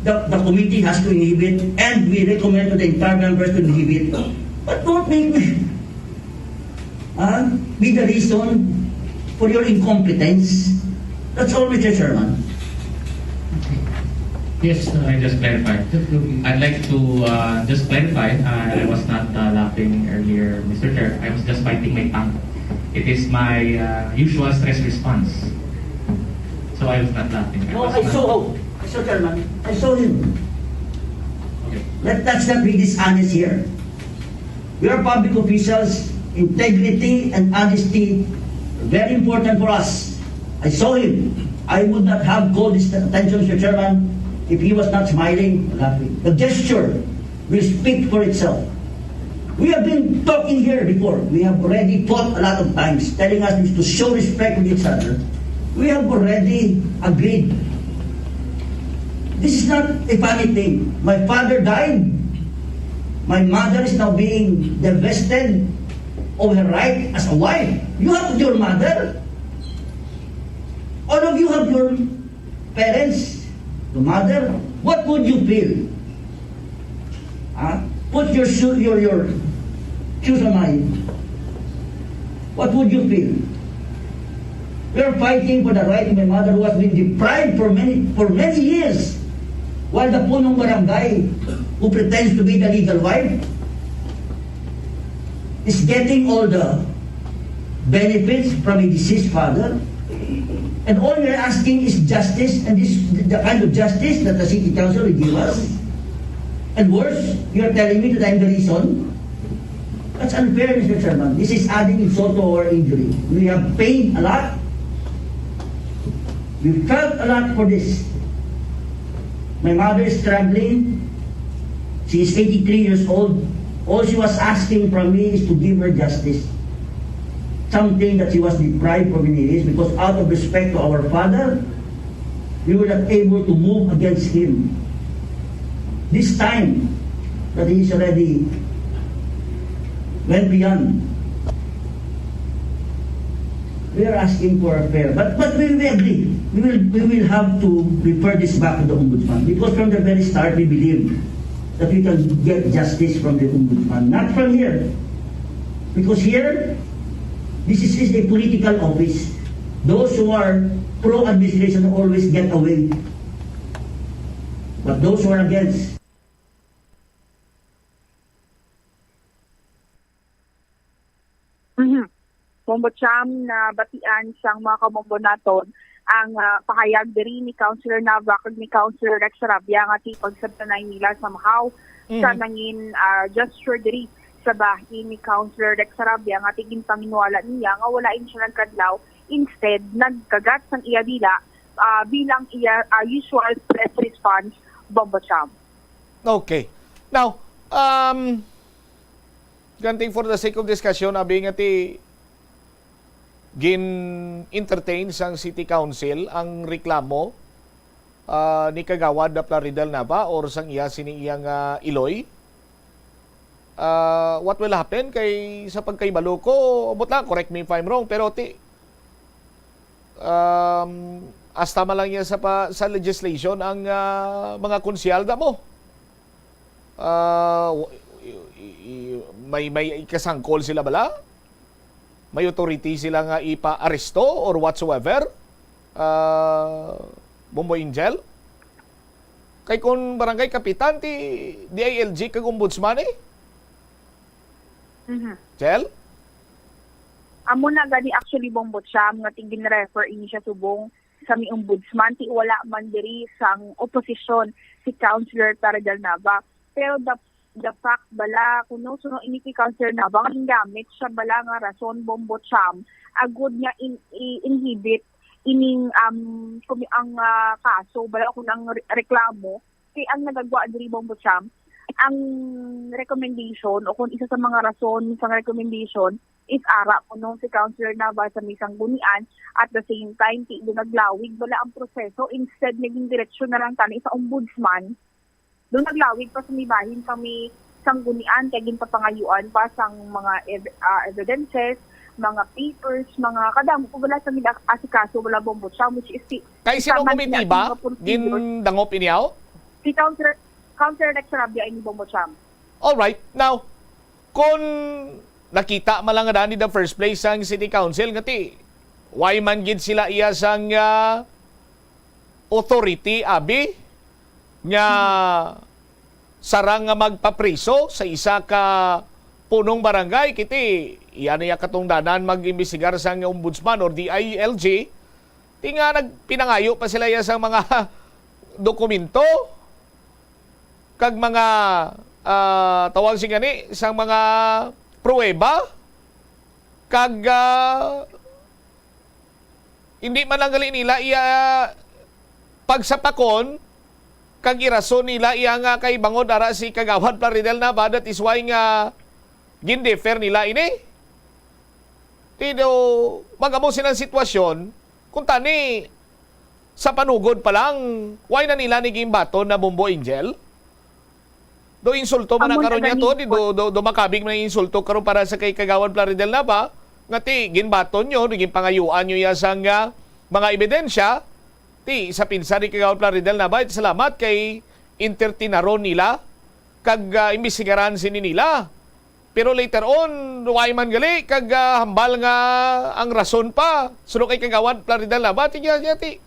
the, the committee has to inhibit, and we recommend to the entire members to inhibit. But don't make me, ah, be the reason for your incompetence. That's all, Mister Chairman. Yes, uh, Can I just clarify? just go, please. I'd like to uh, just clarify. Uh, I was not uh, laughing earlier, Mister Chair. I was just biting my tongue. It is my uh, usual stress response. So I was not laughing. No, was I not- saw, Mister Chairman, I saw him. Okay. Let, let's not be dishonest here. We are public officials. Integrity and honesty are very important for us. I saw him. I would not have called his attention, Mister Chairman, if he was not smiling, laughing. The gesture will speak for itself. We have been talking here before. We have already fought a lot of times, telling us to show respect with each other. We have already agreed. This is not a funny thing. My father died. My mother is now being divested of her right as a wife. You have your mother. All of you have your parents, your mother. What would you feel? Huh? Put your shoe, your your shoes on my. What would you feel? We are fighting for the right of my mother who has been deprived for many for many years, while the punong barangay who pretends to be the legal wife is getting all the benefits from a deceased father. And all we're asking is justice, and this the kind of justice that the city council will give us. And worse, you're telling me that I'm the reason? That's unfair, Mister Chairman. This is adding insult to our injury. We have paid a lot. We felt a lot for this. My mother is struggling. She is eighty-three years old. All she was asking from me is to give her justice. Something that she was deprived for many years because out of respect to our father, we were not able to move against him. This time that he is already went beyond, we are asking for a fair, but but we, we agree. We will we will have to refer this back to the ombudsman because from the very start we believe that we can get justice from the ombudsman, not from here. Because here, this is, is a political office. Those who are pro-administration always get away. But those who are against, Mhm. Bombo Cham, nabatian sang mga kamumbo naton ang ah, pahayag diri ni Councilor Nava kag ni Councilor Rex Sarabia nga ti pagsabtanay nila somehow sa nangin ah, gesture diri sa bahin ni Councilor Rex Sarabia nga ti ginpanginwala niya nga wala ini siya nagkadlaw, instead nagkagat sang iya dila ah, bilang iya ah, usual press response, Bombo Cham. Okay. Now, um, granting for the sake of discussion, abi nga ti gin-entertain sang City Council ang reklamo ah, ni Kagawad Plaridel Nava or sang iya sini iya nga iloy. Ah, what will happen kay sa pagkahibalo ko, ambot lang, correct me if I'm wrong, pero ti um, hasta man lang yan sa pa, sa legislation ang ah, mga konsehal da mo. Ah, w- i- i- i- may may ikasangkol sila bala? May authority sila nga ipa-aresto or whatsoever? Ah, Bomboy Angel? Kay kung barangay kapitan ti D I L G kag ombudsman eh. Mhm. Jel? Amo na gani actually, Bombo Cham, nga ti ginrefer ini siya subong sa mi ombudsman ti wala man diri sang oposisyon si Councilor Plaridel Nava. Pero the the fact bala kuno suno ini kay Councilor Nava nga gingamit siya bala nga rason, Bombo Cham, agud nga in, i- inhibit ining um kumi ang ah, kaso bala kun ang re- reklamo kay ang nagagwa diri, Bombo Cham, ang recommendation o kung isa sa mga rason sa recommendation is ara kuno si Councilor Nava sa may Sanggunian, at the same time, ti do naglawig bala ang proseso, instead naging diretsyo na lang tani sa ombudsman, do naglawig pa sa may bahin sa may Sanggunian, kay ginpapangayuan pa sang mga ev-, ah, evidences, mga papers, mga kadamo ko bala sa gina-, asikaso bala, Bombo Cham, which is ti-, Kay sino tama na komitiba? Nga procedure. Gindangop ini, aw? Si Councilor, Councilor Rex Sarabia ini, Bombo Cham. Alright. Now, kung nakita man lang nga daan in the first place sang City Council, nga ti, why man gid sila iya sang, ah, authority, abi, nga sarang nga magpapriso sa isa ka punong barangay, kiti, iya na iya katungdanan mag-imbestigar sang ombudsman or D I L G, ti nga nagpinangayo pa sila iya sang mga dokumento kag mga, ah, tawag sini gani, sang mga pruweba, kag, ah, hindi man lang gali nila iya pagsapakon, kag irason nila iya nga kay bangod ara si Kagawad Plaridel Nava, that is why nga gindefer nila ini. Ti do, mag-amo sila ang sitwasyon, kung tani, sa panugod pa lang, why na nila ni gimbaton na, Bombo Angel? Do insulto man na karon niya to, di do, do, do makabig man ang insulto karon para sa kay Kagawad Plaridel Nava, nga ti, ginbaton nyo, naging pangayuan nyo iya sang, ah, mga ebidensya, ti, sa pinsa ni Kagawad Plaridel Nava, salamat kay entertinaron nila, kag, ah, imbestigaran sini nila. Pero later on, why man gali, kag, ah, hambal nga ang rason pa, suno kay Kagawad Plaridel Nava, ti, niya, niya, ti,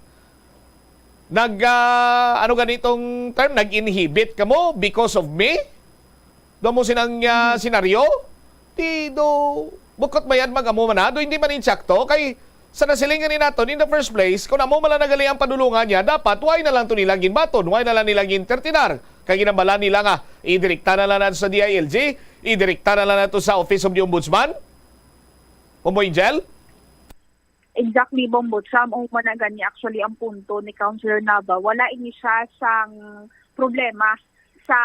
nag, ah, ano gani tong term? Nag-inhibit kamo because of me? Do mo sinang, ah, senaryo? Ti do, bukot mayad mag-amo man na, do hindi man insakto, kay sa nasilingan ni naton, in the first place, kung amo man lang nagali ang padulungan niya, dapat why na lang to nila ginbaton, why na lang nila gintertinar? Kay ginambalan nila nga, idirekta na lang nato sa D I L G, idirekta na lang nato sa Office of the Ombudsman? Bombo Angel? Exactly, Bombo Cham. Ang una gani, actually, ang punto ni Councilor Nava, wala ini siya sang problema sa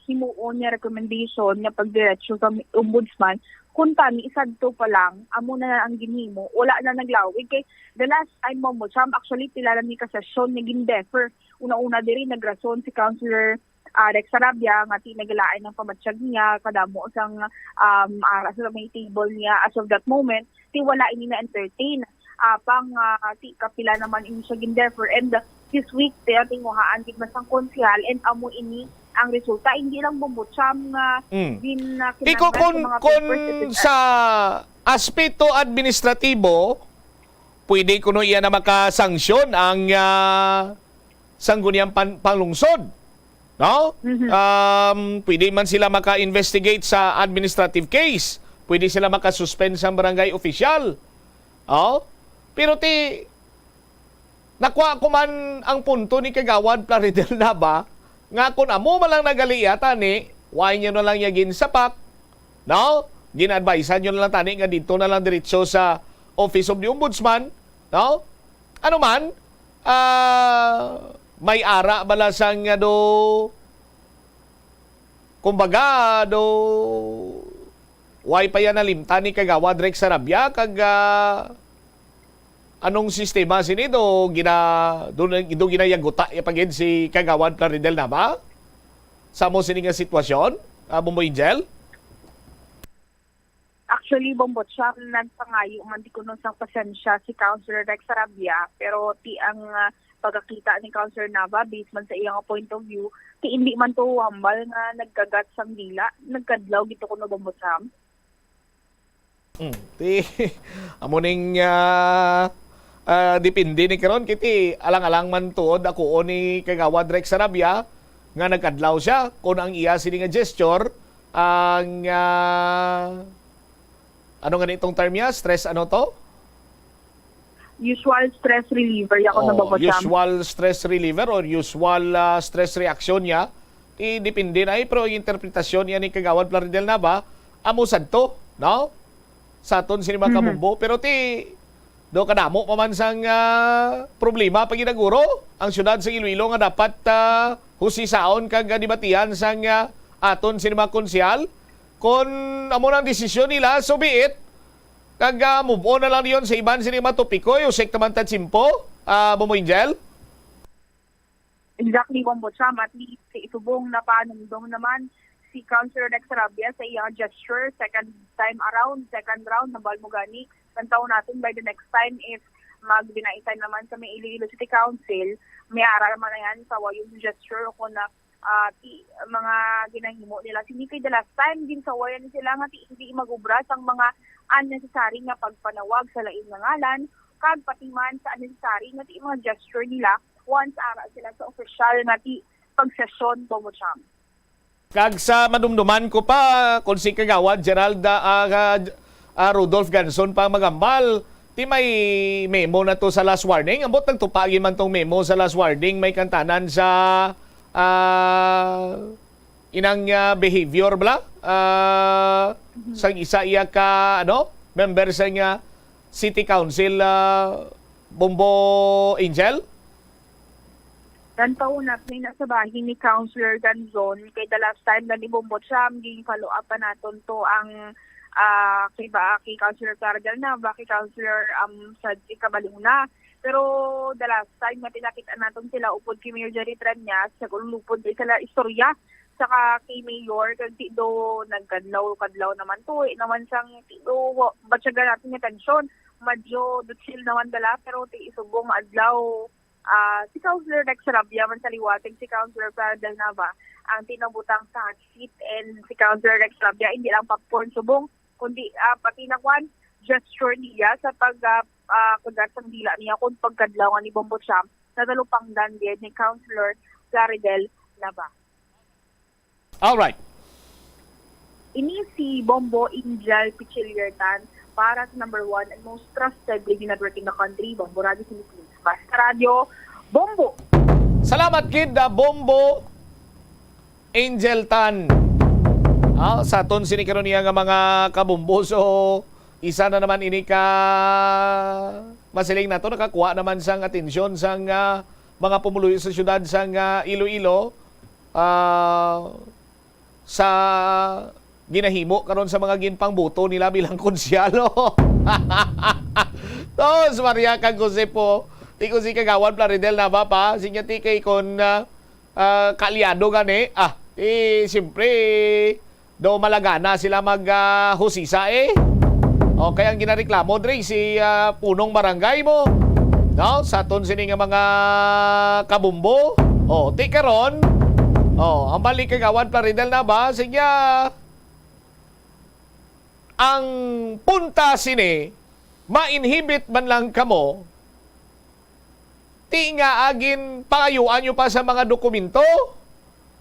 himuon niya recommendation nga pagdiretso sa ombudsman. Kung tani, isadto pa lang, amo na ang ginhimo. Wala na naglawig. Kay the last time, Bombo Cham, actually, pila lang ni ka session nga gin-defer. Una-una diri, nagrason si Councilor ah, Rex Sarabia nga ti nagalain ang pamatyag niya, kadamo sang, um, ara sa may table niya as of that moment, ti wala ini na-entertain. Apang, ah, ti kapila naman ini siya gin-defer, and, uh, this week, ti tinguhaan gid man sang konsehal, and amo ini ang resulta. Hindi lang Bombo Cham nga Mm. gin-, ah, Iko kinanglan kun, sa mga kun papers, et cetera. Sa aspeto administratibo, pwede kuno iya na makasanksyon ang, ah, sangguniang pan-, panglungsod, no? Mhm. Um, pwede man sila maka-investigate sa administrative case. Pwede sila makasuspend sa barangay official. Oh? Pero ti, nakuha ko man ang punto ni Kagawad Plaridel Nava nga kung amo man lang nagali iya tani, why niyo na lang iya ginsapak, no? Gin-advise niyo na lang tani nga dito na lang diretso sa Office of the Ombudsman, no? Ano man, ah, may ara bala sang, ano, kumbaga, do, way pa yan nalimtan ni Kagawad Rex Sarabia, kag, ah, anong sistema sini do gina-, do, do ginayaguta ya pagid si Kagawad Plaridel Nava? Sa mo sini nga sitwasyon, ah, Bombo Angel? Actually, Bombo Cham, nagpangayo man di kuno sang pasensya si Councilor Rex Sarabia, pero ti ang, ah, pagkakita ni Councilor Nava, based man sa iyang point of view, ti hindi man to hambal nga nagkagat sang dila, nagkadlaw gito kuno, Bombo Cham. Mm. Ti, amo ning, ah, ah, depende ni karon, kiti alang-alang man tuod ako ni Kagawad Rex Sarabia nga nagkadlaw siya kung ang iya sini nga gesture ang, ah, ano nga ni itong term niya? Stress ano to? Usual stress reliever, ya ko Oh, nababasa. Usual stress reliever or usual, ah, stress reaction niya. Ti depende na, eh, pero ang interpretasyon niya ni Kagawad Plaridel Nava, amo sadto, no? Sa aton sini mga Mhm. kabumbo. Pero ti, do kadamo pa man sang, ah, problema pa ginaguro ang syudad sa Iloilo nga dapat, ah, husisaon kag, ah, debatihan sang, ah, aton sini mga konsehal. Kon amo nang desisyon nila, so be it. Kag, ah, move on na lang yon sa iban sini mga topiko, usik naman ta tiyempo, ah, Bombo Angel. Exactly, Bombo Cham. At least, si Itubong napanumdom naman si Councilor Rex Sarabia sa iyang gesture, second time around, second round, nabal mo gani. Tantaw natin by the next time if magbinaitay naman sa may Iloilo City Council, may ara naman na yan sa wayong gesture o kung na ah, ti, mga ginahimo nila. Sini kay the last time, ginsawayan ni sila nga ti hindi magubra sang mga unnecessary nga pagpanawag sa lain nga ngalan, kag pati man sa unnecessary nga ti mga gesture nila once ara sila sa opisyal nga ti pagsesyon, Bombo Cham. Kag sa madumduman ko pa, kung si Kagawad Gerald, ah, ah, ah, Rudolph Ganson pa magambal, ti may memo na to sa last warning. Ambot nagtupa gyud man tong memo sa last warning, may kantanan sa, ah, inang, ah, behavior bala, ah, sang isa iya ka, ano, member sa nga city council, ah, Bombo Angel. Tantaw natin na sa bahin ni Councilor Ganzon, kay the last time na ni Bombo Cham, ging follow up pa naton to ang, ah, kay ba, kay Councilor Clara Del Nava, kay Councilor, um, Cedric Cabaluna. Pero the last time nga pinakita naton sila upod kay Mayor Jerry Treñas, nag-ulupod kay sila istorya saka kay Mayor, kag ti do nagkadlaw-kadlaw naman to, eh, naman sang ti do wa-, batyagan natin nga tensyon. Madyo do chill naman dala, pero ti subong adlaw, ah, si Councilor Rex Sarabia man sa liwat, kag si Councilor Clara Del Nava ang tinabutang sa hot seat, and si Councilor Rex Sarabia, hindi lang popcorn subong, kundi, ah, pati na kwan, gesture niya sa pag, ah, ah, kugat sang dila niya kung pagkadlaw nga ni Bombo Cham, natalupangdan gid ni Councilor Claridel Nava. Alright. Ini si Bombo Angel Pichiliertan para sa number one and most trusted radio network in the country, Bombo Radio Philippines. Basta Radio, Bombo! Salamat gid, ah, Bombo Angel Tan. Ah, sa aton sini karon niya nga mga kabombo. So, isa na naman ini ka masiling nato, nakakuha naman sang atensyon sang, ah, mga pumuluyo sa syudad sang, ah, Iloilo, ah, sa ginahimo karon sa mga ginpangboto nila bilang konsyalo. Tos, Maria kag Jose po, ti ko si Kagawad Plaridel Nava pa, sinya ti kay kon, ah, ah, kaalyado gani, ah, eh, siyempre, daw malagana sila mag, ah, husisa, eh. Okay, ang ginareklamo diri si, ah, punong barangay mo, no? Sa aton sini nga mga kabumbo. Oh, ti karon. Oh, ang balik Kagawad Plaridel Nava, sige, ah. Ang punta sini, ma-inhibit man lang kamo, ti nga, ah, ginpangayuan nyo pa sa mga dokumento,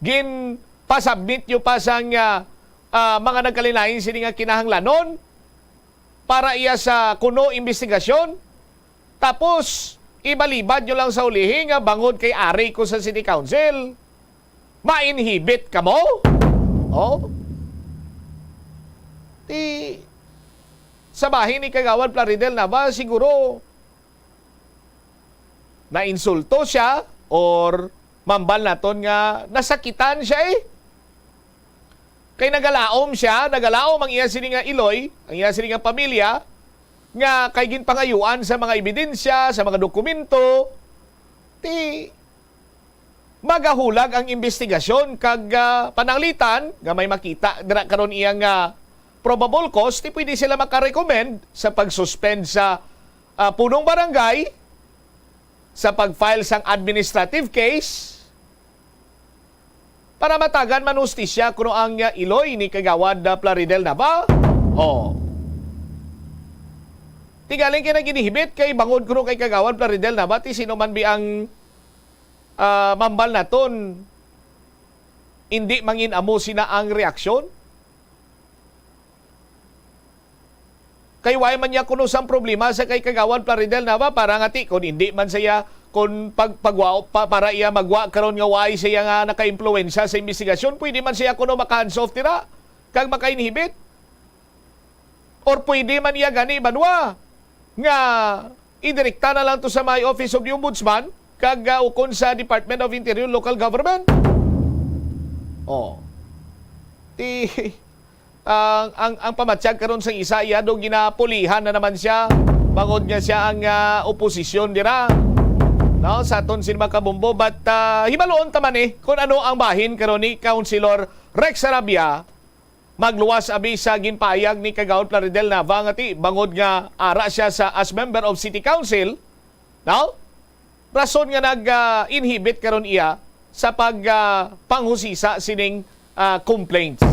ginpasubmit nyo pa sang, ah, ah, mga nagkalain-lain sini nga kinahanglanon para iya sa kuno imbestigasyon. Tapos, ibalibad nyo lang sa ulihi nga bangod kay ari ko sa City Council, ma-inhibit kamo? Oh? Ti, sa bahin ni Kagawad Plaridel Nava, siguro, nainsulto siya or mambal naton nga nasakitan siya, eh. Kay nagalaom siya, nagalaom ang iya sini nga iloy, ang iya sini nga pamilya, nga kay ginpangayuan sa mga ebidensya, sa mga dokumento, ti magahulag ang imbestigasyon kag, ah, pananglitan nga may makita dira karon iya nga probable cause, ti pwede sila makarecommend sa pag-suspend sa, ah, punong barangay sa pag-file sang administrative case para matagan man hustisya kuno ang, ah, iloy ni Kagawad, ah, Plaridel Nava. Oh. Ti galing kay nag-inhibit kay bangod kuno kay Kagawad Plaridel Nava, ti sino man bi ang, ah, mambal naton, indi mangin-amo sina ang reaksyon? Kay wala man niya kuno sang problema sa kay Kagawad Plaridel Nava, para nga ti, kung hindi man siya, kung pag, pagwa, pa, para iya magwa karon nga wala siya nga nakaimpluwensya sa imbestigasyon, pwede man siya kuno maka-hands off tira, kag maka-inhibit. Or pwede man iya gani, banwa, nga idirekta na lang to sa may Office of the Ombudsman, kag, ah, ukon sa Department of Interior Local Government. Oh. Ti, ang, ang, ang pamatyag karon sang isa, iya do ginapulihan na naman siya, bangod nga siya ang, ah, oposisyon dira, no, sa aton sini, mga kabombo. But, ah, hibaluon ta man, eh, kung ano ang bahin karon ni Councilor Rex Sarabia, magluwas abi sa ginpahayag ni Kagawad Plaridel Nava nga ti bangod nga ara siya sa, as member of City Council, no? Rason nga nag, ah, inhibit karon iya sa pag, ah, panghusisa sining, ah, complaints.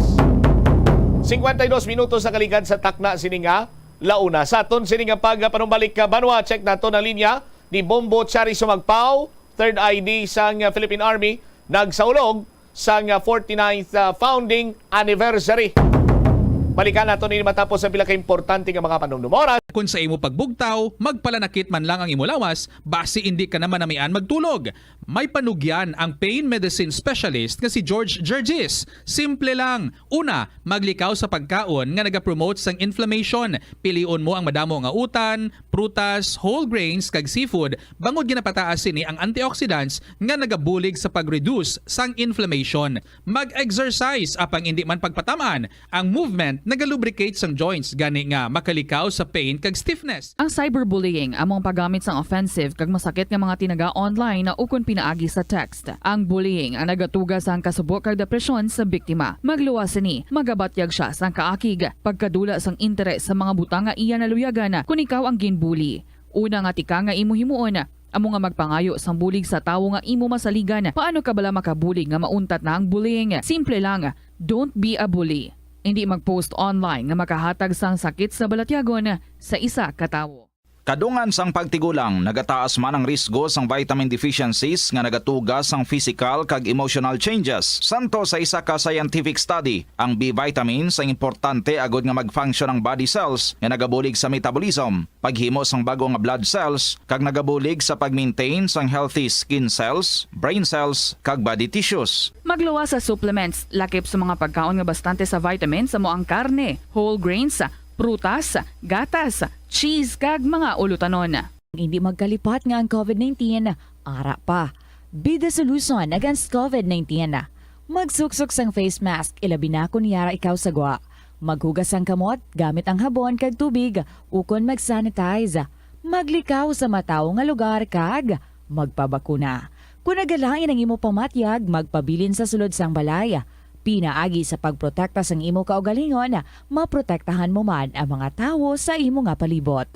Cincuenta y dos minutos na kaligad sa takna sini nga launa. Sa aton sini nga pagpanumbalik ka, Banwa, check nato ang linya ni Bombo Chari Sumagpao, third I D sang, ah, Philippine Army, nagsaulog sang, ah, forty-ninth, ah, founding anniversary. Balikan nato ini matapos ang pila ka importante nga mga panumdum. Oras. Kon sa imo pagbugtaw, magpalanakit man lang ang imo lawas, basi indi ka na manamian magtulog. May panugyan ang pain medicine specialist nga si George Gergis. Simple lang. Una, maglikaw sa pagkaon nga nagapromote sang inflammation. Pilion mo ang madamo nga utan, prutas, whole grains, kag seafood, bangod ginapataas sini ang antioxidants nga nagabulig sa pag-reduce sang inflammation. Mag-exercise, apang indi man pagpatam-an, ang movement nagalubricate sang joints, gani nga makalikaw sa pain kag stiffness. Ang cyberbullying amo ang paggamit sang offensive kag masakit nga mga tinaga online ukon pinaagi sa text. Ang bullying ang nagatuga sang kasubo kag depresyon sa biktima. Magluwas sini, magabatyag sia sang kaakig, pagkadula sang interes sa mga butang nga iya naluyagan kon ikaw ang ginbully. Una nga tika nga imo himuon, amo nga magpangayo sang bulig sa tawo nga imo masaligan. Paano ka bala makabulig nga mauntat na ang bullying? Simple lang, don't be a bully. Indi mag-post online nga makahatag sang sakit sa balatyagon sa isa ka tawo. Kadungan sang pagtigulang, nagataas man ang risgo sang vitamin deficiencies nga nagatuga sang physical kag emotional changes. Santo sa isa ka scientific study, ang B vitamins ang importante agud nga mag-function ang body cells nga nagabulig sa metabolism, paghimo sang bag-o nga blood cells, kag nagabulig sa pag-maintain sang healthy skin cells, brain cells, kag body tissues. Magluwas sa supplements, lakip sa mga pagkaon nga bastante sa vitamins, amo ang karne, whole grains, prutas, gatas, cheese, kag mga ulutanon. Hindi magkalipat nga ang covid nineteen ara pa. Be the solution against covid nineteen. Magsuksok sang face mask, ilabi na kon yara ikaw sa gwa. Maghugas sang kamot gamit ang habon kag tubig, ukon mag-sanitize. Maglikaw sa matawo nga lugar kag magpabakuna. Kon nagalain ang imo pamatyag, magpabilin sa sulod sang balay. Pinaagi sa pagprotekta sang imo kaugalingon, maprotektahan mo man ang mga tawo sa imo nga palibot.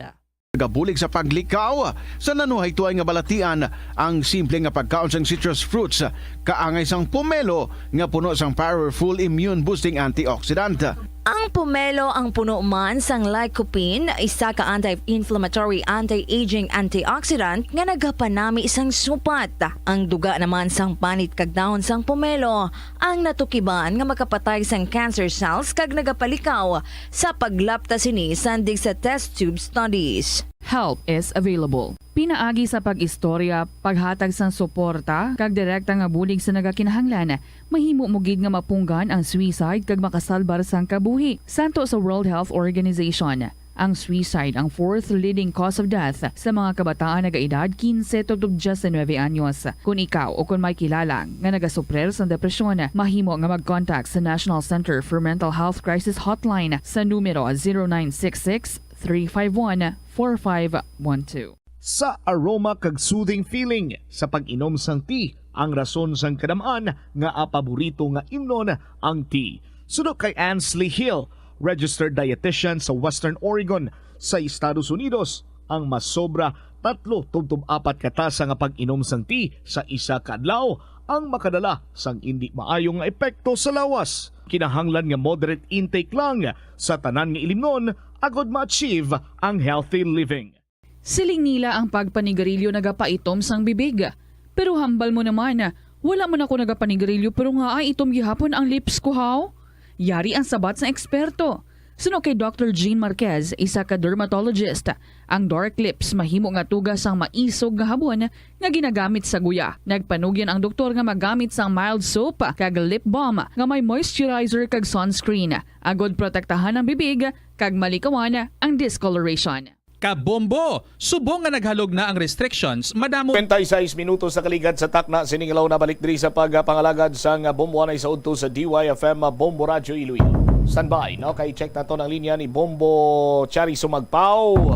Nagabulig sa paglikaw sa nanuhaytoay nga balatian ang simple nga pagkaon sang citrus fruits, kaangay sang pomelo nga puno sang powerful immune boosting antioxidant. Ang pomelo ang puno man sang lycopene, isa ka anti-inflammatory, anti-aging antioxidant nga nagapanami sang supat. Ang duga naman sang panit kag dahon sang pomelo ang natukiban nga makapatay sang cancer cells kag nagapalikaw sa paglapta sini sandig sa test tube studies. Help is available. Pinaagi sa pag-istorya, paghatag sang suporta, kag direkta nga bulig sa nagakinahanglan, mahimo mo gid nga mapunggan ang suicide kag makasalbar sang kabuhi. Santo sa World Health Organization, ang suicide ang fourth leading cause of death sa mga kabataan nagaedad quince tubtob diecinuebe anyos. Kon ikaw o kon may kilala nga nagasuprir sang depresyon, mahimo nga mag-contact sa National Center for Mental Health Crisis Hotline sa numero zero nine six six, three five one, four five one two. Sa aroma kag soothing feeling sa pag-inom sang tea ang rason sang kadam-an nga paborito nga imnon ang tea. Suno kay Ansley Hill, registered dietitian sa Western Oregon sa Estados Unidos, ang masobra tatlo tubtob apat ka tasa nga pag-inom sang tea sa isa ka adlaw ang makadala sang indi maayo nga epekto sa lawas. Kinahanglan nga moderate intake lang sa tanan nga ilimnon agod ma-achieve ang healthy living. Siling nila ang pagpanigarilyo nagapaitom sang bibig. Pero hambal mo naman, wala man ako nagapanigarilyo pero ngaa itom gihapon ang lips ko, haw? Yari ang sabat sang eksperto. Suno kay Doctor Jean Marquez, isa ka dermatologist, ang dark lips mahimo nga tuga sang maisog nga habon nga ginagamit sa guya. Nagpanugyan ang doktor nga magamit sang mild soap kag lip balm nga may moisturizer kag sunscreen, agod protektahan ang bibig kag malikawan ang discoloration. Kabombo, subong nga naghalog na ang restrictions, madamo. Twenty-six minutos sa kaligad sa takna sining law na balik diri sa pagpangalagad sang Bombo anay sa udto sa D Y F M Bombo Radyo Iloilo. Standby, no? Kay check naton ang linya ni Bombo Chari Sumagpaw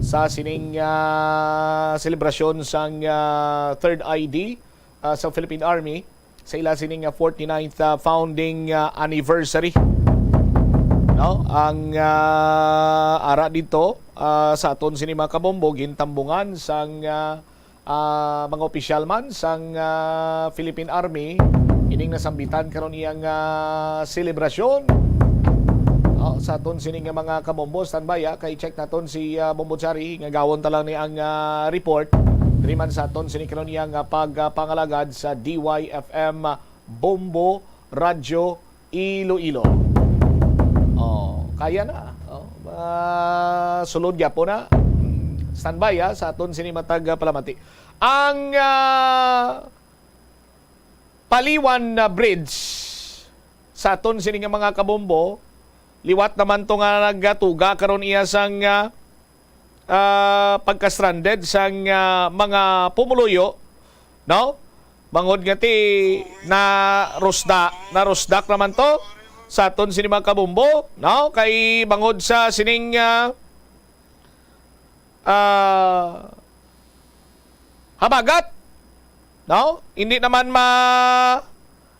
sa sining, ah, selebrasyon sang, ah, third I D, ah, sa Philippine Army sa ila sining, ah, forty-ninth, ah, founding, ah, anniversary. No? Ang, ah, ara dito, ah, sa aton sini mga kabombo, gintambungan sang, ah, ah, mga opisyal man sang, ah, Philippine Army ining nasambitan karon iyang, ah, selebrasyon. Oh, sa aton sini nga mga kabombo, standby, ah, kay check naton si, ah, Bombo Chari, nga gawon ta lang ni ang, ah, report. Diri man sa aton sini karon iyang, ah, pagpangalagad sa D Y F M Bombo Radyo Iloilo. Oh, kaya na. Oh, ah, sulod gyapon na. Hmm. Standby, ah, sa aton sini matag, ah, palamati. Ang, ah, Paliwan na Bridge sa aton sini nga mga kabombo, liwat naman to nga nagatuga karon iya sang, ah, ah, pagka-stranded sang, ah, mga pumuluyo, no? Bangod nga ti narusda, narusdak naman to sa aton sini mga kabombo, no? Kay bangod sa sining, ah, ah, habagat, no? Hindi naman ma-,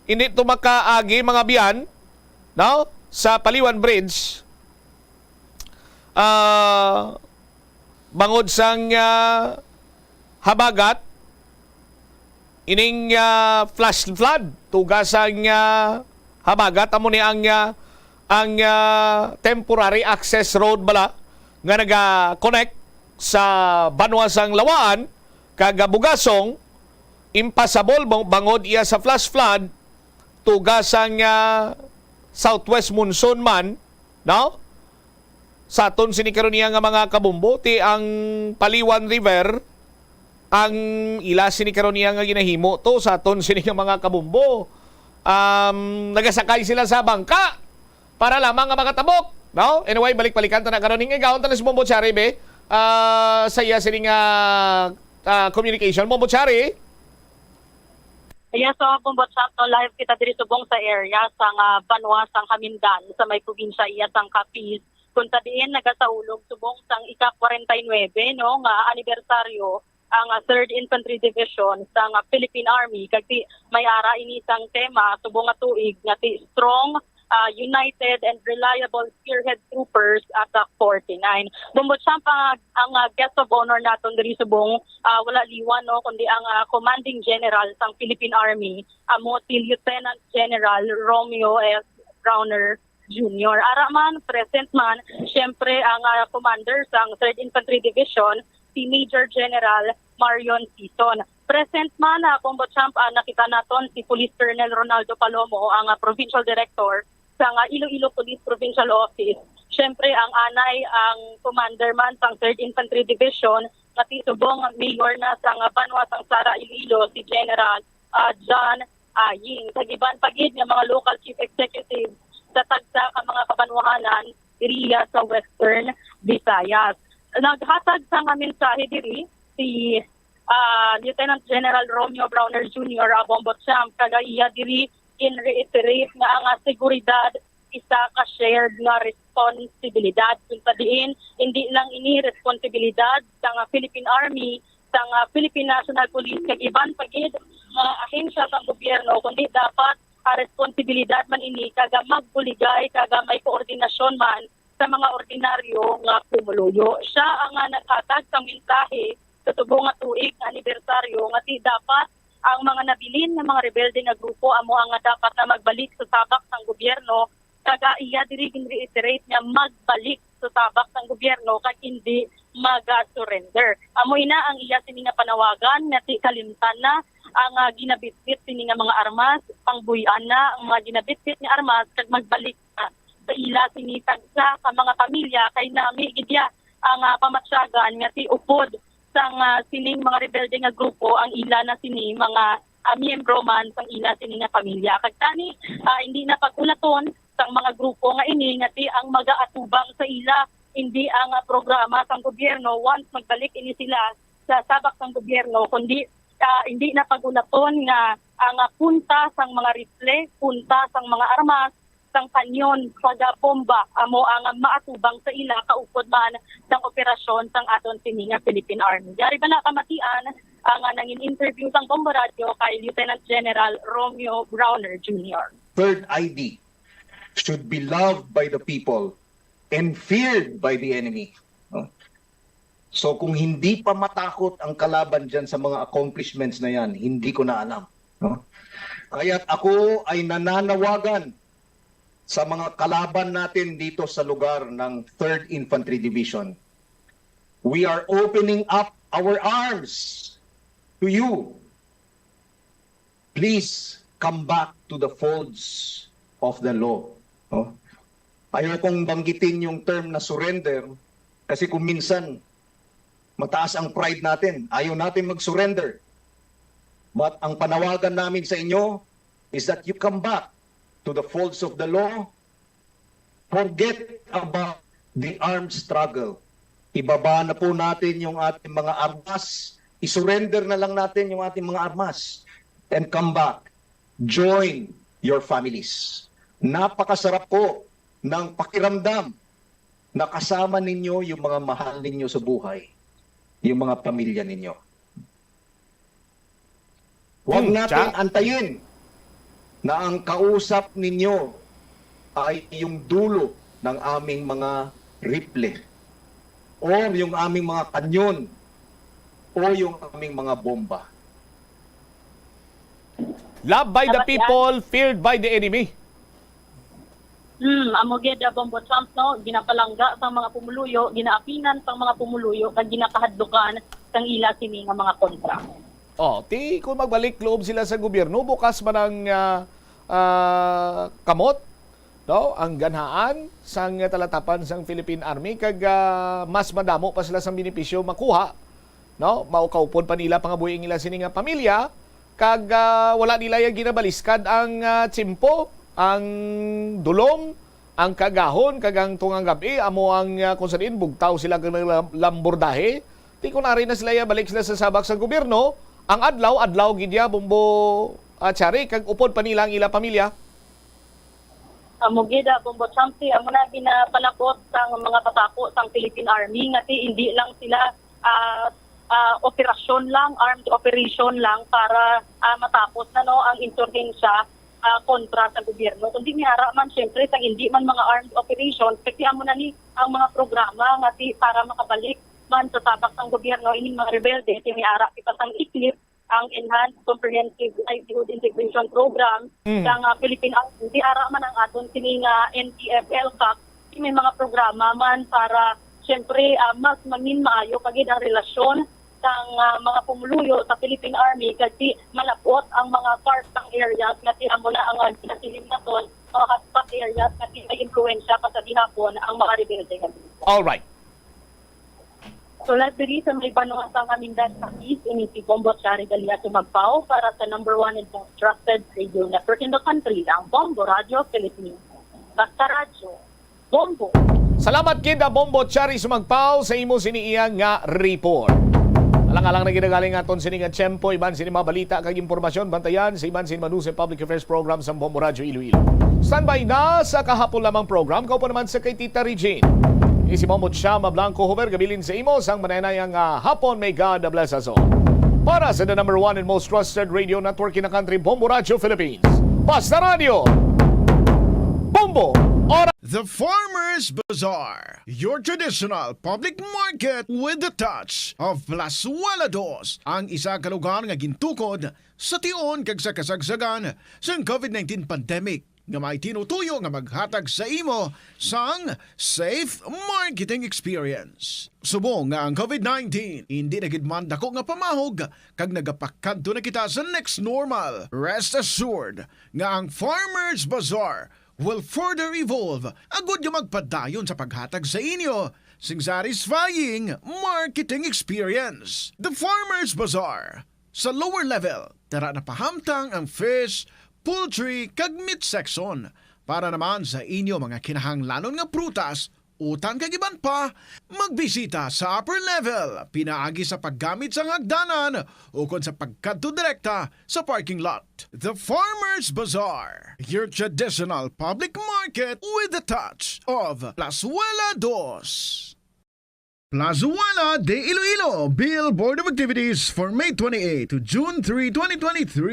hindi to makaagi mga biyan, no? Sa Paliwan Bridge, ah, bangod sang, ah, habagat, ining, ah, flash flood, tuga sang, ah, habagat, amo ni ang, ah, ang, ah, temporary access road bala nga naga-connect sa banwa sang Lawaan kag Bugasong, impasabol bang-, bangod iya sa flash flood, tuga sang, ah, southwest monsoon man, no? Sa aton sini karon iya nga mga kabombo, ti ang Paliwan River, ang ila sini karon iya nga ginahimo to sa aton sini nga mga kabombo. Um, nagasakay sila sa bangka para lamang nga makatabok, no? Anyway, balik-balikan ta na karon ning igawon ta na si Bombo Chari, be. Ah, sa iya sini nga, ah, communication, Bombo Chari. Yes, so, Bombo Chap, no, live kita diri subong sa area sang, ah, banwa sang Hamindan sa may probinsya iya sang Capiz, kung sa diin nagasaulog subong sang ika-forty-nine, no, nga anibersaryo ang, ah, Third Infantry Division sang, ah, Philippine Army, kag ti may ara ini sang tema subong nga tuig nga ti Strong, ah, United and Reliable Spearhead Troopers at, ah, forty-nine. Bombo Chap, ang, ang, ah, guest of honor naton diri subong, ah, wala liwan, no, kundi ang, ah, Commanding General sang Philippine Army, amo si Lieutenant General Romeo S. Browner Junior. Ara man, present man, siyempre, ang, ah, commander sang Third Infantry Division, si Major General Marion Sison. Present man, ah, Bombo Chap, ah, nakita naton si Police Colonel Ronaldo Palomo, ang, ah, Provincial Director sang, ah, Iloilo Police Provincial Office. Siyempre, ang anay, ang commander man sang Third Infantry Division, nga ti subong mayor na sang, ah, banwa sang Sara, Iloilo, si General, ah, John Aying, kag iban pa gid nga mga local chief executive sa tagsa ka mga kabanwahanan diriya sa Western Visayas. Naghatag sang mensahe diri si, ah, Lieutenant General Romeo Browner Junior, ah, Bombo Chap, kag iya diri gin-reiterate nga ang, ah, seguridad isa ka shared nga responsibilidad, kung sa diin hindi lang ini responsibilidad sang, ah, Philippine Army, sang, ah, Philippine National Police, kag iban pa gid mga ahensya sang gobyerno, kundi dapat, ah, responsibilidad man ini kag, ah, magbuligay kag, ah, may koordinasyon man sa mga ordinaryo nga pumuluyo. Siya ang, ah, naghatag sang mensahe sa subong nga tuig nga anibersaryo nga ti dapat ang mga nabilin nga mga rebelde nga grupo amo ang, ah, dapat na magbalik sa tabak sang gobyerno, kag, ah, iya diri gin-reiterate nga magbalik sa tabak sang gobyerno kag hindi maga-surrender. Amo ina ang iya sini nga panawagan nga ti kalimtan na ang, ah, ginabitbit sini nga mga armas, pangbuy-an na ang mga ginabitbit nga armas kag magbalik na sa ila sini tagsa ka mga pamilya, kay nami gid ya ang, ah, pamatyagan nga ti upod sang, ah, sining mga rebelde nga grupo ang ila na sini mga, ah, miyembro man sang ila sini nga pamilya. Kag tani, ah, hindi na pag-ulaton sang mga grupo nga ini nga ti ang magaatubang sa ila hindi ang, ah, programa sang gobyerno once magbalik ini sila sa sabak sang gobyerno, kundi, ah, hindi na pag-ulaton nga ang, ah, punta sang mga rifle, punta sang mga armas, sang kanyon, kag bomba amo ang maatubang sa ila kaupod man sang operasyon sang aton sini nga Philippine Army. Yari bala kamatian ang, ah, nangin-interview sang Bombo Radyo kay Lieutenant General Romeo Browner Junior. Third I D should be loved by the people and feared by the enemy. No? So kung hindi pa matakot ang kalaban dyan sa mga accomplishments na yan, hindi ko na alam. No? Kaya't ako ay nananawagan sa mga kalaban natin dito sa lugar ng Third Infantry Division. We are opening up our arms to you. Please come back to the folds of the law. No? Ayaw kong banggitin yung term na surrender kasi kung minsan mataas ang pride natin. Ayaw natin mag-surrender. But ang panawagan namin sa inyo is that you come back to the folds of the law. Forget about the armed struggle. Ibaba na po natin yung ating mga armas. I-surrender na lang natin yung ating mga armas. And come back. Join your families. Napakasarap po ng pakiramdam na kasama ninyo yung mga mahal ninyo sa buhay, yung mga pamilya ninyo. Huwag Hmm, natin Cha? antayin na ang kausap ninyo ay yung dulo ng aming mga rifle or yung aming mga kanyon o yung aming mga bomba. Love by the Dapat yan. people, feared by the enemy. Hmm, amo gid, ah, Bombo Champ, no? Ginapalangga sang mga pumuluyo, ginaapinan sang mga pumuluyo, kag ginakahadlukan sang ila sini nga mga kontra. Oh, ti kung magbalik loob sila sa gobyerno, bukas man ang, ah, ah, kamot, no? Ang ganhaan sang talatapan sang Philippine Army, kag, ah, mas madamo pa sila sang benepisyo makuha, no? Mao kaupod pa nila pangabuhi ang ila sini nga pamilya, kag, ah, wala nila ya ginabaliskad ang, ah, tiyempo, ang dulom, ang kaagahon, kag ang tungang gab-i, amo ang, ah, kung sa diin bugtaw sila kag naglam-, lambordahe. Ti kun ari na sila ya balik sila sa sabak sa gobyerno, ang adlaw, adlaw gid ya, Bombo, ah, Chari, kag upod pa nila ang ila pamilya. Amo gid, ah, Bombo Champ, ti amo na ginapalabot sang mga katapo sang Philippine Army nga ti hindi lang sila, ah, ah, operasyon lang, armed operation lang para, ah, matapos na, no, ang insurhensya, ah, kontra sa gobyerno. Kundi may ara man, syempre, sang hindi man mga armed operation, kasi amo na ni ang mga programa nga ti para makabalik man sa tabak sang gobyerno ining mga rebelde, ti may ara kita sang equip ang Enhanced Comprehensive Livelihood Integration Program Mm. sang, ah, Philippine Army. Di ara man ang aton sini nga N P F L CAC, may mga programa man para, syempre, ah, mas mangin maayo pa gid ang relasyon sang, ah, mga pumuluyo sa Philippine Army, kasi malapot ang mga far-flung areas nga ti amo na ang, ah, ginasiling naton, mga hotspot areas nga ti may impluwensya pa sa gihapon ang mga rebelde. All right. Sulod diri sa may banwa sang Amindan, Capiz, ini si Bombo Chari Dalia Sumagpao para sa number one and most trusted radio network in the country, ang Bombo Radio Philippines. Basta radyo, Bombo. Salamat gid, ah, Bombo Chari Sumagpao, sa imo sini iya nga report. Alang-alang na ginagaling aton sini nga tiyempo, iban sini mga balita kag impormasyon, bantayan sa iban sini Manusay Public Affairs Program sa Bombo Radio Iloilo. Standby na sa kahapon lamang program, kaupo naman sa kay Tita Regine. Ini si Bombo Chama Blanco Hover, gabilin sa imo sang mananayang, ah, hapon. May God bless us all. Para sa the number one and most trusted radio network in the country, Bombo Radio Philippines. Basta Radio, Bombo, Ora. The Farmers Bazaar, your traditional public market with the touch of Plazuela Dos, ang isa ka lugar nga gintukod sa tion kag sa kasagsagan sang COVID nineteen pandemic, nga may tinutuyo nga maghatag sa imo sang safe marketing experience. Subong nga ang COVID nineteen indi na gid man dako nga pamahog kag nagapakadto na kita sa next normal, rest assured nga ang Farmers Bazaar will further evolve agud nga magpadayon sa paghatag sa inyo sing satisfying marketing experience. The Farmers Bazaar. Sa lower level, tara na pahamtang ang fish, poultry, kag meat section para naman sa inyo mga kinahanglanon nga prutas utang kag iban pa, magbisita sa upper level pinaagi sa paggamit sang hagdanan ukon sa pagkadto direkta sa parking lot. The Farmers Bazaar, your traditional public market with a touch of Plazuela Dos. Plazuela de Iloilo, Bill Board of Activities for May twenty-eight to June three, twenty twenty-three.